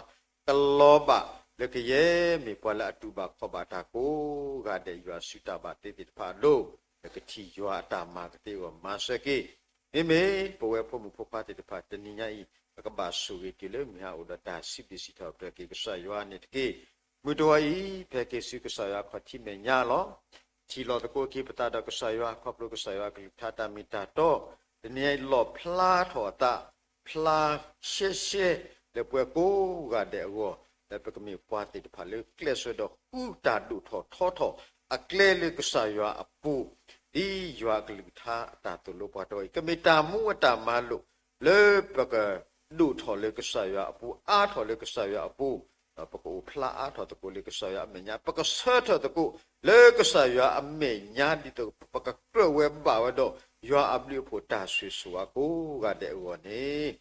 ကလီၤဘၣ်လၢကယဲၢ်မ့ၢ်ပှၤလၢအတူၢ်ဘၣ်ခီၣ်ဘၣ်တၢ်ကိးဂၤဒဲး ယွၤစုတၢ်ဘၣ်သ့သ့ၣ်တဖၣ်အလိၤ လၢကထံၣ်ယွၤအတၢ်မၤကသ့အဂီၢ် မၤစၢၤက့ၤ မ့မ့ၢ်ပဝဲဖိမုၣ်ဖိခွါသ့ၣ်တဖၣ် တနံၤညါအံၤ ပကဘၣ်ဆိၣ်ဂ့ၤတုၤလၢမုၢ်ဟါအိၣ်ဒီးတၢ်စံးဘျုးစံးထီၣ်ပတြၢၤက့ၤကစၢ်ယွၤန့ၣ်တက့ၢ်. မုၢ်တဂီၤအံၤ ဖဲက့ၤဆူကစၢ်ယွၤခီၣ်ထံးမဲာ်ညါလီၤ. ထံၣ်လိာ်သကိးက့ၤပသးဒီးကစၢ်ယွၤ ခီဖျိကစၢ်ယွၤကလုၢ်ကထါတၢ်မ့ၢ်တၢ်တီ, တနံၤညါအံၤလီၣ်ဖျါထီၣ်အသး ဖျါရှဲရှဲ လၢပဝဲကိးဂၤဒဲးအဂီၢ် လၢပကမ့ၢ်ပှၤသ့ၣ်တဖၣ်လၢကျဲးစၢးဒီးဃုတၢ်ဒိၣ်ထီၣ်ထီထီၣ်အကျဲလၢကစၢ်ယွၤအပူၤ ဒ်ယွၤအကလုၢ်ကထါအတၢ်သိၣ်လိပှၤတဂီၤအံၤ ကမ့ၢ်တၢ်မူအတၢ်မၤလိာ် လၢပက ဒိၣ်ထီၣ်လၢကစၢ်ယွၤအပူၤ, အါထီၣ်လၢကစၢ်ယွၤအပူၤ, ဒီးပကအိၣ်ဖျါအါထီၣ်သကိးလၢကစၢ်ယွၤအမဲာ်ညါ, ပကဆၢထၢၣ်သကိးလၢကစၢ်ယွၤအမဲာ်ညါ, ဒ်သိးပကကြၢးဝဲဘၣ်ဝဲဒီး ယွၤအဘျုးအဖှိၣ်တၢ်ဆိၣ်ဂ့ၤဆိၣ်ဝါကိးဂၤဒဲးအဂီၢ်န့ၣ်,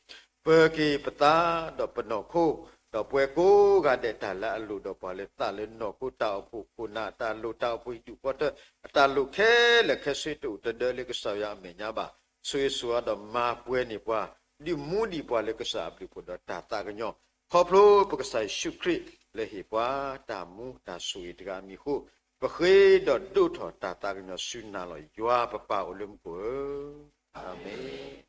ပၢၤက့ၤပသးဒီးပနီၢ်ခိ, ဒီးပှၤကိးဂၤဒဲးတၢ်လၢအလိၣ်ဒီးပှၤလၢသးလၢနီၢ်ခိ, တၢ်အိၣ်ဖှိၣ်ခိၣ်နၢ်, တၢ်လိၣ်တၢ်အိၣ်ဖှိၣ်ဟံၣ်ဒူၣ်ဃီတၢ်, အတၢ်လိၣ်ခဲလၢာ်ခဲဆ့တအိၣ်တဒၢလၢကစၢ်ယွၤအမဲာ်ညါဘၣ်. ဆိၣ်ဂ့ၤဆိၣ်ဝါဒီးမၤပှဲၤန့ၢ်ပှၤ, ဒုးမူဒံးပှၤလၢကစၢ်အဘျုးအဖှိၣ်ဒီးတၢ်သးကညီၤ, ခီဖျိပကစၢ်ယ့ၣ်ၡူးခရံာ်လၢဟ့ၣ်ပှၤတၢ်မူတၢ်ဆိၣ်ဂ့ၤတဂၤအမံၤအဃိ, ပဃ့ဒီးဒိးထီၣ်တၢ်သးကညီၤဆူနၤလီၤ. ယွၤပပၢ်အိၣ်လၢမူခိၣ်ဧၢ, အၤမ့ၣ်.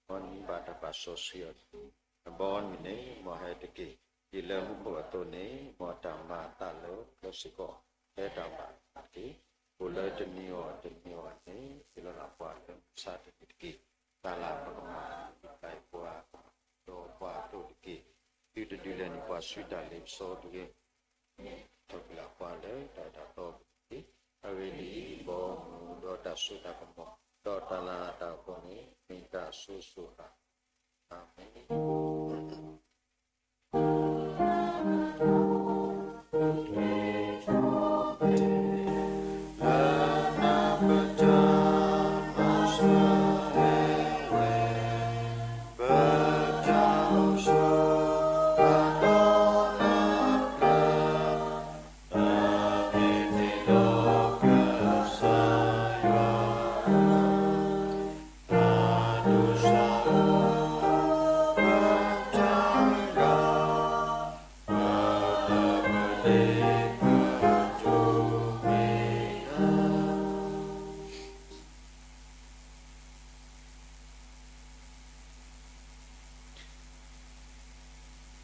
မ်နံၤဘၣ်တၢ်ပာ်စီဆှံအီၤ, အဘီအမုၢ်န့ၣ် မ်အဟဲတက့ၢ်, ဒ်လၢမူခိၣ်အသိးန့ၣ်, မ်အတၢ်မၤအသးလၢပျၢၤစ့ၢ်ကီး, ဟဲတၢ်ဘၣ်တက့ၢ်. အိၣ်လၢတနံၤအဂီၢ်တနံၤအဂီၢ်န့ၣ်, ဟ့ၣ်လီၤနၤပှၤလၢမုၢ်ဆါတနံၤတက့ၢ်. တၢ်လၢပကမၤ ဒုးပျၢ်ပှၤ, ဒီးပှၤအဒိၣ်တက့ၢ်. ဒုးတဒုးလဲၤန့ၣ်ပှၤဆူတၢ်လ့ပစီတဂ့ၤ ထီၣ်က့ၤလၢပှၤလၢတၢ်အၢတၢ်သီပူၤတက့ၢ်. အဂ့ၢ်ဒ်အံၤ, ဘီမုၢ်ဒီးတၢ်စိတၢ်ကမီၤ, ဒီးတၢ်လၤတၢ်ကပီၤန့ၣ် မ့ၢ်တၢ်ဆိၣ်ဂ့ၤဆိၣ်ဝါ, အၤမ့ၣ်.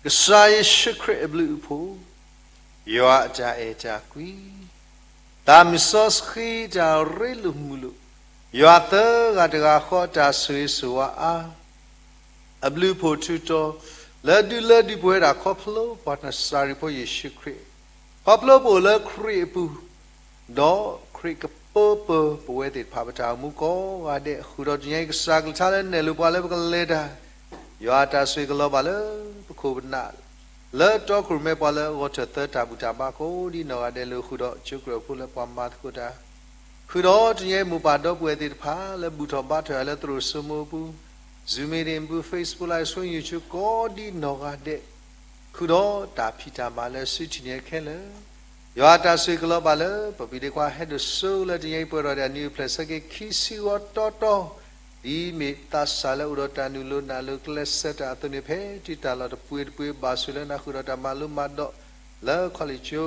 ကစၢ်ယ့ၣ်ၡူးခရံာ်အဘျုးအဖှိၣ်, ယွၤအတၢ်အဲၣ်တၢ်ကွံ, တၢ်မုၢ်စီဆှံတၢ်ရ့လိာ်မုာ်လိာ်, ယွၤသၢဂၤတဂၤဃီတၢ်ဆိၣ်ဂ့ၤဆိၣ်ဝါအါ, အဘျုးအဖှိၣ်ထူးတီၤ, လၢဒုးလၢဒုးပဝဲဒၣ်ခီဖျိပှၤနၤစၤရ့းဖိယ့ၣ်ၡူးခရံာ်, ခီဖျိပအိၣ်လၢခရံာ်အပူၤ, ဒီးခရံာ်ကပၢပၢၤပဝဲသ့ၣ်တဖၣ်ပတၢ်အိၣ်မူကိးဂၤဒဲး, ဃုာ်ဒီးတနံၤအံၤကစၢ်ကလုၢ်ကထါလၢနဲၣ်လိပှၤလၢပကလဲၤတၢ်, ယွၤအတၢ်ဆိၣ်ဂ့ၤကလီၤဘၣ်လၢပခိၣ်ပနၢ်, လၢတီခိၣ်ရိၣ်မဲပှၤလၢအဂီၢ်ထၢၣ်သၢတၢ်ဘူၣ်တၢ်ဘါကိးဒ်နီၢ်ဂၤဒဲးလၢဃုာ်ဒီးကၠိကြၢးဖိလၢပှၤမၤသကိးတၢ်, ဃုာ်ဒီးတနံၤအံၤမိၢ်ပၢ်ဒီပုၢ်ဝဲၢ်သ့ၣ်တဖၣ်လၢဘူၣ်ထီၣ်ဘါထီၣ်ယၤလၢသရိာ်စိမိၤအပူၤ, Zoom meeting ပူၤ, Facebook Live Stream, YouTube ကိးဒ်နီၢ်ဂၤဒဲး, ဃုာ်ဒီးတၢ်ဖံးတၢ်မၤလၢစုထံၣ်န့ၢ်ခဲလၢာ်, ယွၤအတၢ်ဆိၣ်ဂ့ၤကလီၤဘၣ်လၢပပှၤဒဲးခွါဟဲဒိၣ်စိလၢတနံၤအံၤပှဲၤထီၣ်ဒၣ်နံၣ်အုၣ်ဖျဲၣ်ဆၢက့ၤခံဆံဂီၤတီတီ, ဒ်မ့ၢ်သးစၢ်လၢအိၣ်ဒီးတၢ်နုာ်လီၤနၢ်လီၤကျဲးစၢးတၢ်အသိးန့ၣ် ဖဲတုၤတၢ်လီၢ်တပှဲၤတပှဲၤဘၣ်ဆိၣ်လၢနဃုာ်ဒီးတၢ်မၤလိမၤဒိးလၢခီလ့ၣ်ကၠိ,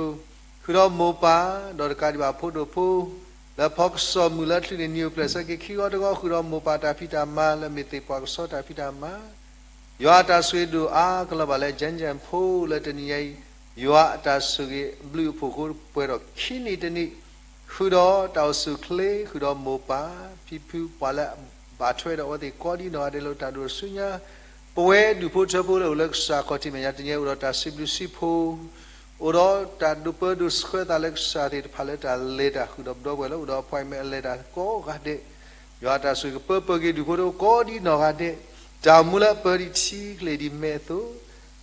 ဃုာ်ဒီးမိၢ်ပၢ်, ဒီးတကးဒံးဘၣ်ဖိဒိၣ်ဖိ, လၢဖီကစီၣ်မုၢ်လၢချုးန့ၣ် နံၣ်အုၣ်ဖျဲၣ်ဆၢက့ၤခံဂီၤတဂီၤ ဃုာ်ဒီးမိၢ်ပၢ်တၢ်ဖံးတၢ်မၤလၢမ့ၢ်သ့ၣ်ပှၤကဆှီတၢ်ဖံးတၢ်မၤ, ယွၤအတၢ်ဆိၣ်ဂ့ၤဒိၣ်အါကလီၤဘၣ်လၢ ကၠဲၣ်ကၠဲၣ်ဖိလၢတနံၤအံၤ, ယွၤအတၢ်ဆိၣ်ဂ့ၤဘျုးအဖှိၣ်အဃိပှဲၤထီၣ်ခံနံၣ်တနံၣ်, ဃုာ်ဒီးတၢ်အိၣ်ဆူၣ်အိၣ်ချ့, ဃုာ်ဒီးမိၢ်ပၢ်, ဖံဖု, ပှၤလၢအဘၣ်ထွဲဒီးအဝဲသ့ၣ်ကိးဒ်နီၢ်ဂၤဒဲးလၢတၢ်ဒိၣ်ထီၣ်ဆူညါ, ပဝဲဒူၣ်ဖိထၢဖိလၢအိၣ်လၢကစၢ်ခီၣ်ထံးမဲာ်ညါတနံၤအံၤ အိၣ်ဒီးတၢ်စံးဘျုးစံးဖှိၣ်, အိၣ်ဒီးတၢ်ဒိးပၢဒိးဆှၢသးလၢကစၢ်သ့ၣ်တဖၣ်လၢတၢ်လဲၤတၢ် ဃုာ်ဒီးပဒီပုၢ်ဝဲၢ်လၢအိၣ်ဒီး appointment အလဲၤတၢ်ကိးဂၤဒဲး, ယွၤအတၢ်ဆိၣ်ဂ့ၤကပၢပၢက့ၤဒူၣ်ဖိထၢဖိကိးဒ်နီၢ်ဂၤဒဲး, တၢ်အိၣ်မူလၢအပၢဒ်ထံကလ့ၢ်ဒ်မဲအသိး,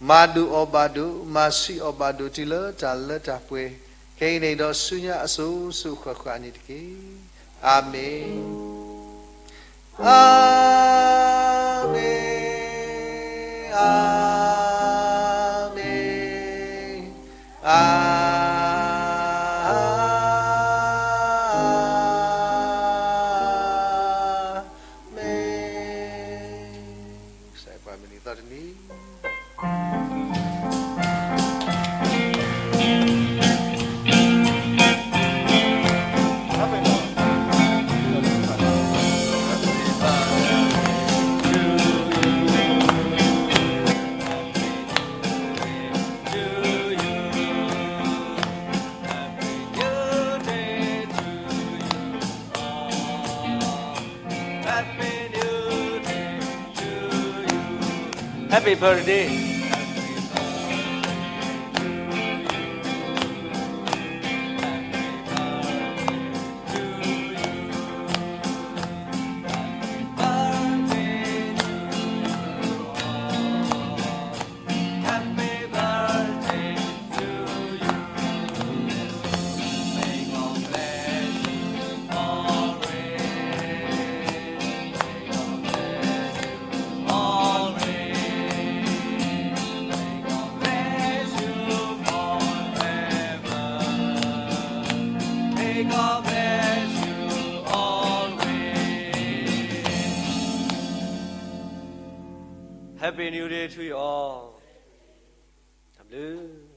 မၤဒိၣ်အီၣ်ဘၣ်ဒိၣ်, မၤဆံးအီၣ်ဘၣ်ဒိၣ်တုၤလၢတၢ်လၢတၢ်ပှဲၤ, ခဲအံၤန့ၣ်ဒီးဆူညါအစိၤစိၤဃၣ်ဃၣ်န့ၣ်တက့ၢ်. အၤမ့ၣ်. အၤမ့ၣ်, အၤမ့ၣ်, အၤမ့ၣ်. ကစၢ်ယွၤပှၤမုၢ်နံၤသီတနံၤ Happy birthday. Happy New Year to you all. တၢ်ဘျုး